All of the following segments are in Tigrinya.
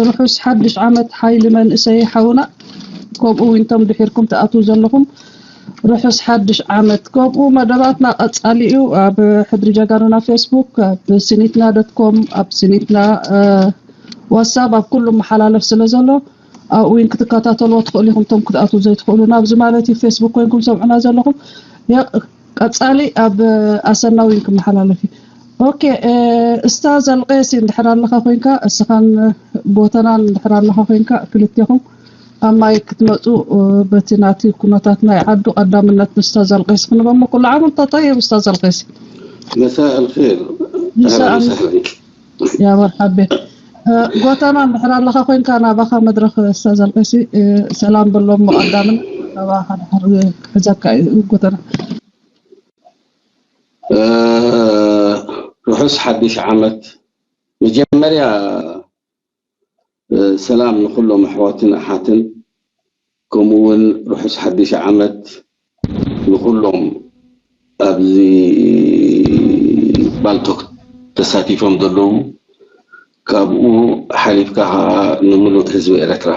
ርሑስ ሓድሽ ዓመት ሓይሊ መንእሰይ ሓውና፣ ከምኡ እውን እቶም ድሒርኩም ትኣትዉ ዘለኹም ርሑስ ሓድሽ ዓመት። ከምኡ መደባትና ቀጻሊ እዩ። ኣብ ሕድሪ ጀጋኑና ፌስቡክ፣ ኣብ ሲኒትና ዶት ኮም፣ ኣብ ሲኒትና ዋትሳፕ፣ ኣብ ኩሉ መሓላለፍ ስለ ዘሎ ኣብኡ እውን ክትከታተልዎ ትኽእሉ ኢኹም። እቶም ክትኣትዉ ዘይትኽእሉ ናብዚ ማለት እዩ፣ ፌስቡክ ኮይንኩም ሰምዑና ዘለኹም ቀጻሊ ኣብ ኣሰና እውን ክመሓላለፍ እዩ። ኦኬ፣ እስታ ዘልቀሲ እንድሕር ኣለኻ ኮይንካ፣ እስኻን ጎተናን እንድሕር ኣለኻ ኮይንካ፣ ክልቴኹም ኣብ ማይ ክትመፁ፣ በቲ ናቲ ኩነታት ናይ ዓዱ ቀዳምነት ንስታ ዘልቀሲ ክንበሞ ኩሉ ዓመት ተጠይብ። እስታ ዘልቀሲ مساء الخير. مساء النور. يا مرحبا. ጎተና እንድሕር ኣለኻ ኮይንካ ናባኻ መድረኽ እስታ ዘልቀሲ ሰላም በሎም። ቀዳምን ናባኻ ድሕር ክሕዘካ እዩ ጎተና። ርሑስ ሓድሽ ዓመት። መጀመርያ ሰላም ንኹሎም ኣሕዋትን ኣሓትን፣ ከምኡ እውን ርሑስ ሓድሽ ዓመት ንኹሎም ኣብዚ ባልቶክ ተሳቲፎም ዘለዉ፣ ካብኡ ሓሊፍካ ከዓ ንምሉእ ህዝቢ ኤረትራ።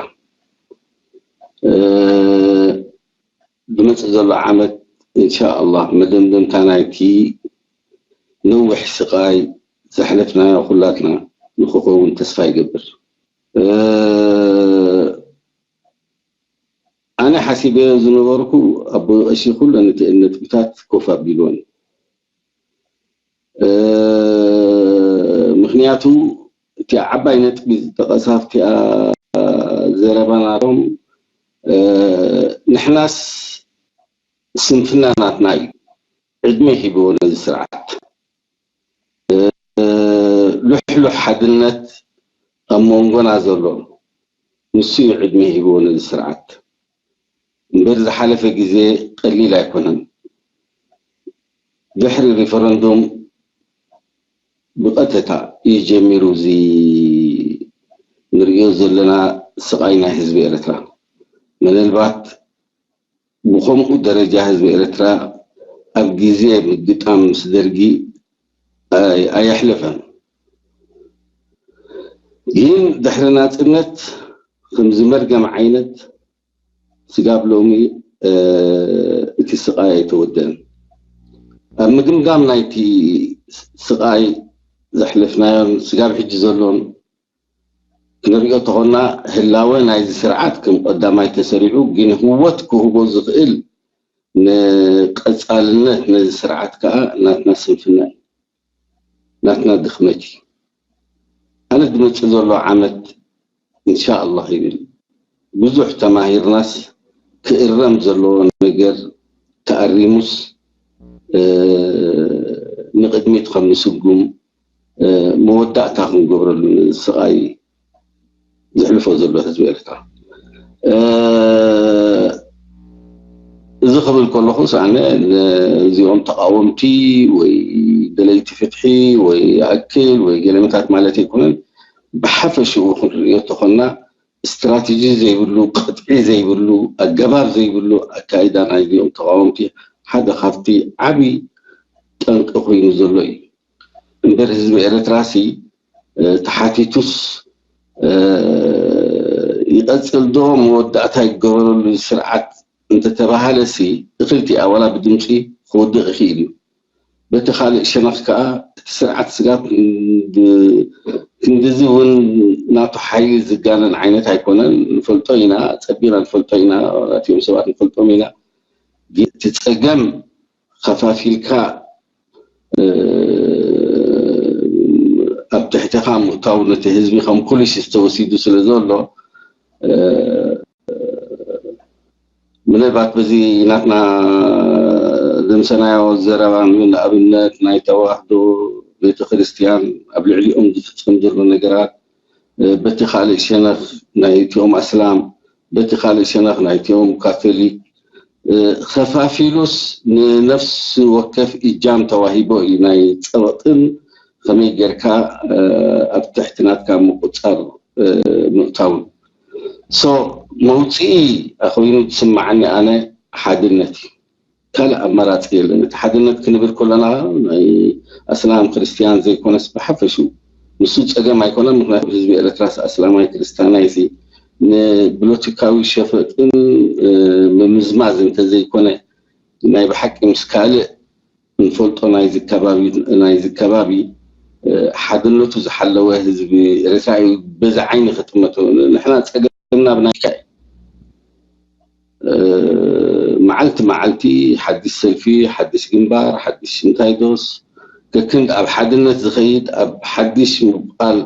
ዝመጽእ ዘሎ ዓመት እንሻኣላህ መደምደምታ ናይቲ ነዊሕ ስቓይ ዘሕለፍናዮ ኩላትና ንክኸውን ተስፋ ይገብር። ኣነ ሓሲበዮ ዝነበርኩ ኣቦ ቀሺ ኩለን እተን ነጥብታት ኮፍ ኣቢልወን። ምክንያቱ እቲ ዓባይ ነጥቢ ዝጠቐሳ ኣብቲኣ ዘረባ ናቶም ንሕናስ ስንፍና ናትና እዩ። ዕድመ ሂብዎ ነዚ ስርዓት። ልሕሉሕ ሓድነት ኣብ መንጎና ዘሎ ንሱ እዩ ዕድመ ሂብዎ ነዚ ስርዓት። እምበር ዝሓለፈ ግዜ ቀሊል ኣይኮነን። ድሕሪ ሪፈረንዱም ብቐጥታ እዩ ጀሚሩ እዚ ንርእዮ ዘለና ስቓይ ናይ ህዝቢ ኤርትራ። ምናልባት ብኸምኡ ደረጃ ህዝቢ ኤርትራ ኣብ ግዜ ምግጣም ምስ ደርጊ ኣየሕለፈን። ግን ድሕሪ ናጽነት ከምዚ መርገም ዓይነት ስጋብ ሎሚ እቲ ስቓይ ኣይተወደአን። ኣብ ምግምጋም ናይቲ ስቓይ ዘሕለፍናዮን ስጋብ ሕጂ ዘሎን ክንሪኦ ተኾና ህላወ ናይዚ ስርዓት ከም ቀዳማይ ተሰሪዑ፣ ግን ህወት ክህቦ ዝኽእል ንቀጻልነት ነዚ ስርዓት ከኣ ናትና ስንፍና እዩ፣ ናትና ድኽመት እዩ። ኣነ ዝመጽእ ዘሎ ዓመት እንሻኣላህ ይብል ብዙሕ ተማሂርናስ ክእረም ዘለዎ ነገር ተኣሪሙስ ንቕድሚት ከም ንስጉም መወዳእታ ክንገብረሉ ስቓይ ዘሕልፎ ዘሎ ህዝቢ ኤርትራ። እዚ ክብል ከለኹስ ኣነ ነዚኦም ተቃወምቲ ወይ ደለይቲ ፍትሒ ወይ ይኣክል ወይ ገለመታት ማለት ኣይኮነን። ብሓፈሽኡ ክንሪኦ ተኾና ስትራቴጂ ዘይብሉ፣ ቅጥዒ ዘይብሉ፣ ኣገባብ ዘይብሉ ኣካይዳ ናይዚኦም ተቃወምቲ ሓደ ካብቲ ዓቢ ጠንቂ ኮይኑ ዘሎ እዩ። እምበር ህዝቢ ኤርትራሲ ተሓቲቱስ ይቐጽል ዶ መወዳእታ ይገበረሉ ስርዓት እንተተባሃለሲ እኽልቲ ኣዋላ ብድምፂ ክወድቕ ይኽእል እዩ። በቲ ካልእ ሸነኽ ከኣ እቲ ስርዓት ስጋብ ክንድዚ እውን ናቱ ሓይሊ ዝጋነን ዓይነት ኣይኮነን። ንፈልጦ ኢና፣ ጸቢና ንፈልጦ ኢና፣ ናትኦም ሰባት ንፈልጦም ኢና። እቲ ጸገም ከፋፊልካ ኣብ ትሕትኻ ምእታው ነቲ ህዝቢ ከም ፖሊሲ ዝተወሲዱ ስለ ዘሎ ምናልባት በዚ ናትና ዘምሰናዮ ዘረባ ንኣብነት ናይ ተዋህዶ ቤተክርስትያን ኣብ ልዕሊኦም ዝፍጸም ዘሎ ነገራት በቲ ካልእ ሸነኽ ናይቲኦም ኣስላም በቲ ካልእ ሸነኽ ናይቲኦም ካቶሊክ ከፋፊሉስ ንነፍሲ ወከፍ እጃም ተዋሂቦ እዩ ናይ ጸቕጥን ከመይ ጌርካ ኣብ ትሕቲ ናትካ ምቁጻር ምእታውን so መውፅኢ ኮይኑ ዝስማዓኒ ኣነ ሓድነት እዩ። ካልእ ኣማራፂ የለን። እቲ ሓድነት ክንብል ከለና ናይ ኣስላም ክርስትያን ዘይኮነስ ብሓፈሽኡ ንሱ ጸገም ኣይኮነን። ምክንያቱ ህዝቢ ኤርትራስ ኣስላማይ ክርስትያናይ ሲ ንብሎቲካዊ ሸፈጥን ምምዝማዝ እንተዘይኮነ ናይ ብሓቂ ምስ ካልእ እንፈልጦ ናይዚ ከባቢ ሓድነቱ ዝሓለወ ህዝቢ ኤርትራ እዩ። በዚ ዓይኒ ክጥመቶ ንሕና ጸገምና ብናይካ እዩ። መዓልቲ መዓልቲ ሓድሽ ሰልፊ፣ ሓድሽ ግንባር፣ ሓድሽ እንታይ ዶስ ከክንድ ኣብ ሓድነት ዝኸይድ ኣብ ሓድሽ ምባል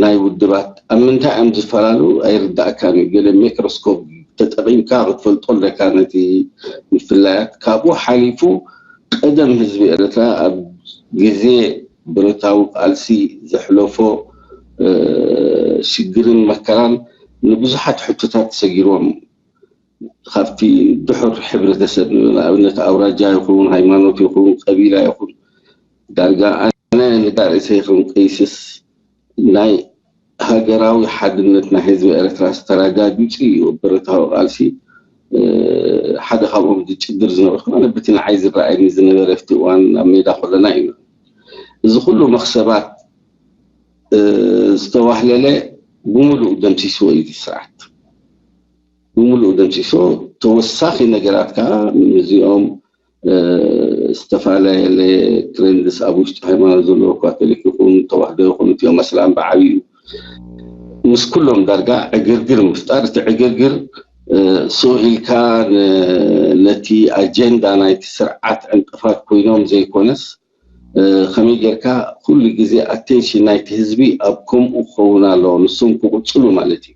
ናይ ውድባት ኣብ ምንታይ እዮም ዝፈላለዩ ኣይርዳእካን እዩ። ገለ ሜክሮስኮፕ ተጠቒምካ ክትፈልጦ ኣለካ ነቲ ምፍላያት። ካብኡ ሓሊፉ ቀደም ህዝቢ ኤርትራ ኣብ ግዜ ብረታዊ ቃልሲ ዘሕለፎ ሽግርን መከራን ንብዙሓት ሕቶታት ሰጊርዎም ካብቲ ድሑር ሕብረተሰብ ንኣብነት ኣውራጃ ይኹን ሃይማኖት ይኹን ቀቢላ ይኹን ዳርጋ ኣነ ንዳርእሰይ ከም ቀይስስ ናይ ሃገራዊ ሓድነት ናይ ህዝቢ ኤርትራ ዝተረጋጊጹ እዩ። ብረታዊ ቃልሲ ሓደ ካብኦም ዝጭድር ዝነበርኩ ኣነ በቲ ንዓይ ዝረኣየኒ ዝነበረ ኣብቲ እዋን ኣብ ሜዳ ከለና እዩ። እዚ ኩሉ መኽሰባት ዝተዋህለለ ብምሉእ ደምሲስዎ እዩ ስርዓት ብምሉእ ደምሲሶ። ተወሳኺ ነገራት ከዓ ምስዚኦም ዝተፈላለየ ትሬንድስ ኣብ ውሽጢ ሃይማኖት ዘለዎ ካቶሊክ ይኹን ተዋህዶ ይኹን እቲኦም ኣስላም ብዓብዩ ምስ ኩሎም ዳርጋ ዕግርግር ምፍጣር። እቲ ዕግርግር ስቕ ኢልካ ነቲ ኣጀንዳ ናይቲ ስርዓት ዕንቅፋት ኮይኖም ዘይኮነስ ከመይ ጌርካ ኩሉ ግዜ ኣቴንሽን ናይቲ ህዝቢ ኣብ ከምኡ ክኸውን ኣለዎ፣ ንሶም ክቕፅሉ ማለት እዩ።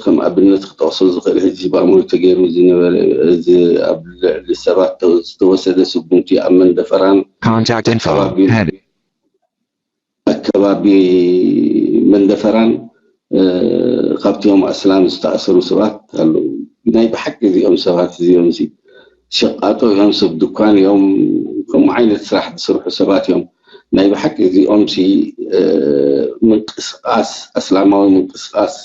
ከም ኣብነት ክጠቕሶ ዝኽእል ሕጂ ብኣምሆይ ተገይሩ ዝነበረ እዚ ኣብ ልዕሊ ሰባት ዝተወሰደ ስጉምቲ ኣብ መንደፈራን ኣከባቢ መንደፈራን ካብቲኦም ኣስላም ዝተኣሰሩ ሰባት ኣለዉ። ናይ ብሓቂ እዚኦም ሰባት እዚኦም ሲ ሸቃጦ እዮም፣ ሰብ ድኳን እዮም፣ ከምኡ ዓይነት ስራሕ ዝሰርሑ ሰባት እዮም። ናይ ብሓቂ እዚኦም ሲ ምንቅስቃስ ኣስላማዊ ምንቅስቃስ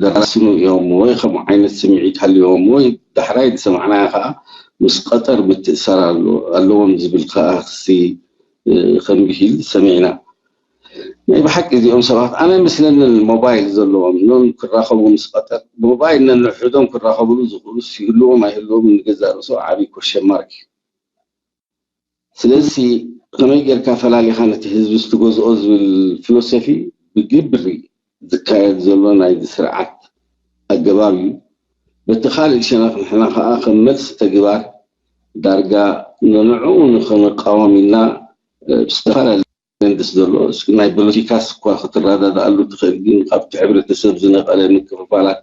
ደራስኑ እዮም ወይ ከምኡ ዓይነት ስምዒት ሃልዎም ወይ ዳሕራይ ዝሰማዕናዮ ከዓ ምስ ቀጠር ምትእሳር ኣለዎም ዝብል ከዓ ክሲ ከም ብሂል ሰሚዕና። ናይ ብሓቂ እዚኦም ሰባት ኣነ መስለኒ ሞባይል ዘለዎም ኖን ክራኸቡ ምስ ቀጠር ሞባይል ነንሕዶም ክራኸብሉ ዝኽእሉ ይህልዎም ኣይህልዎም ንገዛእ ርእሶ ዓብዪ ኮሸን ማርክ እዩ። ስለዚ ከመይ ጌርካ ፈላሊኻ ነቲ ህዝቢ ዝትገዝኦ ዝብል ፊሎሶፊ ብግብሪ ዝካየድ ዘሎ ናይዚ ስርዓት ኣገባብ እዩ። በቲ ካልእ ሸነኽ ንሕና ከዓ ከም መልሲ ተግባር ዳርጋ ንንዕኡ ንኽንቃወም ኢልና ብዝተፈላለዩ መንግስት ዘሎ ናይ ፖለቲካስ እኳ ክትረዳድኣሉ ትኽእል፣ ግን ካብቲ ሕብረተሰብ ዝነቐለ ምክፍፋላት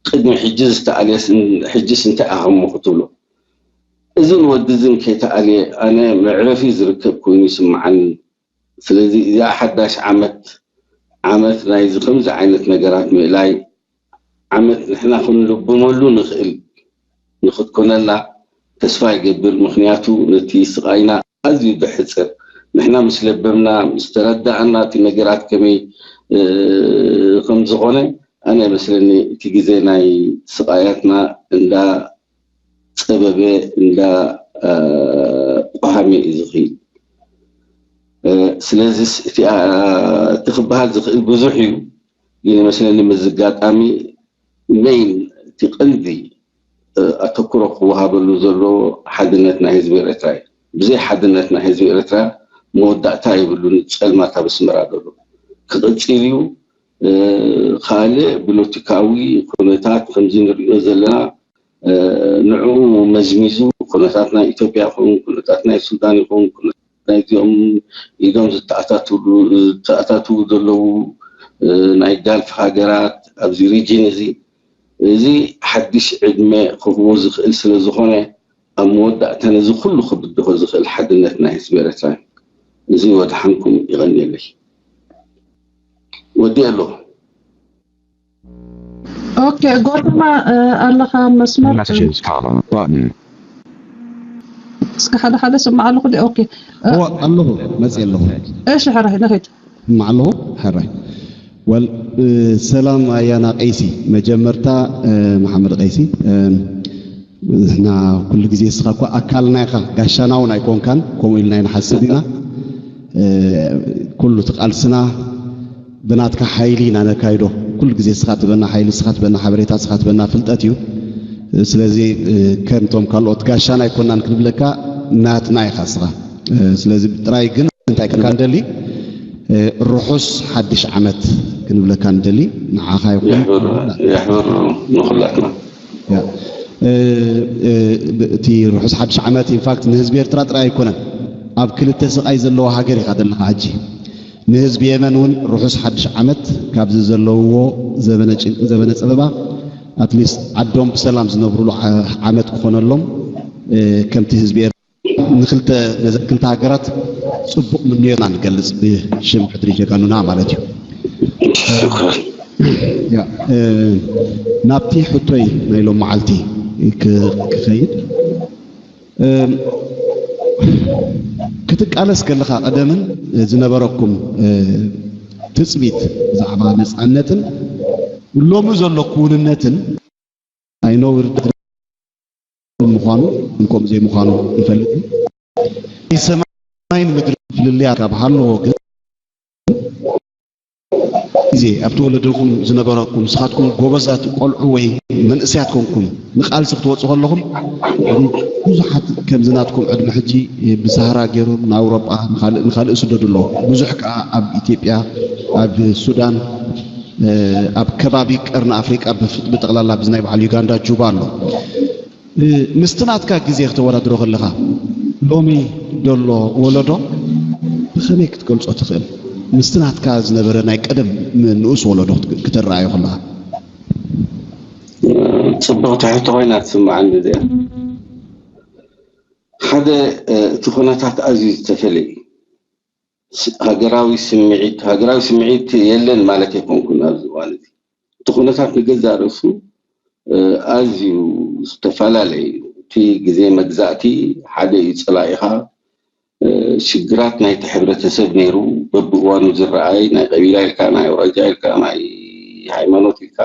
ቅድሚ ሕጂ ዝተኣልየስ ሕጂስ እንታይ ኣኸሞ ክትብሎ እዝን ወዲ እዝን ከይተኣልየ ኣነ መዕረፊ ዝርከብ ኮይኑ ይስምዓኒ። ስለዚ እዚኣ ሓዳሽ ዓመት ዓመት ናይዚ ከምዚ ዓይነት ነገራት ምእላይ ዓመት ንሕና ክንልብመሉ ንኽእል ንክትኮነልና ተስፋ ይገብር። ምክንያቱ ነቲ ስቓይና ኣዝዩ ደሕፅር ንሕና ምስ ለበምና ምስ ተረዳእና እቲ ነገራት ከመይ ከም ዝኾነ ኣነ መስለኒ እቲ ግዜ ናይ ስቓያትና እንዳ ፀበበ እንዳ ቆሃመ እዩ ዝኽእል። ስለዚስ እቲ ክበሃል ዝኽእል ብዙሕ እዩ። ግን ይመስለኒ መዝጋጣሚ መይን እቲ ቀንዲ ኣተኩሮ ክወሃበሉ ዘሎ ሓድነት ናይ ህዝቢ ኤርትራ እዩ። ብዘይ ሓድነት ናይ ህዝቢ ኤርትራ መወዳእታ የብሉን። ጸልማት ኣብ ኣስመራ ዘሎ ክቕጽል እዩ። ካልእ ፖለቲካዊ ኩነታት ከምዚ ንሪኦ ዘለና ንዕኡ መዝሚዙ ኩነታት ናይ ኢትዮጵያ ይኹን ኩነታት ናይ ሱዳን ይኹን ኩነታት ናይዚኦም ኢዶም ዝተኣታትውሉ- ዝተኣታትዉ ዘለዉ ናይ ጋልፍ ሃገራት ኣብዚ ሪጅን እዚ እዚ ሓድሽ ዕድመ ክህቦ ዝኽእል ስለ ዝኾነ ኣብ መወዳእታ ነዚ ኩሉ ክብድሆ ዝኽእል ሓድነት ናይ ህዝቢ ኤርትራ እዩ። እዚ ወድሓንኩም ይቐንየለይ። ወዲኤ ኣለኹ። ኦኬ ጎተማ ኣለኻ መስመር Messages column button. እስከ ሓደ ሓደ ስማዕ ኣለኹ ዲ ኦኬ እወ ኣለኹ መፅእ ኣለኹ እሺ ሕራይ ንኸይድ ስማዕ ኣለኹ ሕራይ ወል ሰላም ኣያና ቀይሲ መጀመርታ መሓመድ ቀይሲ ንሕና ኩሉ ግዜ እስኻ እኳ ኣካልና ኢኻ ጋሻና እውን ኣይኮንካን ከምኡ ኢልና ንሓስብ ኢና ኩሉ እቲ ቃልስና ብናትካ ሓይሊ ኢና ነካይዶ። ኩሉ ግዜ እስኻ ትበና ሓይሊ፣ እስኻ ትበና ሓበሬታ፣ እስኻ ትበና ፍልጠት እዩ። ስለዚ ከምቶም ካልኦት ጋሻና ኣይኮናን ክንብለካ፣ ናትና ኢኻ እስኻ። ስለዚ ጥራይ ግን እንታይ ከካ ንደሊ፣ ርሑስ ሓድሽ ዓመት ክንብለካ ንደሊ። ንዓኻ ይኹን። የሕብር ንኹላትና። እቲ ርሑስ ሓድሽ ዓመት ኢንፋክት ንህዝቢ ኤርትራ ጥራይ ኣይኮነን፣ ኣብ ክልተ ስቓይ ዘለዋ ሃገር ኢኻ ዘለኻ ሕጂ። ንህዝቢ የመን እውን ርሑስ ሓድሽ ዓመት፣ ካብዚ ዘለውዎ ዘበነ ጸበባ ኣትሊስት ዓዶም ብሰላም ዝነብሩሉ ዓመት ክኾነሎም ከምቲ ህዝቢ ንክልተ ሃገራት ጽቡቕ ምንዮትና ንገልጽ ብሽም ሕድሪ ጀጋኑና ማለት እዩ። ናብቲ ሕቶይ ናይ ሎም መዓልቲ ክኸይድ፣ ክትቃለስ ከለኻ ቀደምን ዝነበረኩም ትጽቢት ብዛዕባ ነፃነትን ሎሚ ዘሎ ክውንነትን ኣይነውር ምዃኑ እንኮም ዘይምዃኑ ይፈልጥ። ሰማይን ምድሪ ፍልልያት ካብ ሃለዎ ግን ግዜ ኣብ ተወለድኹም ዝነበረኩም ንስኻትኩም ጎበዛት ቆልዑ ወይ መንእሰያት ኮንኩም ንቃልሲ ክትወፁ ከለኹም ብዙሓት ከምዚ ናትኩም ዕድመ ሕጂ ብሳህራ ገይሮም ንኣውሮጳ ንካልእ ስደዱ ኣለዉ። ብዙሕ ከዓ ኣብ ኢትዮጵያ ኣብ ሱዳን ኣብ ከባቢ ቀርኒ ኣፍሪቃ ብጠቕላላ ብዚ ናይ በዓል ዩጋንዳ ጁባ ኣሎ። ምስቲ ናትካ ግዜ ክተወዳድሮ ከለኻ ሎሚ ደሎ ወለዶ ብኸመይ ክትገልጾ ትኽእል? ምስቲ ናትካ ዝነበረ ናይ ቀደም ንኡስ ወለዶ ክተረኣዮ ከለኻ። ጽብቕቲ ሕቶ ኮይና ትስምዓኒ እዚኣ። ሓደ እቲ ኩነታት ኣዝዩ ዝተፈለየ እዩ። ሃገራዊ ስምዒት ሃገራዊ ስምዒት የለን ማለት ኣይኮንኩን ኣብዚ እዋን እዚ። እቲ ኩነታት ንገዛእ ርእሱ ኣዝዩ ዝተፈላለየ እዩ። እቲ ግዜ መግዛእቲ ሓደ እዩ ጸላኢኻ። ሽግራት ናይቲ ሕብረተሰብ ነይሩ በብእዋኑ ዝረኣይ ናይ ቀቢላ ኢልካ ናይ ኣውራጃ ኢልካ ናይ ሃይማኖት ኢልካ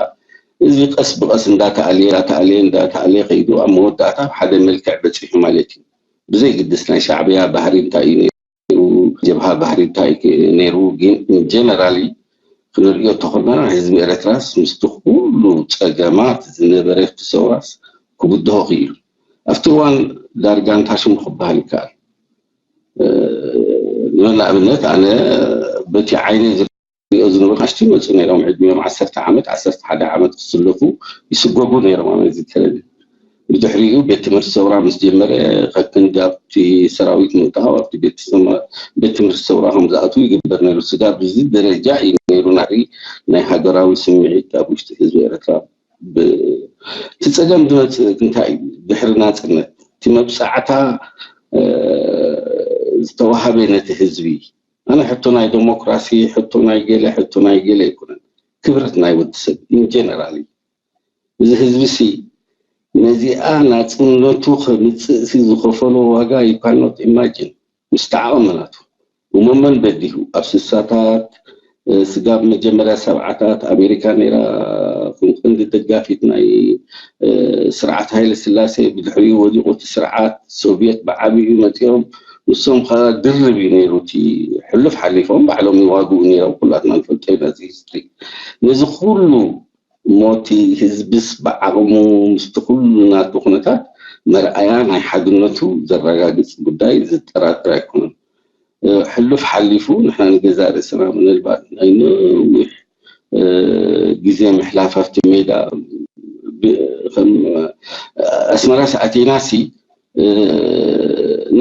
እዚ ቀስ ብቐስ እንዳተኣልየ እንዳተኣልየ እንዳተኣልየ ከይዱ ኣብ መወዳእታ ኣብ ሓደ መልክዕ በፂሑ ማለት እዩ። ብዘይግድስ ናይ ሻዕብያ ባህሪ እንታይ እዩ ነይሩ፣ ጀብሃ ባህሪ እንታይ ነይሩ፣ ግን ጀነራሊ ክንሪኦ ተኾና ህዝቢ ኤረትራስ ምስቲ ኩሉ ጸገማት ዝነበረ እቲ ሰውራስ ክብድሆ ክኢሉ። ኣብቲ እዋን ዳርጋ እንታይ ሽሙ ክበሃል ይከኣል። ንኣብነት ኣነ በቲ ዓይነ ዝሪኦ ዝነበሩ ኣሽቲ ይመፁ ነይሮም ዕድሚኦም ዓሰርተ ዓመት ዓሰርተ ሓደ ዓመት ክስለፉ ይስጎጉ ነይሮም ኣብ ነዚ ቴሌቪዥን። ብድሕሪኡ ቤት ትምህርቲ ሰውራ ምስ ጀመረ ከክንዲ ኣብቲ ሰራዊት ምእታው ኣብቲ ቤት ትምህርቲ ሰውራ ከም ዝኣትዉ ይግበር ነይሩ። ስጋ ብዚ ደረጃ እዩ ነይሩ ናሪ ናይ ሃገራዊ ስምዒት ኣብ ውሽጢ ህዝቢ ኤረትራ። እቲ ጸገም ዝመጽእ እንታይ እዩ? ድሕሪ ናጽነት እቲ መብጻዕታ ዝተዋሃበ ነቲ ህዝቢ ኣነ ሕቶ ናይ ዴሞክራሲ ሕቶ ናይ ገለ ሕቶ ናይ ገለ ኣይኮነን። ክብረት ናይ ወዲ ሰብ ኢንጀነራል እዩ። እዚ ህዝቢ ሲ ነዚኣ ናጽነቱ ከምጽእ ሲ ዝኸፈሎ ዋጋ you cannot imagine። ምስ ተዓቐመ ናቱ እሞ መን በዲሁ ኣብ ስሳታት ስጋብ መጀመርያ ሰብዓታት ኣሜሪካ ነይራ ከም ቀንዲ ደጋፊት ናይ ስርዓት ሃይለ ስላሴ ብድሕሪኡ ወዲቑ እቲ ስርዓት ሶቪየት ብዓብዩ መፂኦም ንሶም ከዓ ድርብ እዩ ነይሩ እቲ ሕሉፍ ሓሊፎም ባዕሎም ይዋግኡ ነይሮም ኩላትና ንፈልጦ ኢና እዚ ሂስትሪ ነዚ ኩሉ ሞቲ ህዝብስ ብዓቕሙ ምስቲ ኩሉ ናቱ ኩነታት መርኣያ ናይ ሓድነቱ ዘረጋግፅ ጉዳይ ዘጠራጥር ኣይኮነን። ሕሉፍ ሓሊፉ ንሕና ንገዛእ ርእስና ምናልባት ናይ ነዊሕ ግዜ ምሕላፍ ኣብቲ ሜዳ ከም ኣስመራ ሰኣቲና ሲ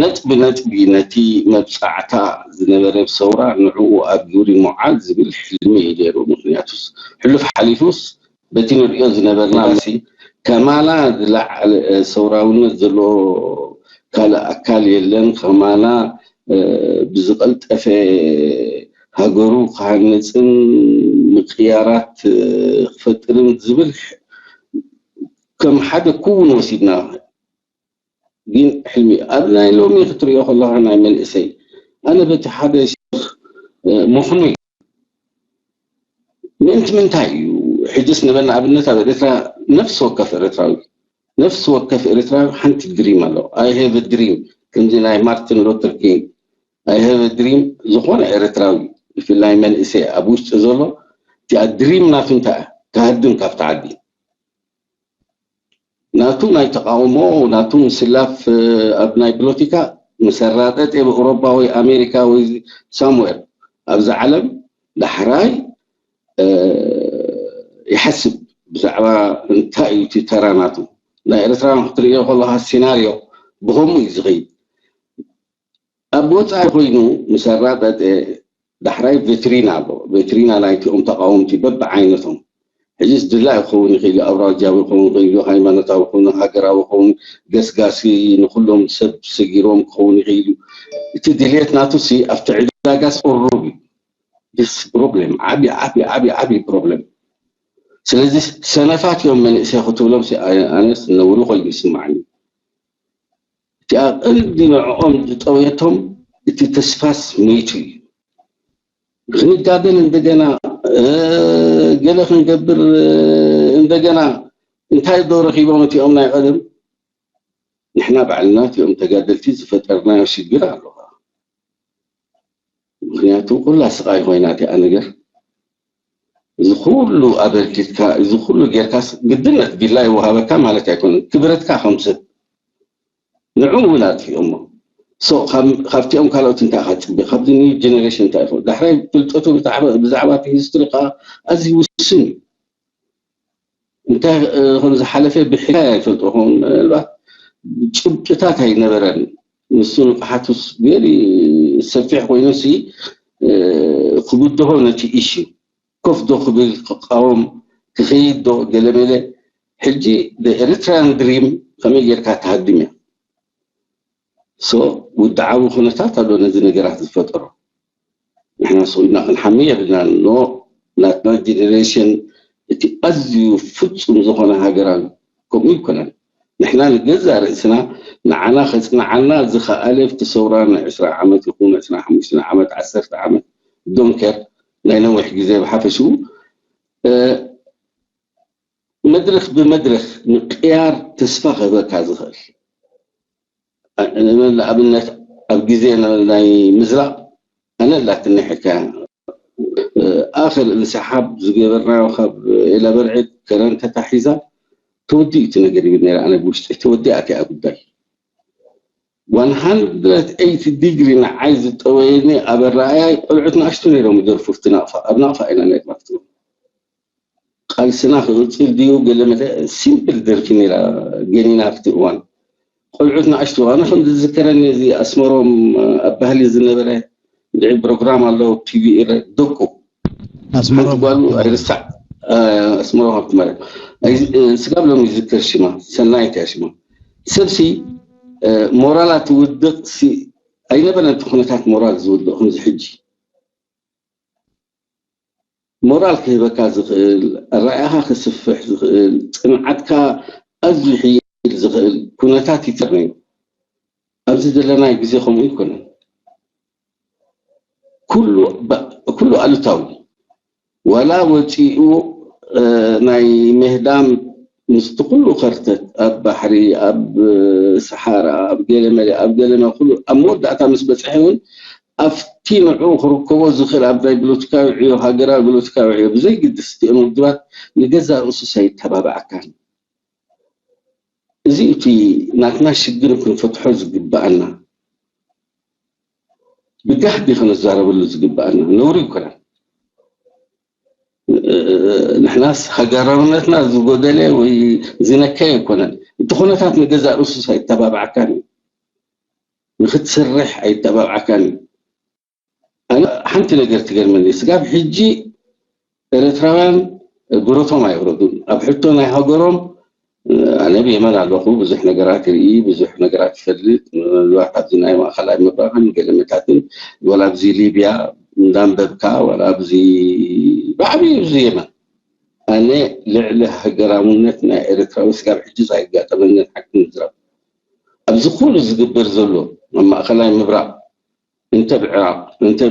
ነጥቢ ነጥቢ ነቲ መብፃዕታ ዝነበረ ሰውራ ንዕኡ ኣብ ግብሪ ምውዓል ዝብል ሕልሚ እዩ ነይሩ። ምክንያቱስ ሕሉፍ ሓሊፉስ በቲ ንሪኦ ዝነበርና ሲ ከማና ዝለዓለ ሰውራውነት ዘለዎ ካልእ ኣካል የለን። ከማና ብዝቐልጠፈ ሃገሩ ክሃንፅን ምቅያራት ክፈጥርን ዝብል ከም ሓደ ክውን ወሲድና ግን ሕልሚ ኣብ ናይ ሎሚ ክትሪኦ ከለካ ናይ መንእሰይ ኣነ በቲ ሓደ ሸኽ ምኽኑ ምእንቲ ምንታይ እዩ ሕጅስ ንበል ንኣብነት ኣብ ኤርትራ ነፍሲ ወከፍ ኤርትራዊ ነፍሲ ወከፍ ኤርትራዊ ሓንቲ ድሪም ኣለዎ I have a dream ከምዚ ናይ ማርቲን ሉተር ኪንግ I have a dream ዝኾነ ኤርትራዊ ብፍላይ መንእሰይ ኣብ ውሽጢ ዘሎ እቲኣ ድሪም ናቱ እንታይ እያ? ክሃድም ካብቲ ዓዲ ናቱ ናይ ተቃውሞ ናቱ ምስላፍ ኣብ ናይ ፖለቲካ ምስ ኣራጠጠ ብኣውሮፓ ወይ ኣሜሪካ ወይ ሳምዌር ኣብዚ ዓለም ዳሕራይ ይሓስብ ብዛዕባ እንታይ እዩ እቲ ተራ ናቱ። ናይ ኤርትራውያን ክትርእዮ ከለካ ሲናርዮ ብከምኡ እዩ ዝኸይድ። ኣብ ወፃኢ ኮይኑ ምስ ኣራጠጠ ዳሕራይ ቬትሪና ኣሎ። ቬትሪና ናይቲኦም ተቃወምቲ በብዓይነቶም ሕጂስ ድላይ ክኸውን ይኽእል እዩ። ኣውራጃዊ ክኸውን ይኽእል እዩ፣ ሃይማኖታዊ ክኸውን፣ ሃገራዊ ክኸውን፣ ገስጋሲ ንኩሎም ሰብ ሰጊሮም ክኸውን ይኽእል እዩ። እቲ ድልየት ናቱ ሲ ኣብቲ ዕዳጋስ ቅሩብ እዩ። ስ ፕሮብሌም ዓብዪ ዓብዪ ዓብዪ ዓብዪ ፕሮብሌም። ስለዚ ሰነፋት እዮም መንእሰይ ክትብሎም ኣነስ ነውሪ ኮይኑ ይስማዓኒ። እቲኣ ቀንዲ ንዕኦም ዝጠውየቶም እቲ ተስፋስ መይቱ እዩ። ክንጋደል እንደገና ገለ ክንገብር እንደገና እንታይ ዶ ረኺቦም እቲኦም ናይ ቀደም? ንሕና ባዕልና እቲኦም ተጋደልቲ ዝፈጠርናዮ ሽግር ኣሎ። ምክንያቱ ኩላ ስቃይ ኮይና እቲኣ ነገር እዚ ኩሉ ኣበርኪትካ እዚ ኩሉ ጌርካስ ግድነት ቢላ ይወሃበካ ማለት ኣይኮነን። ክብረትካ ከም ሰብ ንዑ እውን ኣጥፊኦሞ። So ካብቲኦም ካልኦት እንታይ ኢካ ትፅበ? ካብዚ ኒው ጀነሬሽን እንታይ ይፈልጥ? ዳሕራይ ፍልጠቱ ብዛዕባ እቲ ሂስትሪ ከዓ ኣዝዩ ውስን እዩ። እንታይ ከም ዝሓለፈ ብሕካያ ይፈልጦ ኸውን ምናልባት ጭብጥታት ኣይነበረን። ንሱ ንቕሓቱስ ገሊ ሰፊሕ ኮይኑሲ ክብድሆ ነቲ ኢሹ ኮፍ ዶ ክብል ክቃወም ክኸይድ ዶ ገለመለ። ሕጂ ኤሪትራያን ድሪም ከመይ ጌርካ ትሃድም እያ። ሶ ውድዓዊ ኩነታት ኣሎ ነዚ ነገራት ዝፈጠሮ። ንሕና ስቑኢልና ክንሓሚ የብልናን። ኖ ናትና ጀኔሬሽን እቲ ኣዝዩ ፍጹም ዝኾነ ሃገራዊ ከምኡ ይኮነን። ንሕና ንገዛእ ርእስና ንዓና ከጽንዓና ዝኸኣለ ኣብቲ ሰውራ ናይ ዕስራ ዓመት ይኹን ዕስራ ሓሙሽተ ዓመት ዓሰርተ ዓመት ዶንከር ናይ ነዊሕ ግዜ ብሓፈሽኡ መድረኽ ብመድረኽ ምቅያር ተስፋ ክህበካ ዝኽእል ንኣብነት ኣብ ግዜ ናይ ምዝራቕ ኣነ ኣላትኒ ሕካያ ኣኽር እንስሓብ ዝገበርናዮ ካብ ኤላ በርዒ ከረን ተታሒዛ ተወዲኡ እቲ ነገር ይብል ነይረ ኣነ ብውሽጢ ተወዲኣ እቲኣ ጉዳይ one hundred eighty ዲግሪ ንዓይ ዝጠወየኒ ኣብ ኣረኣያይ ቆልዑት ንኣሽቱ ነይሮም ይደርፉ ኣብቲ ናቕፋ ኣብ ናቕፋ ኢና ነርና ቃልስና ክቕፅል ድዩ ገለ መለ ሲምፕል ደርፊ ነይራ ገኒና ኣብቲ እዋን ቆልዑት ንኣሽቱ ኣነ ከም ዝዝከረኒ እዚ ኣስመሮም ኣብ ባህሊ ዝነበረ ድዒ ፕሮግራም ኣሎ ቲቪ ኢረ ደቁ ኣስመሮም ጓሉ ኣይርሳዕ ኣስመሮም ሃብቲ ማለት ስጋብ ሎም ይዝከር ሽማ ሰናይት እያ ሽማ ሰብሲ ሞራላ ትውድቕ ኣይነበረን እቲ ኩነታት ሞራል ዝውድቕ ከምዚ ሕጂ ሞራል ክህበካ ዝኽእል ኣረኣያኻ ክስፍሕ ዝኽእል ፅንዓትካ ኣዝዩ ሕይል ዝኽእል ኩነታት ይፈጥር ነይሩ ኣብዚ ዘለናይ ግዜ ከምኡ ይኮነን ኩሉ ኣሉታዊ ዋላ ወፂኡ ናይ ምህዳም ምስቲ ኩሉ ከርተት ኣብ ባሕሪ ኣብ ሰሓራ ኣብ ገለመለ ኣብ ገለመ ኩሉ ኣብ መወዳእታ ምስ በፅሐ እውን ኣብቲ ንዑ ክርከቦ ዝኽእል ኣብ ናይ ፖለቲካዊ ዕዮ ሃገራዊ ፖለቲካዊ ዕዮ ብዘይግድስ እቲኦም ውድባት ንገዛእ ርእሱ ሳይተባብዓካን እዚ እቲ ናትና ሽግር ክንፈትሖ ዝግበኣና ብጋህዲ ክንዛረበሉ ዝግበኣና ነውሪ ይኮነን ንሕናስ ሃገራውነትና ዝጎደለ ወይ ዝነከየ ኣይኮነን እቲ ኩነታት ንገዛእ ርእሱስ ኣይተባብዓካን እዩ ንክትሰርሕ ኣይተባብዓካን እዩ ኣነ ሓንቲ ነገር ትገርመኒ ስጋብ ሕጂ ኤርትራውያን ብረቶም ኣይወረዱን ኣብ ሕቶ ናይ ሃገሮም ኣነ ብየመን ኣለኹ ብዙሕ ነገራት ይርኢ ብዙሕ ነገራት ይፈልጥ ምናልባት ኣብዚ ናይ ማእኸላይ ምብራቕን ገለመታትን ወላ ኣብዚ ሊብያ እንዳንበብካ ወላ ኣብዚ ብዓብዩ ኣብዚ የመን ኣነ ልዕሊ ሃገራውነት ናይ ኤርትራዊ ስጋብ ሕጂ ኣይጋጠመንን ሓቂ ምዝራብ ኣብዚ ኩሉ ዝግበር ዘሎ ኣብ ማእኸላይ ምብራቕ እንተ ብዕራቕ እንተ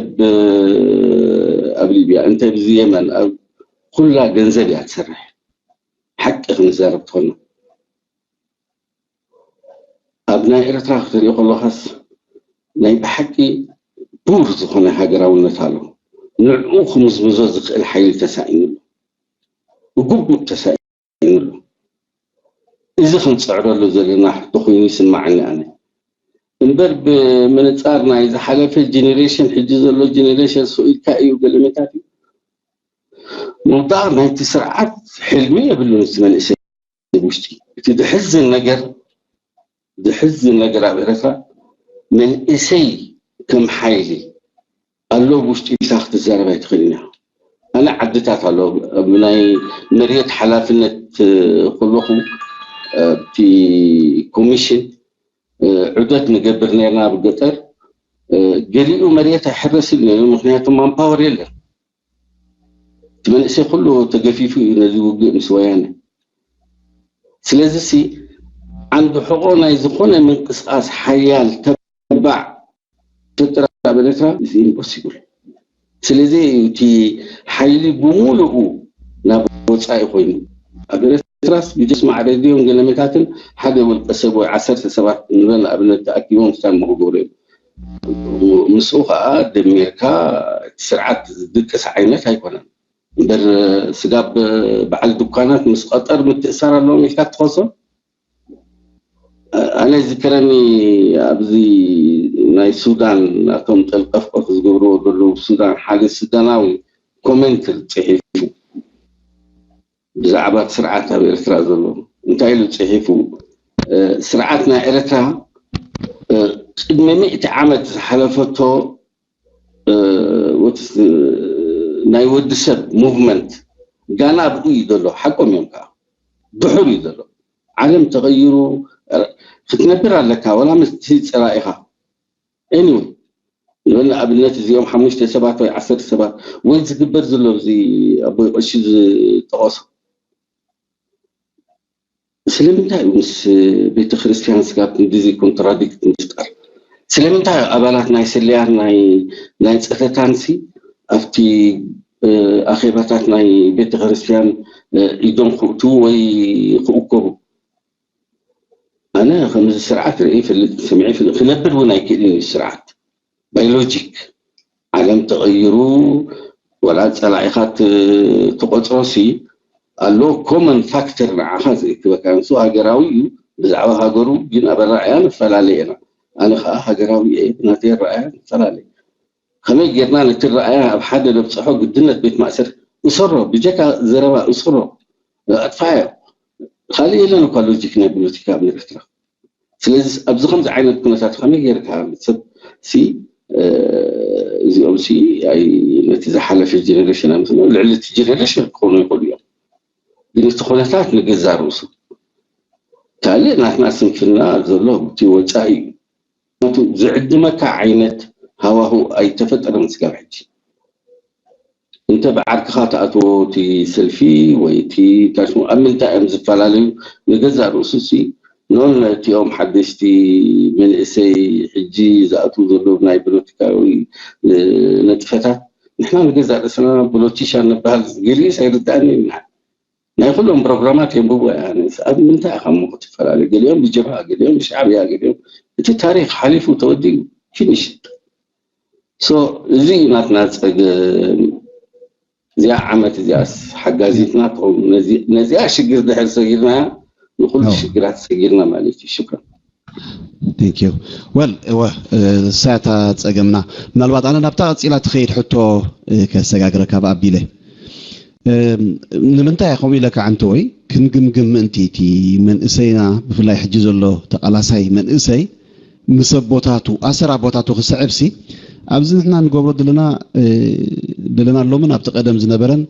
ኣብ ሊብያ እንተ ብዚ የመን ኣብ ኩላ ገንዘብ እያ ትሰርሕ ሓቂ ክንዛረብ ትኾና ኣብ ናይ ኤርትራ ክትሪኦ ከለኻስ ናይ ብሓቂ ክቡር ዝኾነ ሃገራውነት ኣሎ። ንዕኡ ክምዝምዞ ዝኽእል ሓይሊ ተሳኢኑ ኣሎ። ብግቡእ ተሳኢኑ ኣሎ። እዚ ክንፅዕረሉ ዘለና ሕቶ ኮይኑ ይስማዓኒ ኣነ። እምበር ብምንፃር ናይ ዝሓለፈ ጀኔሬሽን ሕጂ ዘሎ ጀኔሬሽን ስኢልካ እዩ ገለመታት እዩ ምውዳቕ ናይቲ ስርዓት ሕልሚ የብሉን እቲ መንእሰይ ውሽጢ። እቲ ዝሕዝን ነገር ዝሕዝን ነገር ኣብ ኤረትራ መንእሰይ ከም ሓይሊ ኣሎ ውሽጢ ኢልካ ክትዛረብ ኣይትኽእልን ኢኻ። ኣነ ዓድታት ኣሎ ኣብ ናይ መሬት ሓላፍነት ከለኹ ኣብቲ ኮሚሽን ዑደት ንገብር ነርና ኣብ ገጠር። ገሊኡ መሬት ኣይሕረስን ነይሩ፣ ምክንያቱ ማንፓወር የለን። እቲ መንእሰይ ኩሉ ተገፊፉ እዩ ነዚ ውግእ ምስ ወያነ። ስለዚ ሲ ዓንዲ ሕቆ ናይ ዝኾነ ምንቅስቃስ ሓያል ተባዕ ፈጥራ ኣብ ኤረትራ ኢምፖሲብል። ስለዚ እቲ ሓይሊ ብሙሉኡ ናብ ወፃኢ ኮይኑ ኣብ ኤረትራስ ብጀስማዕ ሬድዮን ገለመታትን ሓደ ውልቀ ሰብ ወይ ዓሰርተ ሰባት ንበል ንኣብነት ተኣኪቦም ፍታን ክገብሩ እዮም። ምስኡ ከዓ ደሚርካ እቲ ስርዓት ዝድቅስ ዓይነት ኣይኮነን። እምበር ስጋብ በዓል ድኳናት ምስ ቀጠር ምትእሳር ኣለዎም ኢልካ ትኸሶ? ኣነ ዝከረኒ ኣብዚ ናይ ሱዳን ናቶም ጠልቀፍቀፍ ዝገብርዎ ዘለዉ ሱዳን ሓደ ሱዳናዊ ኮሜንት ፅሒፉ ብዛዕባ እቲ ስርዓት ኣብ ኤርትራ ዘሎ እንታይ ኢሉ ፅሒፉ? ስርዓት ናይ ኤርትራ ቅድሚ ሚእቲ ዓመት ዝሓለፈቶ ወትስ ናይ ወዲ ሰብ ሙቭመንት ጋና ኣብኡ እዩ ዘሎ። ሓቆም እዮም ከዓ ድሑር እዩ ዘሎ። ዓለም ተቐይሩ ክትነብር ኣለካ ወላ ምስቲ ፀላኢኻ። Anyway ንበል ንኣብነት እዚኦም ሓሙሽተ ሰባት ወይ ዓሰርተ ሰባት ወይ ዝግበር ዘሎ እዚ ኣቦይ ቀሺ ዝጠቐሶ ስለምንታይ እዩ ምስ ቤተ ክርስቲያን ስጋብ ክንድዚ ኮንትራዲክት ምፍጣር? ስለምንታይ ኣባላት ናይ ስለያን ናይ ናይ ጸተታንሲ ኣብቲ ኣኼባታት ናይ ቤተ ክርስቲያን ኢዶም ክእትዉ ወይ ክእከቡ? ኣነ ከምዚ ስርዓት ርኢ ይፈልጥ ሰሚዐ ይፈልጥ ክነብር እውን ኣይክእልን እዩ ስርዓት ባዮሎጂክ ዓለም ተቐይሩ ወላ ጸላኢኻ ትቆጽሮሲ ኣሎ ኮመን ፋክተር ንዓኻ ዝእክበካ ንሱ ሃገራዊ እዩ ብዛዕባ ሃገሩ ግን ኣበራእያ ንፈላለ ኢና ኣነ ከዓ ሃገራዊ እየ ብናተይ ኣረኣያ ንፈላለ ከመይ ጌርና ነቲ ረኣያ ኣብ ሓደ ነብፅሖ ግድነት ቤት ማእሰር እሰሮ ብጀካ ዘረባ እሰሮ ኣጥፋዮ ካልእ የለን እኳ ሎጂክ ናይ ፖለቲካ ኣብ ኤርትራ ስለዚ ኣብዚ ከምዚ ዓይነት ኩነታት ከመይ ጌርካ ሰብ ሲ እዚኦም ሲ ነቲ ዝሓለፈ ጀነሬሽን ኣምስሎ ልዕሊ እቲ ጀነሬሽን ክኾኑ ይኽእሉ እዮም ግን እቲ ኩነታት ንገዛ ርእሱ ካልእ ናትና ስንፍና ዘሎ እቲ ወፃኢ እዩ ዝዕድመካ ዓይነት ሃዋሁ ኣይተፈጠረን ስጋብ ሕጂ እንተ ብዓርክኻ ትኣትዎ እቲ ሰልፊ ወይ እቲ ታሽሙ ኣብ ምንታይ እዮም ዝፈላለዩ ንገዛእ ርእሱ ሲ ኖን እቲኦም ሓደሽቲ መንእሰይ ሕጂ ዝኣትዉ ዘለዉ ናይ ፖለቲካዊ ነጥፈታት ንሕና ንገዛእ ርእስና ፖለቲሻን ንበሃል ገሊኡስ ኣይርድኣኒ እዩ ናይ ኩሎም ፕሮግራማት የንብቦ እያ ኣነስ ኣብ ምንታይ ኢኻ እሞ ክትፈላለ ገሊኦም ብጀብሃ ገሊኦም ብሻዕብያ ገሊኦም እቲ ታሪክ ሓሊፉ ተወዲኡ ፊኒሽድ so እዚ እዩ ናትና ፀገም እዚኣ ዓመት እዚኣስ ሓጋዚትና ትኸውን ነዚኣ ሽግር ድሕር ሰጊርናያ ንኩሉ ሽግራት ሰጊርና ማለት እዩ ሽክራ Thank you. Well, እወ እሳታ ጸገምና ምናልባት ኣነ ናብታ ቀጺላ ትኸይድ ሕቶ ከሰጋግረካ ብኣቢለ ንምንታይ ከምኡ ኢለካ ዓንተ ወይ ክንግምግም ምእንቲ እቲ መንእሰይና ብፍላይ ሕጂ ዘሎ ተቃላሳይ መንእሰይ ምስ ኣቦታቱ ኣሰር ኣቦታቱ ክስዕብ ሲ ኣብዚ ንሕና ንገብሮ ዘለና ዘለና ሎምን ኣብቲ ቀደም ዝነበረን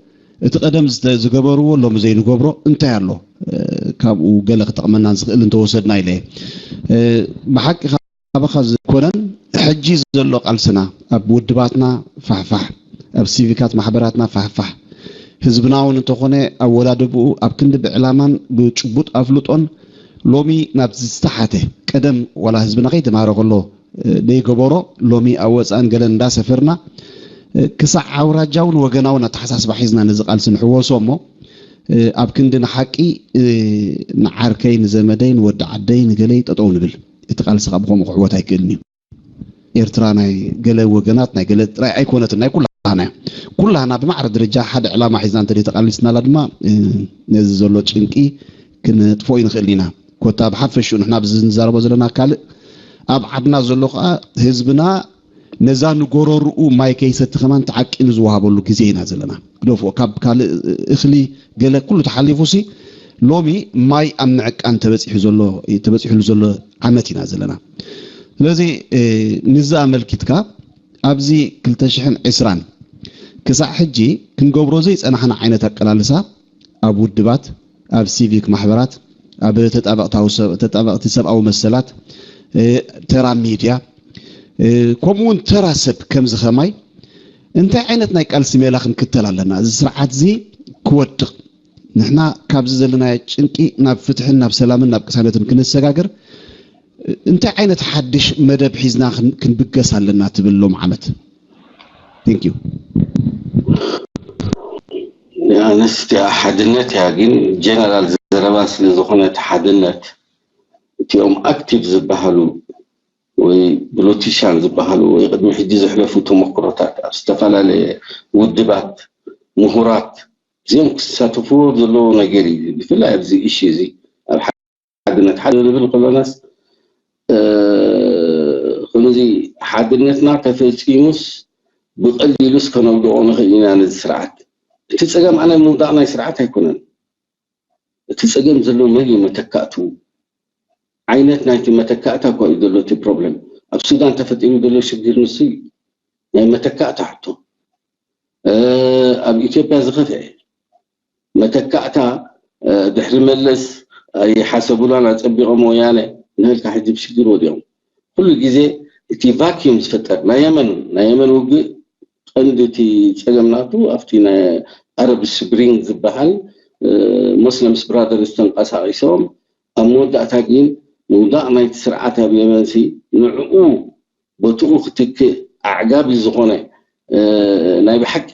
እቲ ቀደም ዝገበርዎ ሎሚ ዘይንገብሮ እንታይ ኣሎ ካብኡ ገለ ክጠቕመና ዝኽእል እንተወሰድና ኢለ ብሓቂ ካባኻ ዝኾነን ሕጂ ዘሎ ቃልስና ኣብ ውድባትና ፋሕፋሕ ኣብ ሲቪካት ማሕበራትና ፋሕፋሕ ህዝብና እውን እንተኾነ ኣወዳድብኡ ኣብ ክንዲ ብዕላማን ብጭቡጥ ኣፍልጦን ሎሚ ናብ ዝተሓተ ቀደም ዋላ ህዝብና ከይተማሃረ ከሎ ደይገበሮ ሎሚ ኣብ ወፃእን ገለን እንዳሰፈርና ክሳዕ ኣውራጃውን ወገናውን ኣተሓሳስባ ሒዝና ነዚ ቃልሲ ንሕወሶ እሞ ኣብ ክንዲ ንሓቂ ንዓርከይ ንዘመደይ ንወዲ ዓደይ ንገለይ ጠጠው ንብል እቲ ቃልሲ ካብ ከምኡ ክዕወት ኣይክእልን እዩ ኤርትራ ናይ ገለ ወገናት ናይ ገለ ጥራይ ኣይኮነትን፣ ናይ ኩላህና እያ። ኩላህና ብማዕረ ደረጃ ሓደ ዕላማ ሒዝና እንተ ተቓሊስናላ ድማ ነዚ ዘሎ ጭንቂ ክንጥፍኦ ይንኽእል ኢና። ኮታ ብሓፈሽኡ ንሕና ብዚ ንዛረቦ ዘለና ካልእ ኣብ ዓድና ዘሎ ከዓ ህዝብና ነዛ ንጎረርኡ ማይ ከይሰቲ ከማን ተዓቂኑ ዝወሃበሉ ግዜ ኢና ዘለና። ግደፎ ካብ ካልእ እኽሊ ገለ ኩሉ ተሓሊፉ ሲ ሎሚ ማይ ኣብ ምዕቃን ተበፂሑ ዘሎ ተበፂሑሉ ዘሎ ዓመት ኢና ዘለና። ስለዚ ንዚ ኣመልኪትካ ኣብዚ ክልተ ሽሕን ዕስራን ክሳዕ ሕጂ ክንገብሮ ዘይፀናሕና ዓይነት ኣቀላልሳ ኣብ ውድባት፣ ኣብ ሲቪክ ማሕበራት፣ ኣብ ተጣበቕታዊ ሰብ- ተጣበቕቲ ሰብኣዊ መሰላት፣ ተራ ሚድያ፣ ከምኡ እውን ተራ ሰብ ከምዚ ከማይ እንታይ ዓይነት ናይ ቃልሲ ሜላ ክንክተል ኣለና? እዚ ስርዓት እዚ ክወድቕ ንሕና ካብዚ ዘለናዮ ጭንቂ ናብ ፍትሕን ናብ ሰላምን ናብ ቅሳነትን ክንሰጋገር እንታይ ዓይነት ሓድሽ መደብ ሒዝና ክንብገስ ኣለና ትብል ሎም ዓመት? Thank you። ኣነስ እቲኣ ሓድነት እያ፣ ግን ጀነራል ዘረባ ስለ ዝኾነ እቲ ሓድነት እቲኦም ኣክቲቭ ዝበሃሉ ወይ ብሎቲሻን ዝበሃሉ ወይ ቅድሚ ሕጂ ዘሕለፉ ተመክሮታት ኣብ ዝተፈላለየ ውድባት ምሁራት እዚኦም ክሳተፍዎ ዘለዎ ነገር እዩ። ብፍላይ ኣብዚ እሺ እዚ ኣብ ሓድነት ሓደ ንብል ከሎናስ ከምዚ ሓድነትና ተፈፂሙስ ብቐሊሉስ ከነውድቆ ንኽእል ኢና ነዚ ስርዓት። እቲ ፀገም ኣነ ምውዳቕ ናይ ስርዓት ኣይኮነን። እቲ ፀገም ዘሎ መን እዩ መተካእቱ ዓይነት ናይቲ መተካእታ እኳ እዩ ዘሎ እቲ ፕሮብለም። ኣብ ሱዳን ተፈጢሩ ዘሎ ሽግር ንሱ እዩ ናይ መተካእታ ሕቶ። ኣብ ኢትዮጵያ ዝኸፍአ መተካእታ ድሕሪ መለስ ኣይሓሰቡላን ኣፀቢቖም ወያነ ንህልካ ሕጂ ብሽግር ወዲቖም። ኩሉ ግዜ እቲ ቫኪዩም ዝፈጠር ናይ የመን ናይ የመን ውግእ ቀንዲ እቲ ፀገም ናቱ ኣብቲ ናይ ኣረብ ስፕሪንግ ዝበሃል ሞስለምስ ብራደርስ ተንቀሳቒሶም ኣብ መወዳእታ ግን ምውዳቕ ናይቲ ስርዓት ኣብ የመንሲ ንዕኡ ቦትኡ ክትክእ ኣዕጋቢ ዝኾነ ናይ ብሓቂ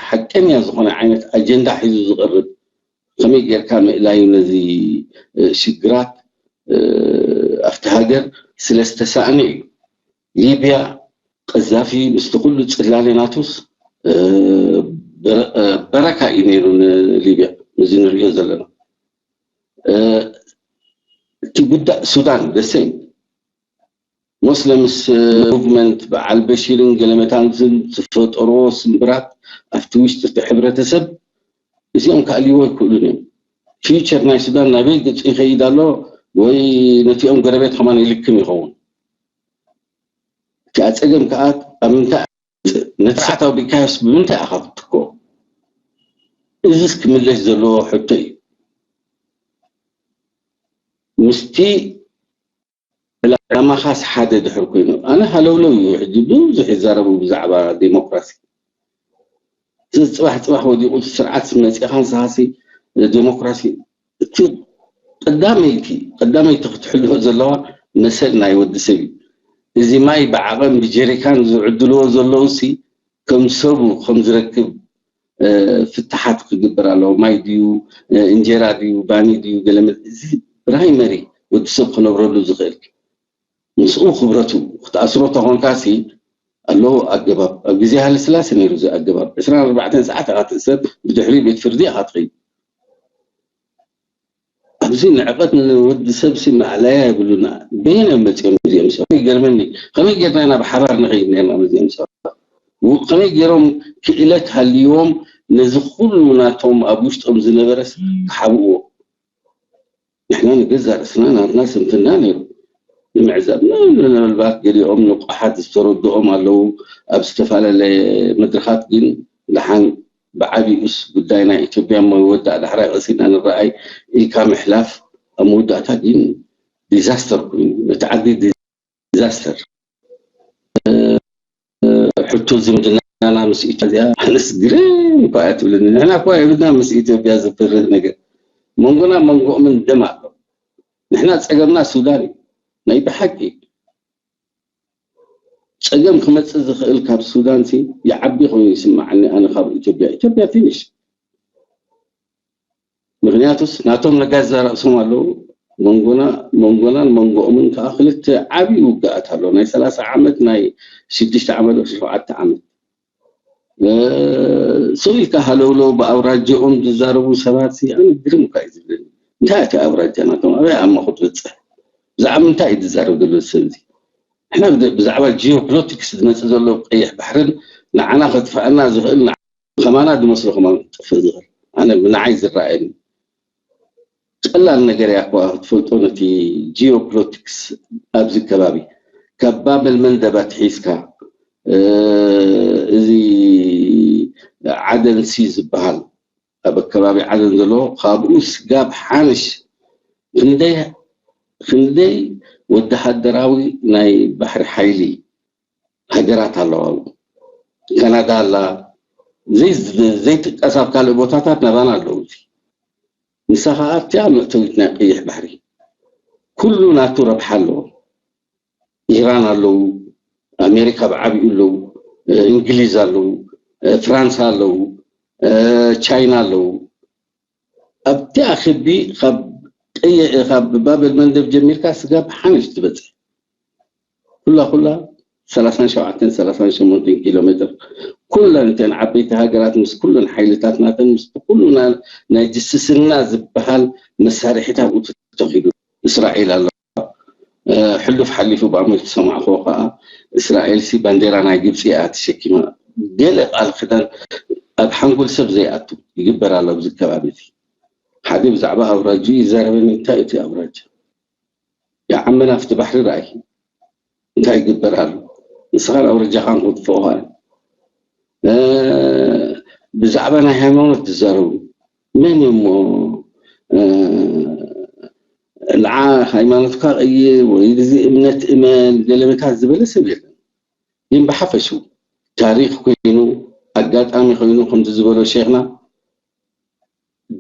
ሓቀኛ ዝኾነ ዓይነት ኣጀንዳ ሒዙ ዝቐርብ ከመይ ጌርካ ምእላዩ ነዚ ሽግራት ኣብቲ ሃገር ስለ ዝተሳእነ እዩ። ሊብያ ቀዛፊ ምስቲ ኩሉ ጽላለ ናቱስ በረካ እዩ ነይሩ ንሊብያ። እዚ ንሪኦ ዘለና እቲ ጉዳእ ሱዳን ደሰይ ሞስለምስ ሙቭመንት በዓል በሺርን ገለመታንትን ዝፈጠርዎ ስምብራት ኣብቲ ውሽጢ እቲ ሕብረተሰብ እዚኦም ክኣልይዎ ኣይክእሉን እዮም። ፊውቸር ናይ ሱዳን ናበይ ገፁ ይኸይድ ኣሎ ወይ ነቲኦም ጎረቤት ከማን ይልክም ይኸውን። እቲ ኣፀገም ከዓ ኣብ ምንታይ ነቲ ስርዓት ኣውዲእካዮስ ብምንታይ ኢኻ ክትትኮ? እዚስ ክምለስ ዘለዎ ሕቶ እዩ። ምስቲ ዕላማኻስ ሓደ ድሕር ኮይኑ ኣነ ሃለውለው እዩ። ሕጂ ብዙሕ ይዛረቡ ብዛዕባ ዴሞክራሲ። እዚ ፅባሕ ፅባሕ ወዲቑ እቲ ስርዓት መፂእኻ ንስኻሲ ዴሞክራሲ እቲ ቀዳመይቲ ቀዳመይቲ ክትሕልፎ ዘለዋ መሰል ናይ ወዲ ሰብ እዩ። እዚ ማይ ብዓቐን ብጀሪካን ዝዕድልዎ ዘለዉ ሲ ከም ሰቡ ከም ዝረክብ ፍትሓት ክግበር ኣለዎ። ማይ ድዩ እንጀራ ድዩ ባኒ ድዩ ገለመት እዚ ፕራይመሪ ወዲ ሰብ ክነብረሉ ዝኽእል ምስኡ ክብረቱ ክትኣስሮ ተኾንካ ሲ ኣለዎ ኣገባብ። ኣብ ግዜ ሃይለስላሴ ነይሩ እዚ ኣገባብ ዕስራን ኣርባዕተን ሰዓት ኢኻ ትእሰር፣ ብድሕሪ ቤት ፍርዲ ኢኻ ትኸይድ። ኣብዚ ንዕቐት ንወዲ ሰብ ሲ ማእለያ የብሉና። በየን እዮም መፂኦም እዚኦም ሰብ ይገርመኒ። ከመይ ጌርና ኢና ብሓባር ንኸይድ ነርና ምስዚኦም ሰባት? ከመይ ገይሮም ክእለት ሃልይዎም ነዚ ኩሉ ናቶም ኣብ ውሽጦም ዝነበረስ ክሓብእዎ? ንሕና ንገዛእ ርእስና ናትና ስንፍና ነይሩ ንምዕዛብ ምናልባት ገሊኦም ንቑሓት ዝተረድኦም ኣለዉ ኣብ ዝተፈላለየ መድረኻት ግን ደሓን ብዓቢኡስ ጉዳይ ናይ ኢትዮጵያ እሞ ይወዳእ ዳሕራይ ቀሲና ንረኣይ ኢልካ ምሕላፍ ኣብ መወዳእታ ግን ዲዛስተር ኮይኑ ነቲ ዓዲ ዲዛስተር ሕቶ ዝምድናና ምስ ኢትዮጵያ ኣነስ ግርም እኳ እያ ትብለኒ። ንሕና እኳ የብልና ምስ ኢትዮጵያ ዝፍርህ ነገር መንጎና መንጎኦምን ደም ኣሎ። ንሕና ፀገምና ሱዳን እዩ ናይ ብሓቂ ፀገም ክመፅእ ዝኽእል ካብ ሱዳን ሲ ይዓቢ ኮይኑ ይስማዓኒ ኣነ ካብ ኢትዮጵያ ኢትዮጵያ ፊኒሽ ምክንያቱስ ናቶም ነጋዛ ርእሶም ኣለዉ መንጎና መንጎናን መንጎኦምን ከዓ ክልተ ዓብዪ ውግኣት ኣሎ። ናይ ሰላሳ ዓመት፣ ናይ ሽዱሽተ ዓመት፣ ሸውዓተ ዓመት። ስቕ ኢልካ ሃለውለው ብኣውራጃኦም ዝዛረቡ ሰባት፣ ኣነ ግርም እኳ እዩ ዝብለኒ። እንታይ እቲ ኣውራጃ ናቶም ኣበይ ኣማ ክትበፅሕ? ብዛዕባ ምንታይ እዩ ዝዛረብ ዘሎ ሰብ እዚ? ንሕና ብዛዕባ ጂኦፖለቲክስ ዝመፅእ ዘሎ ቀይሕ ባሕርን ንዓና ከጥፍኣና ዝኽእል፣ ከማና ዝመስሎ ከማን ክጠፍእ ዝኽእል፣ ኣነ ብንዓይ ዝረኣየኒ ቀላል ነገር እያ እኳ ክትፈልጦ። ነቲ ጂኦፖለቲክስ ኣብዚ ከባቢ ካብ ባበል መንደብ ኣትሒዝካ፣ እዚ ዓደን ሲ ዝበሃል ኣብ ከባቢ ዓደን ዘሎ፣ ካብኡ ስጋብ ሓንሽ ክንደይ ክንደይ ወተሃደራዊ ናይ ባሕሪ ሓይሊ ሃገራት ኣለዋ። ካናዳ ኣላ፣ ዘይጥቀስ ኣብ ካልእ ቦታታት ናባና ኣለዉ። ንሳ ከዓ ኣብቲኣ መእተዊት ናይ ቀይሕ ባሕሪ ኩሉ ናቱ ረብሓ ኣለዎ። ኢራን ኣለዉ፣ ኣሜሪካ ብዓቢኡ ኣለዉ፣ እንግሊዝ ኣለዉ፣ ፍራንሳ ኣለዉ፣ ቻይና ኣለዉ። ኣብቲኣ ክቢ ካብ ባበል መንደብ ጀሚርካ ስጋብ ሓንሽ ትበፅሕ ኩላ ኩላ ሰላሳን ሸውዓተን ሰላሳን ሸሞንተን ኪሎ ሜትር፣ ኩለን እተን ዓበይቲ ሃገራት ምስ ኩለን ሓይልታት ናተን፣ ምስ ኩሉ ናይ ጅስስና ዝበሃል መሳርሒታት ኣብኡ ተተኺሉ። እስራኤል ኣለዋ። ሕሉፍ ሓሊፉ ብኣመት ዝሰማዕክዎ ከዓ እስራኤል ሲ ባንዴራ ናይ ግብፂ እያ ተሸኪማ። ገለ ቃል ክዳን ኣብ ሓንጎል ሰብ ዘይኣቱ ይግበር ኣሎ ኣብዚ ከባቢ እዚ። ሓደ ብዛዕባ ኣውራጅኡ ይዛረበኒ። እንታይ እቲ ኣውራጃ? ይዓመና ኣብቲ ባሕሪ ርኣይ እንታይ ይግበር ኣሎ? ንስኻን ኣውራጃኻን ክትጥፍኦ። ብዛዕባ ናይ ሃይማኖት ትዛረቡ መን እሞ ንዓ ሃይማኖትካ ቀይር ወይ እዚ እምነት እመን ገለመታት ዝበለ ሰብ የለን። ግን ብሓፈሽኡ ታሪኽ ኮይኑ ኣጋጣሚ ኮይኑ ከምዚ ዝበሎ ሼኽና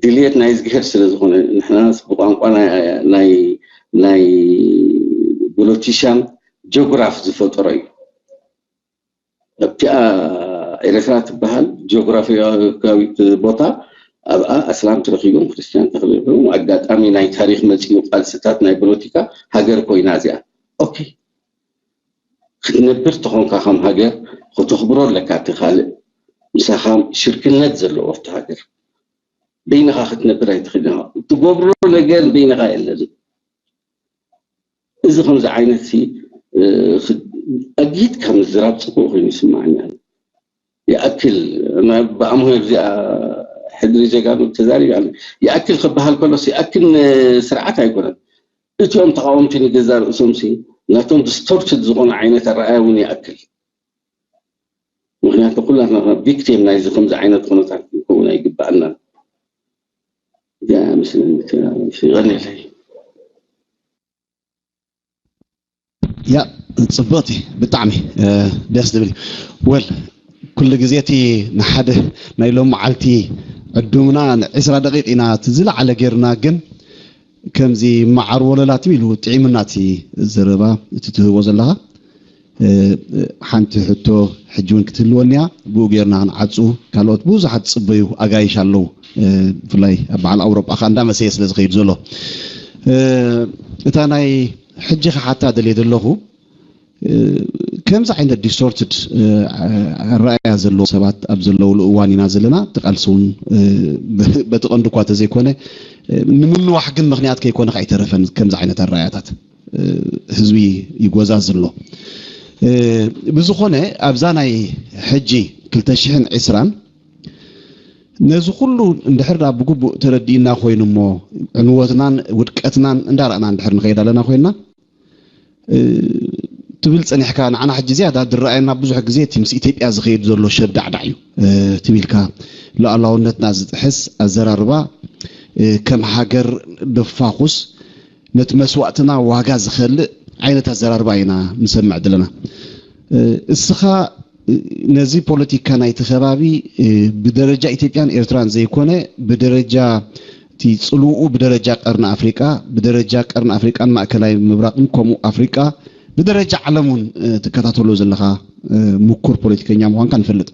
ድልየት ናይ እዝግሄር ስለ ዝኾነ ንሕናስ ብቋንቋ ናይ ናይ ፖለቲሽያን ጆግራፍ ዝፈጠሮ እዩ። ኣብቲኣ ኤርትራ ትበሃል ጂኦግራፊያዊት ቦታ ኣብኣ ኣስላም ተረኺቦም ክርስትያን ተረኺቦም ኣጋጣሚ ናይ ታሪኽ መፂኡ ቃልስታት ናይ ፖለቲካ ሃገር ኮይና እዚኣ ኦኬ ክትነብር ተኾንካ ከም ሃገር ከተኽብሮ ኣለካ። እቲ ካልእ ምሳኻ ሽርክነት ዘለዎ ኣብቲ ሃገር በይንኻ ክትነብር ኣይትኽእል። ትገብሮ ነገር በይንኻ የለን። እዚ ከምዚ ዓይነት ሲ ኣጊድካ ምዝራብ ፅቡቅ ኮይኑ ይስማዓኒ። ይኣክል ብኣምሆ እዚኣ ሕድሪ ጀጋኑ ተዛሪብ ይኣክል ክበሃል ከሎስ ይኣክል ንስርዓት ኣይኮነን። እቲኦም ተቃወምቲ ንገዛ ርእሶም ሲ ናቶም ዲስቶርትድ ዝኾነ ዓይነት ኣረኣያ እውን ይኣክል። ምክንያቱ ኩላትና ቪክቲም ናይዚ ከምዚ ዓይነት ኩነታት ክንከውን ኣይግባኣናን። እዚኣ ምስለኒ ይቀኒለይ። ያ ፅብቕቲ ብጣዕሚ ደስ ዝብል ወል ኩሉ ግዜ እቲ ንሓደ ናይ ሎም መዓልቲ ዕዱምና ንዕስራ ደቂቕ ኢና እቲ ዝለዓለ ገይርና ግን ከምዚ መዓር ወለላ ትም ኢሉ ጥዒምና እቲ ዘረባ እቲ ትህቦ ዘለኻ ሓንቲ ሕቶ ሕጂ እውን ክትህልወኒ እያ ብኡ ጌርና ክንዓፁ ካልኦት ብዙሓት ዝፅበዩ ኣጋይሽ ኣለዉ ብፍላይ ኣብ በዓል ኣውሮጳ ከዓ እንዳመሰየ ስለ ዝኸይድ ዘሎ እታ ናይ ሕጂ ክሓታ ደልየ ዘለኹ ከምዚ ዓይነት ዲስቶርትድ ኣረኣያ ዘለዎ ሰባት ኣብ ዘለውሉ እዋን ኢና ዘለና እቲ ቃልሲ እውን በቲ ቀንዲ እኳ ተዘይኮነ ንምንዋሕ ግን ምክንያት ከይኮነ ከይተረፈን ከምዚ ዓይነት ኣረኣያታት ህዝቢ ይጎዛዝ ኣሎ ብዝኾነ ኣብዛ ናይ ሕጂ ክልተ ሽሕን ዕስራን ነዚ ኩሉ እንድሕር ዳ ብግቡእ ተረዲእና ኮይኑ እሞ ዕንወትናን ውድቀትናን እንዳረእና እንድሕር ንኸይድ ኣለና ኮይንና ትብል ፀኒሕካ ንዓና ሕጂ ዝያዳ ዝረኣየና ብዙሕ ግዜ እቲ ምስ ኢትዮጵያ ዝኸይድ ዘሎ ሸብዳዕዳዕ እዩ ትቢልካ ሉኣላውነትና ዝጥሕስ ኣዘራርባ ከም ሃገር ደፋኹስ ነቲ መስዋእትና ዋጋ ዝኸልእ ዓይነት ኣዘራርባ ኢና ንሰምዕ ዘለና እስኻ ነዚ ፖለቲካ ናይቲ ከባቢ ብደረጃ ኢትዮጵያን ኤርትራን ዘይኮነ ብደረጃ እቲ ፅልውኡ ብደረጃ ቀርኒ ኣፍሪቃ ብደረጃ ቀርኒ ኣፍሪቃን ማእከላይ ምብራቅን ከምኡ ኣፍሪቃ ብደረጃ ዓለም እውን ትከታተሎ ዘለካ ምኩር ፖለቲከኛ ምኳንካ ንፈልጥ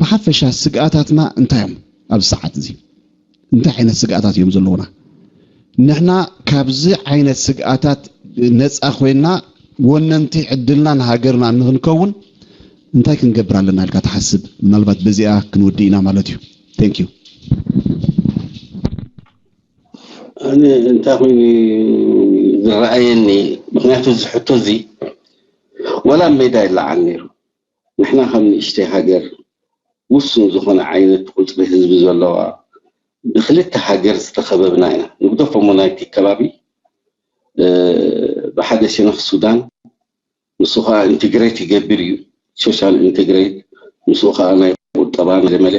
ብሓፈሻ ስግኣታትና እንታይ እዮም ኣብዚ ሰዓት እዚ እንታይ ዓይነት ስግኣታት እዮም ዘለውና ንሕና ካብዚ ዓይነት ስግኣታት ነፃ ኮይና ወነንቲ ዕድልናን ሃገርናን ንክንከውን እንታይ ክንገብር ኣለና ኢልካ ትሓስብ? ምናልባት በዚኣ ክንወዲ ኢና ማለት እዩ። Thank you። ኣነ እንታይ ኮይኑ ዝረኣየኒ፣ ምክንያቱ እዚ ሕቶ እዚ ወላ ሜዳ ይለዓል ነይሩ። ንሕና ከም ንእሽተይ ሃገር ውሱን ዝኾነ ዓይነት ቁፅሪ ህዝቢ ዘለዋ ብክልተ ሃገር ዝተኸበብና ኢና። ንግደፎ እሞ ናይቲ ከባቢ ብሓደ ሸነኽ ሱዳን ንሱ ከዓ ኢንቴግሬት ይገብር እዩ፣ ሶሻል ኢንቴግሬት። ምስኡ ከዓ ናይ ቁጠባ ገለመለ።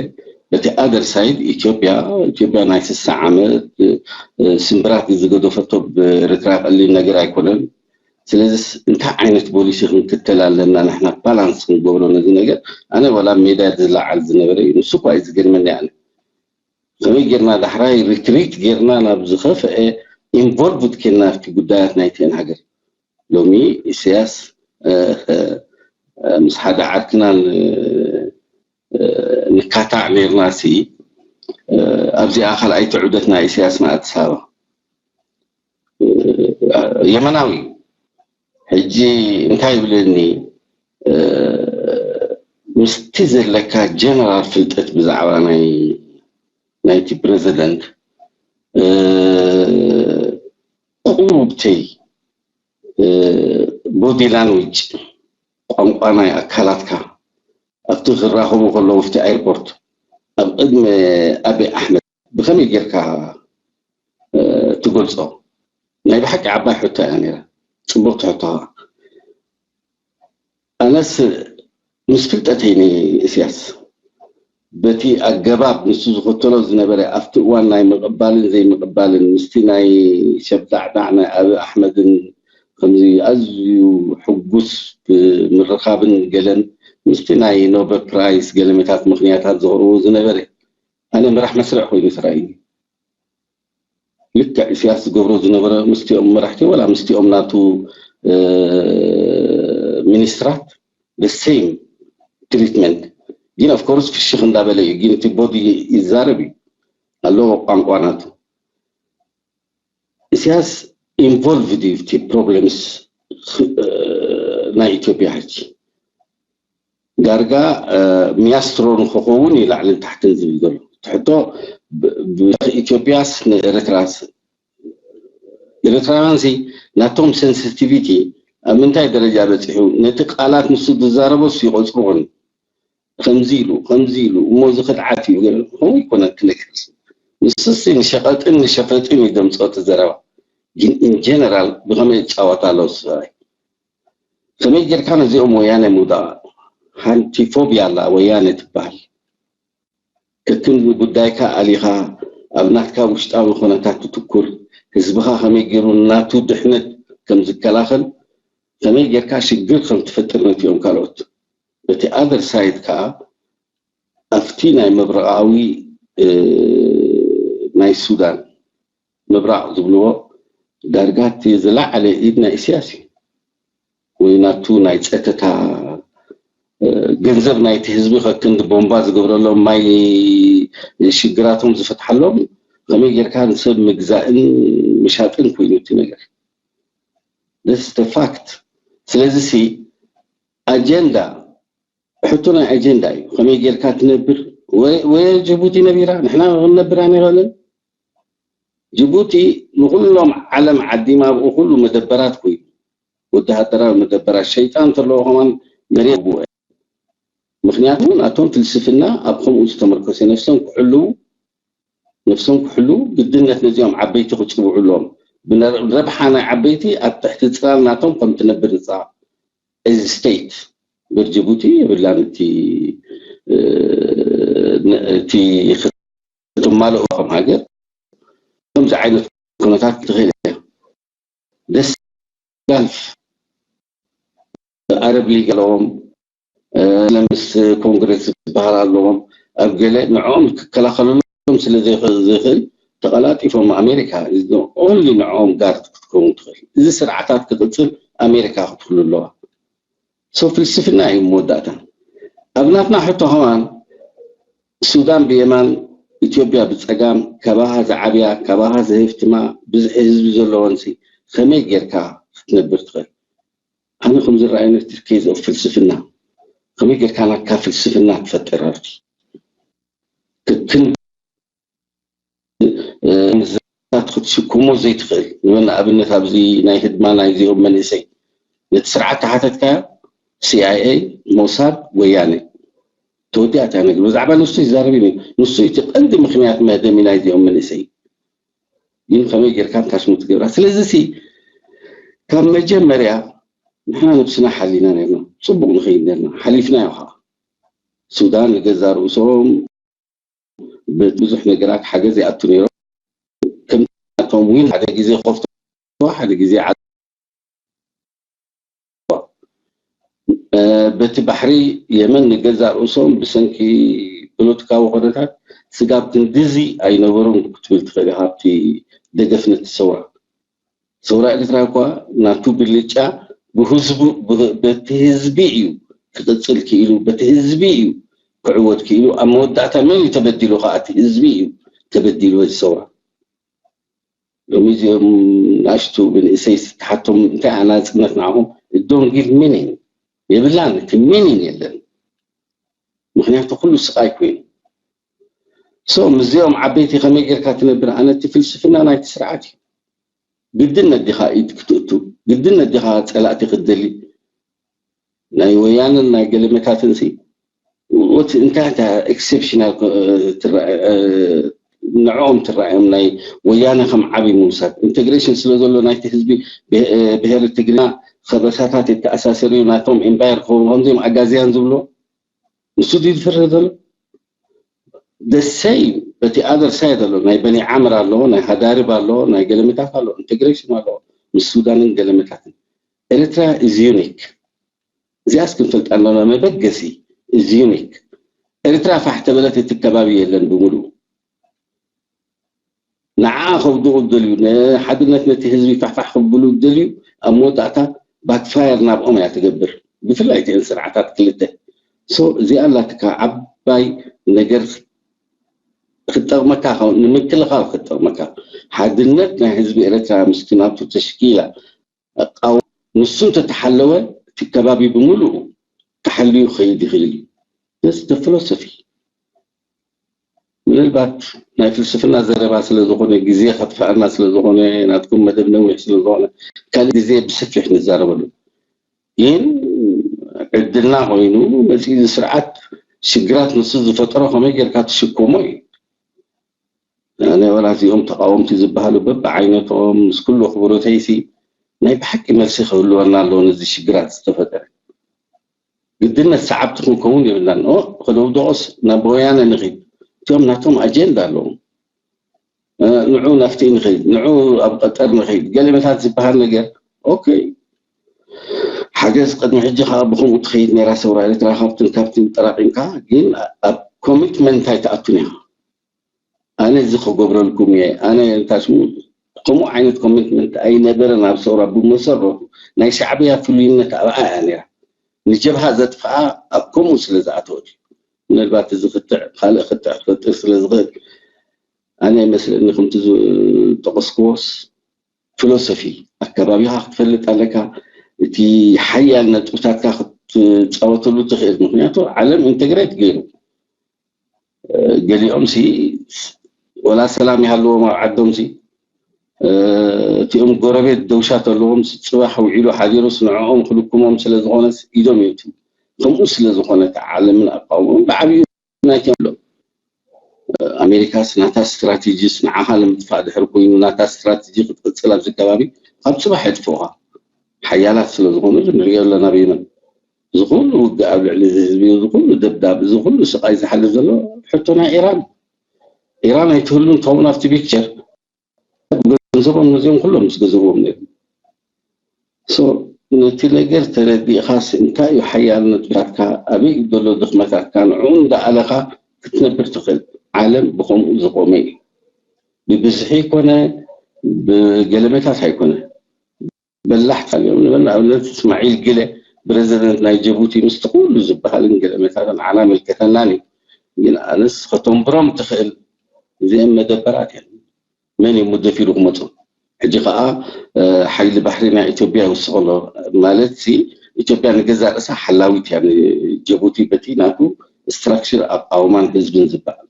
በቲ ኣደር ሳይድ ኢትዮጵያ ኢትዮጵያ ናይ ስሳ ዓመት ስምብራት ዝገደፈቶ ብኤርትራ ቀሊል ነገር ኣይኮነን። ስለዚስ እንታይ ዓይነት ፖሊሲ ክንክተል ኣለና ንሕና ባላንስ ክንገብሮ ነዚ ነገር? ኣነ ዋላ ሜዳ ዝለዓል ዝነበረ እዩ፣ ንሱ እኳ እዩ ዝገርመኒ። ኣነ ከመይ ጌርና ዳሕራይ ሪትሪት ጌርና ናብ ዝኸፍአ ኢንቮልቭድ ኬና ኣብቲ ጉዳያት ናይተን ሃገር። ሎሚ ኢሳያስ ምስ ሓደ ዓርክናን ንካታዕ ኔርና ሲ ኣብዚኣ ካልኣይቲ ዑደት ናይ ኢሳያስ ንኣዲስ ኣበባ የመናዊ እዩ። ሕጂ እንታይ ይብለኒ፣ ምስቲ ዘለካ ጀነራል ፍልጠት ብዛዕባ ናይ ናይቲ ፕረዚደንት ቁሩብተይ ቦዲ ላንጉጅ፣ ቋንቋ ናይ ኣካላትካ ኣብቲ ክራኸቡ ከለዉ ኣብቲ ኤርፖርት ኣብ ቅድሚ ኣቢ ኣሕመድ ብኸመይ ጌርካ ትገልጾ? ናይ ብሓቂ ዓባይ ሕቶ እያ ነይራ፣ ጽቡቕቲ ሕቶ። ኣነስ ምስ ፍልጠተይ ንእስያስ በቲ ኣገባብ ንሱ ዝኽተሎ ዝነበረ ኣብቲ እዋን ናይ ምቕባልን ዘይምቕባልን ምስቲ ናይ ሸብዳዕዳዕ ናይ ኣብ ኣሕመድን ከምዚ ኣዝዩ ሕጉስ ብምርኻብን ገለን ምስቲ ናይ ኖበል ፕራይስ ገለመታት ምኽንያታት ዘቕርቦ ዝነበረ ኣነ መራሕ መስርዕ ኮይኑ ተራእዩኒ። ልክዕ ኢሳያስ ዝገብሮ ዝነበረ ምስቲኦም መራሕቲ ወላ ምስቲኦም ናቱ ሚኒስትራት the same treatment። ግን of course ፍሽኽ እንዳበለ እዩ። ግን እቲ ቦዲ ይዛረብ እዩ ኣለዎ ቋንቋ ናቱ። ኢሳያስ ኢንቮልቭድ እዩ እቲ ፕሮብለምስ ናይ ኢትዮጵያ ሕጂ ዳርጋ ሚያስትሮ ንክኸውን እዩ ላዕልን ታሕትን ዝብል ዘሎ ትሕቶ ኢትዮጵያስ ንኤርትራስ ኤርትራውያን ሲ ናቶም ሴንሲቲቪቲ ኣብ ምንታይ ደረጃ በፂሑ ነቲ ቃላት ንሱ ዝዛረቦስ ይቆፅርዎን ከምዚ ኢሉ ከምዚ ኢሉ እሞ እዚ ክድዓት እዩ ከምኡ ይኮነ ትነገር ንሱሲ ንሸቐጥን ንሸፈጥን እዩ ዘምፅኦ እቲ ዘረባ ግን ኢንጀነራል ብከመይ ይጫወት ኣሎ ሰብኣይ ከመይ ጌርካ ነዚኦም ወያነ ምውዳቕ ሓንቲ ፎብያ ኣላ ወያነ ትበሃል ከክን ጉዳይካ ኣሊኻ ኣብ ናትካ ውሽጣዊ ኩነታት ትትኩር ህዝብኻ ከመይ ገይሩ ናቱ ድሕነት ከም ዝከላኸል ከመይ ጌርካ ሽግር ከም ትፈጥር ነቲኦም ካልኦት በቲ ኣደር ሳይድ ከዓ ኣብቲ ናይ ምብራቓዊ ናይ ሱዳን ምብራቕ ዝብልዎ ዳርጋ እቲ ዝለዓለ ኢድ ናይ ኢሳያስ እዩ ወይ ናቱ ናይ ፀተታ ገንዘብ ናይቲ ህዝቢ ከክንዲ ቦምባ ዝገብረሎም ማይ ሽግራቶም ዝፈትሓሎም ከመይ ጌርካ ንሰብ ምግዛእን ምሻጥን ኮይኑ እቲ ነገር that's the fact ስለዚ ሲ ኣጀንዳ ሕቶ ናይ ኣጀንዳ እዩ ከመይ ጌርካ ትነብር ወይ ጅቡቲ ነቢራ ንሕና ክንነብር ኣይንኽእልን ጅቡቲ ንኩሎም ዓለም ዓዲማ ኣብኡ ኩሉ መደበራት ኮይኑ ወተሃደራዊ መደበራት ሸይጣን እንተለዎ ከማን መሬት ብኡ ምክንያቱ ናቶም ፍልስፍና ኣብ ከምኡ ዝተመርኮሰ ነፍሶም ክሕልው ነፍሶም ክሕልው ግድነት ነዚኦም ዓበይቲ ክፅውዑሎም ብረብሓ ናይ ዓበይቲ ኣብ ትሕቲ ፅላል ናቶም ከም ትነብር ንፃ እዚ ስቴት ብር ጅቡቲ የብላን እቲ እቲ ክትማልኦ ከም ሃገር ከምዚ ዓይነት ኩነታት ትኽእል እያ ደስ ጋልፍ ኣረብ ሊግ ኣለዎም ለምስ ኮንግረስ ዝበሃል ኣለዎም ኣብ ገለ ንዕኦም ክከላኸለሎም ስለ ዘይኽእል ተቐላጢፎም ኣሜሪካ only ንዕኦም ጋርድ ክትከውን ትኽእል እዚ ስርዓታት ክቕፅል ኣሜሪካ ክትህሉ ኣለዋ so ፍልስፍና እዩ መወዳእታ ኣብ ናትና ሕቶ ከማን ሱዳን ብየማን ኢትዮጵያ ብፀጋም ካባኻ ዝዓብያ ካባኻ ዝህፍትማ ብዝሒ ህዝቢ ዘለወንሲ ከመይ ጌርካ ክትነብር ትኽእል? ኣነ ከም ዝረኣየኒ እቲ ኬዝ ኦፍ ፍልስፍና ከመይ ጌርካ ናትካ ፍልስፍና ትፈጥር ኣብቲ ክክን ምስዛት ክትሽክሞ ዘይትኽእል ንበል ንኣብነት ኣብዚ ናይ ህድማ ናይዚኦም መንእሰይ ነቲ ስርዓት ተሓተትካዮ ሲኣይኤ ሞሳድ ወያነ ተወዲኣታ ነገር ብዛዕባ ንሱ ይዛረብ እዩ ንሱ እቲ ቀንዲ ምክንያት መህደሚ ናይዚኦም መንእሰይ ግን ከመይ ጌርካ ታሽሙ ትገብራ ስለዚ ሲ ካብ መጀመርያ ንሕና ነብስና ሓሊና ነርና ፅቡቅ ንኸይድ ነርና ሓሊፍና ዮ ከዓ ሱዳን ንገዛ ርእሶም ብዙሕ ነገራት ሓገዝ ይኣቱ ነይሮም ከምቶም ዊን ሓደ ግዜ ኮፍቶ ሓደ ግዜ በቲ ባሕሪ የመን ንገዛእ ርእሶም ብሰንኪ ፖለቲካዊ ኩነታት ስጋብ ክንድዚ ኣይነበሮም ክትብል ትኽእል ኢኻ ኣብቲ ደገፍ ነቲ ሰውራ ሰውራ ኤርትራ እኳ ናቱ ብልጫ ብህዝቡ በቲ ህዝቢ እዩ ክቅፅል ክኢሉ በቲ ህዝቢ እዩ ክዕወት ክኢሉ ኣብ መወዳእታ መን እዩ ተበዲሉ ከዓ እቲ ህዝቢ እዩ ተበዲሉ በዚ ሰውራ ሎሚ እዚኦም ናሽቱ ብንእሰይ ዝተሓቶም እንታይ ኣናፅነት ንዓኹም don't give meaning የብላን እቲ meaning የለን ምክንያቱ ኩሉ ስቃይ ኮይኑ so ምስዚኦም ዓበይቲ ከመይ ጌርካ ትነብር ኣነ እቲ ፍልስፍና ናይቲ ስርዓት እዩ ግድነት ዲኻ ኢድ ክትእቱ ግድነት ዲኻ ፀላእቲ ክትደሊ ናይ ወያነን ናይ ገለመታትን ሲ ወት እንታይ እንታይ exceptional ንዕኦም ትረኣዮም ናይ ወያነ ከም ዓብይ ምውሳድ integration ስለ ዘሎ ናይቲ ህዝቢ ብሄር ትግርኛ ከበሳታት የተኣሳሰር እዩ ናቶም empire ክኸውን ከምዚኦም ኣጋዝያን ዝብሎ ንሱ ድዩ ዝፍርህ ዘሎ the same በቲ other side ኣሎ ናይ በኒ ዓምር ኣሎ ናይ ሃዳርብ ኣሎ ናይ ገለመታት ኣሎ integration ኣሎ ምስ ሱዳንን ገለመታትን ኤርትራ is unique እዚኣስ ክንፈልጣ ኣለና መበገሲ is unique ኤርትራ ፋሕ ተበለት እቲ ከባቢ የለን ብምሉኡ ንዓ ከውድቑ ዝደልዩ ንሓድነት ነቲ ህዝቢ ፋሕፋሕ ክብሉ ዝደልዩ ኣብ መወዳእታ backfire ናብኦም እያ ትገብር ብፍላይ እቲአን ስርዓታት ክልተ so እዚኣ ኣላትካ ዓባይ ነገር ክትጠቕመካ ንምክልኻል ክትጠቕመካ ሓድነት ናይ ህዝቢ ኤርትራ ምስቲ ናብቱ ተሽኪላ እቃወም ንሱ እንተተሓለወ እቲ ከባቢ ብምሉኡ ተሓልዩ ክኸይድ ይኽእል እዩ። That's the philosophy። ምናልባት ናይ ፍልስፍና ዘረባ ስለ ዝኾነ ግዜ ከጥፍኣና ስለ ዝኾነ ናትኩም መደብ ነዊሕ ስለ ዝኾነ ካልእ ግዜ ብሰፊሕ ንዛረበሉ። ይህን ዕድልና ኮይኑ መፅኡ እዚ ስርዓት ሽግራት ንሱ ዝፈጠሮ ከመይ ጌርካ ትሽከሞ እዩ። ኣነ ወላ እዚኦም ተቃወምቲ ዝበሃሉ በብዓይነቶም ምስ ኩሉ ኣኽብሮተይሲ ናይ ብሓቂ መልሲ ክህልወና ኣለዎ ነዚ ሽግራት ዝተፈጠረ ግድነት ሰዓብቲ ክንከውን የብልናን ኦ ከነውድቖስ ናብ ወያነ ንኺድ እቲኦም ናቶም ኣጀንዳ ኣለዎም ንዑ ናፍቲ ንኺድ ንዑ ኣብ ቀጠር ንኺድ ገለመታት ዝበሃል ነገር ኦኬ ሓገዝ ቅድሚ ሕጂ ከዓ ብከምኡ ትኸይድ ነራ ሰውራ ኤርትራ ካብትን ካብትን ጠራቂምካ ግን ኣብ ኮሚትመንት ኣይትኣቱን ኢኻ ኣነ እዚ ክገብረልኩም እየ ኣነ እንታይ ስሙ ከምኡ ዓይነት ኮሚትመንት ኣይነበረን ኣብ ሰውራ ብመሰረቱ ናይ ሻዕብያ ፍሉይነት ኣብኣ እያ ነራ ንጀብሃ ዘጥፍኣ ኣብ ከምኡ ስለ ዝኣተወት እዩ ምናልባት እዚ ክትዕ ካልእ ክትዕ ክፈጥር ስለ ዝኽእል ኣነ ይመስለኒ ከምቲ ዝጠቀስክዎስ ፊሎሶፊ ኣከባቢኻ ክትፈልጥ ኣለካ እቲ ሓያል ነጥብታትካ ክትፃወተሉ ትኽእል ምክንያቱ ዓለም ኢንተግሬት ገይሩ ገሊኦም ሲ ወላ ሰላም ይሃልዎም ኣብ ዓዶም ሲ እቲኦም ጎረቤት ደውሻ ተለዎም ጽባሕ ውዒሉ ሓዲሩስ ንዕኦም ክልኩሞም ስለ ዝኾነስ ኢዶም እዮም ከምኡ ስለ ዝኾነ ዓለምን ኣቃውሞም ብዓብዩ ናይቶም ኣሎ ኣሜሪካስ ናታ ስትራቴጂስ ንዓኻ ንምጥፋእ ድሕር ኮይኑ ናታ ስትራቴጂ ክትቅጽል ኣብዚ ከባቢ ካብ ጽባሕ የጥፍኡኻ ሓያላት ስለ ዝኾኑ ንሪኦ ኣለና ብየመን ዝኹሉ ውግእ ኣብ ልዕሊ ህዝቢ ዝኹሉ ደብዳብ ዝኹሉ ስቃይ ዝሓልፍ ዘሎ ሕቶ ናይ ኢራን ኢራን ኣይትህሉን ትኸውን ኣብቲ ፒክቸር ገንዘቦም ነዚኦም ኩሎም ምስ ገንዘቦም ነይሩ ነቲ ነገር ተረዲእኻስ እንታይ እዩ ሓያል ነጥብታትካ ኣበይ እዩ ዘሎ ድኽመታትካ ንዕኡ እንዳኣለኻ ክትነብር ትኽእል ዓለም ብኸምኡ ዝቆመ እዩ ብብዝሒ ይኮነ ብገለመታት ኣይኮነ በላሕቲ እዮም ንበል ንኣብነት እስማዒል ግለ ፕረዚደንት ናይ ጀቡቲ ምስቲ ኩሉ ዝበሃልን ገለመታትን ዓና መልከተናን እዩ ግን ኣነስ ከተንብሮም ትኽእል እዚኦም መደበራት እዮም። መን እዮም ደፊሩ ክመፁ? ሕጂ ከዓ ሓይሊ ባሕሪ ናይ ኢትዮጵያ ይውስኽ ኣሎ ማለት ሲ ኢትዮጵያ ንገዛ ርእሳ ሓላዊት እያ። ጅቡቲ በቲ ናቱ ስትራክቸር ኣቃውማን ህዝብን ዝበሃል